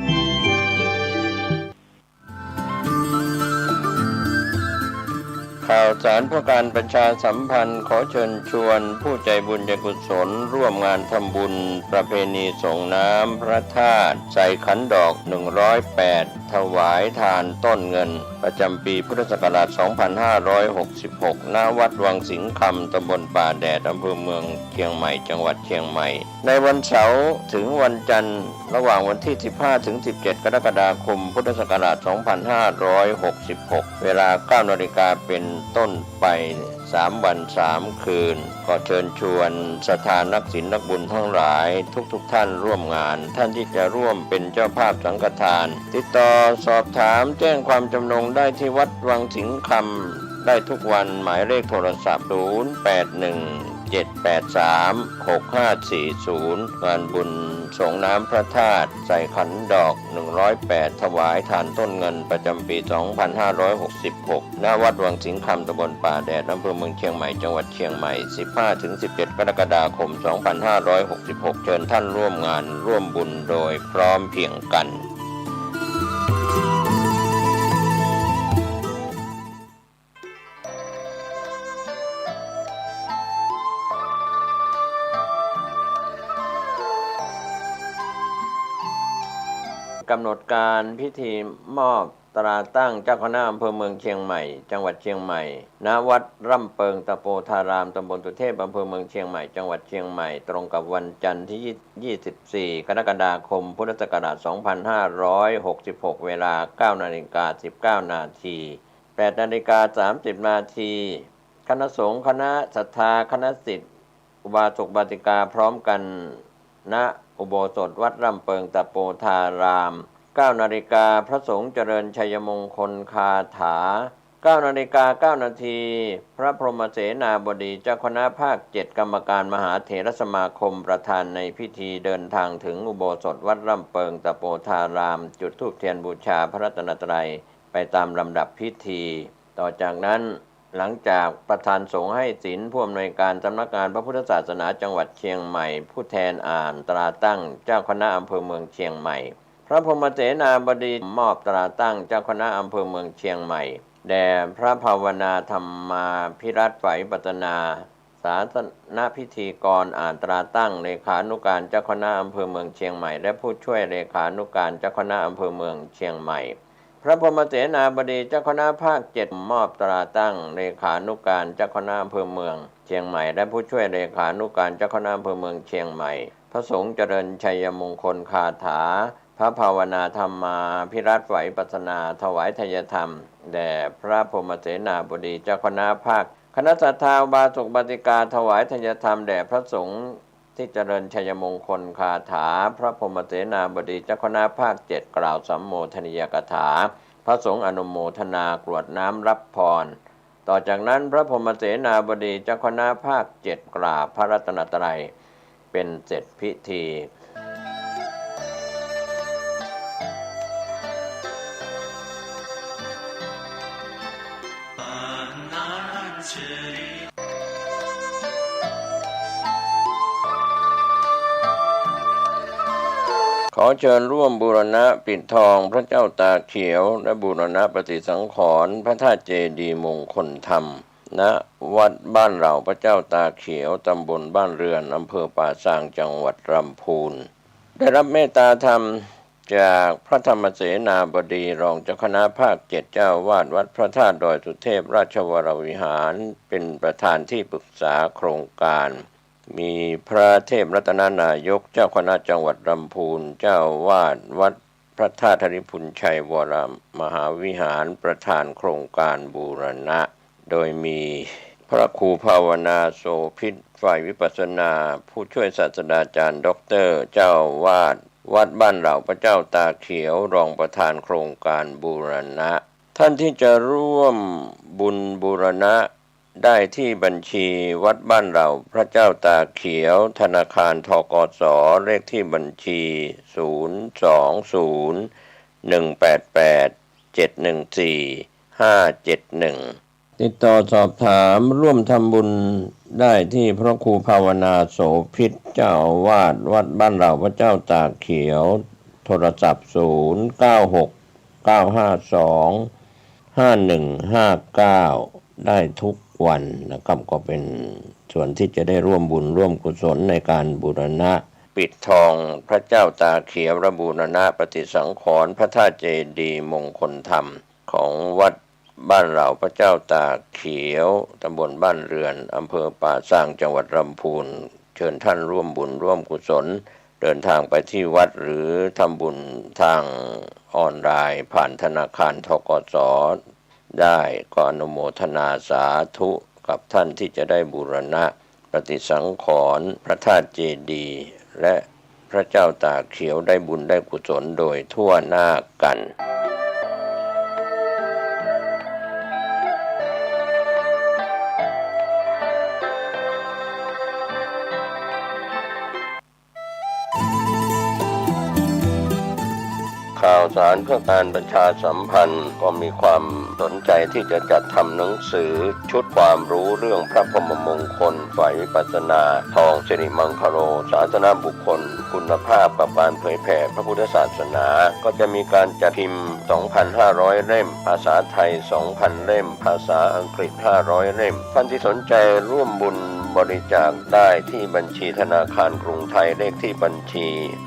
ข่าวสารเพื่อการประชาสัมพันธ์ ขอเชิญชวนผู้ใจบุญใจกุศลร่วมงานทำบุญประเพณีส่งน้ำพระธาตุใส่ขันดอก หนึ่งร้อยแปด ถวายทานต้นเงิน ประจำปีพุทธศักราช สองพันห้าร้อยหกสิบหก ณ วัดวังสิงห์คำ ตำบลป่าแดด อำเภอเมืองเชียงใหม่ จังหวัดเชียงใหม่ ในวันเสาร์ถึงวันจันทร์ ระหว่างวันที่ สิบห้า ถึง สิบเจ็ด กรกฎาคม พุทธศักราช สองพันห้าร้อยหกสิบหก เวลา เก้า นาฬิกาเป็นต้นไป สาม วัน สาม คืน ขอเชิญชวนศรัทธานักศีลนักบุญทั้งหลายทุกๆ ท่านร่วมงาน ท่านที่จะร่วมเป็นเจ้าภาพสังฆทาน ติดต่อสอบถามแจ้งความจำนงได้ที่วัดวังสิงห์คำได้ทุกวัน หมายเลขโทรศัพท์ ศูนย์ แปด หนึ่ง เจ็ด แปด สาม หก ห้า สี่ ศูนย์ งานบุญส่งน้ำพระธาตุใส่ขันดอก หนึ่งร้อยแปด ถวายทานต้นเงินประจำปี สองพันห้าร้อยหกสิบหก ณ วัดวังสิงห์คำ ตำบลป่าแดด อำเภอเมืองเชียงใหม่ จังหวัดเชียงใหม่ สิบห้า ถึง สิบเจ็ด กรกฎาคม สองพันห้าร้อยหกสิบหก เชิญท่านร่วมงานร่วมบุญโดยพร้อมเพรียงกัน กำหนดการพิธีมอบตราตั้งเจ้าคณะอำเภอเมืองเชียงใหม่ จังหวัดเชียงใหม่ ณ วัดร่ำเปิงตะโปธาราม ตำบลสุเทพ อำเภอเมืองเชียงใหม่ จังหวัดเชียงใหม่ ตรงกับวันจันทร์ที่ ยี่สิบสี่ กรกฎาคม พุทธศักราช สองพันห้าร้อยหกสิบหก เวลา เก้า นาฬิกา สิบเก้า นาที แปด นาฬิกา สามสิบ นาที คณะสงฆ์ คณะศรัทธา คณะศิษย์ อุบาสกอุบาสิกา พร้อมกัน ณ อุโบสถวัดร่ำเปิงตะโปธาราม เก้า นาฬิกา พระสงฆ์เจริญชัยมงคลคาถา เก้า นาฬิกา เก้า นาที พระพรหมเสนาบดีเจ้าคณะภาคเจ็ด กรรมการมหาเถรสมาคม ประธานในพิธีเดินทางถึงอุโบสถวัดร่ำเปิงตะโปธาราม จุดธูปเทียนบูชาพระรัตนตรัยไปตามลำดับพิธี ต่อจากนั้น หลังจากประธานสงฆ์ให้ศีล ผู้อำนวยการสำนักงานพระพุทธศาสนาจังหวัดเชียงใหม่ ผู้แทนอ่านตราตั้งเจ้าคณะอำเภอเมืองเชียงใหม่ พระพรหมเสนาบดีมอบตราตั้งเจ้าคณะอำเภอเมืองเชียงใหม่ แด่พระภาวนาธรรมาภิรัตน์ ฝ่ายวิปัสสนา สาสนพิธีกรอ่านตราตั้ง เลขานุการเจ้าคณะอำเภอเมืองเชียงใหม่ และผู้ช่วยเลขานุการเจ้าคณะอำเภอเมืองเชียงใหม่ พระพรหมเสนาบดีเจ้าคณะภาคเจ็ด มอบตราตั้ง เลขานุการเจ้าคณะอำเภอเมืองเชียงใหม่ และผู้ช่วยเลขานุการเจ้าคณะอำเภอเมืองเชียงใหม่ พระสงฆ์เจริญชัยมงคลคาถา พระภาวนาธรรมาภิรัตน์ ฝ่ายวิปัสสนา ถวายไทยธรรม แด่พระพรหมเสนาบดีเจ้าคณะภาค คณะศรัทธาอุบาสกอุบาสิกา ถวายไทยธรรมแด่พระสงฆ์ ที่เจริญชัยมงคลคาถา พระพรหมเสนาบดีเจ้าคณะภาคเจ็ด กล่าวสัมโมทนียกถา พระสงฆ์อนุโมทนากรวดน้ำรับพร ต่อจากนั้นพระพรหมเสนาบดีเจ้าคณะภาคเจ็ด กราบพระรัตนตรัย เป๋นเสร็จพิธี ขอเชิญร่วมบูรณะปิดทองพระเจ้าตาเขียว และบูรณะปฏิสังขรณ์พระธาตุเจดีย์มงคลธรรม ณ วัดบ้านเหล่าพระเจ้าตาเขียว ตำบลบ้านเรือน อำเภอป่าซาง จังหวัดลำพูน ได้รับเมตตาธรรมจากพระธรรมเสนาบดี รองเจ้าคณะภาคเจ็ด เจ้าอาวาสวัดพระธาตุดอยสุเทพราชวรวิหาร เป็นประธานที่ปรึกษาโครงการ มีพระเทพรัตนนายก เจ้าคณะจังหวัดลำพูน เจ้าอาวาสวัดพระธาตุธริพุนชัยวรมหาวิหาร ประธานโครงการบูรณะ โดยมีพระครูภาวนาโสภิต ฝ่ายวิปัสสนา ผู้ช่วยศาสตราจารย์ด็อกเตอร์ เจ้าอาวาสวัดบ้านเหล่าพระเจ้าตาเขียว รองประธานโครงการบูรณะ ท่านที่จะร่วมบุญบูรณะ ได้ที่บัญชีวัดบ้านเหล่าพระเจ้าตาเขียว ธนาคาร ธ.ก.ส. เลขที่บัญชี ศูนย์ สอง ศูนย์ หนึ่ง แปด แปด เจ็ด หนึ่ง สี่ ห้า เจ็ด หนึ่ง ติดต่อสอบถามร่วมทำบุญ ได้ที่พระครูภาวนาโสภิต เจ้าอาวาสวัดบ้านเหล่าพระเจ้าตาเขียว โทรศัพท์ ศูนย์ เก้า หก เก้า ห้า สอง ห้า หนึ่ง ห้า เก้า ได้ทุกวันนะครับ ก็เป็นส่วนที่จะได้ร่วมบุญร่วมกุศลในการบูรณะปิดทองพระเจ้าตาเขียว และบูรณะปฏิสังขรณ์พระธาตุเจดีย์มงคลธรรม ของวัดบ้านเหล่าพระเจ้าตาเขียว ตำบลบ้านเรือน อำเภอป่าซาง จังหวัดลำพูน เชิญท่านร่วมบุญร่วมกุศล เดินทางไปที่วัดหรือทำบุญทางออนไลน์ผ่านธนาคาร ธ.ก.ส. ได้ ก็อนุโมทนาสาธุกับท่านที่จะได้บูรณะปฏิสังขรณ์พระธาตุเจดีย์ และพระเจ้าตาเขียวได้บุญได้กุศลโดยทั่วหน้ากัน ข่าวสารเพื่อการประชาสัมพันธ์ ก็มีความสนใจที่จะจัดทำหนังสือชุดความรู้เรื่องพระพรหมมงคลฝ่ายวิปัสสนา ทองสิริมังคโล สาสนบุคคล คุณภาพกับการเผยแผ่พระพุทธศาสนา ก็จะมีการจัดพิมพ์ สองพันห้าร้อย เล่ม ภาษาไทย สองพัน เล่ม ภาษาอังกฤษ ห้าร้อย เล่ม ท่านที่สนใจร่วมบุญบริจาคได้ที่บัญชีธนาคารกรุงไทย เลขที่บัญชี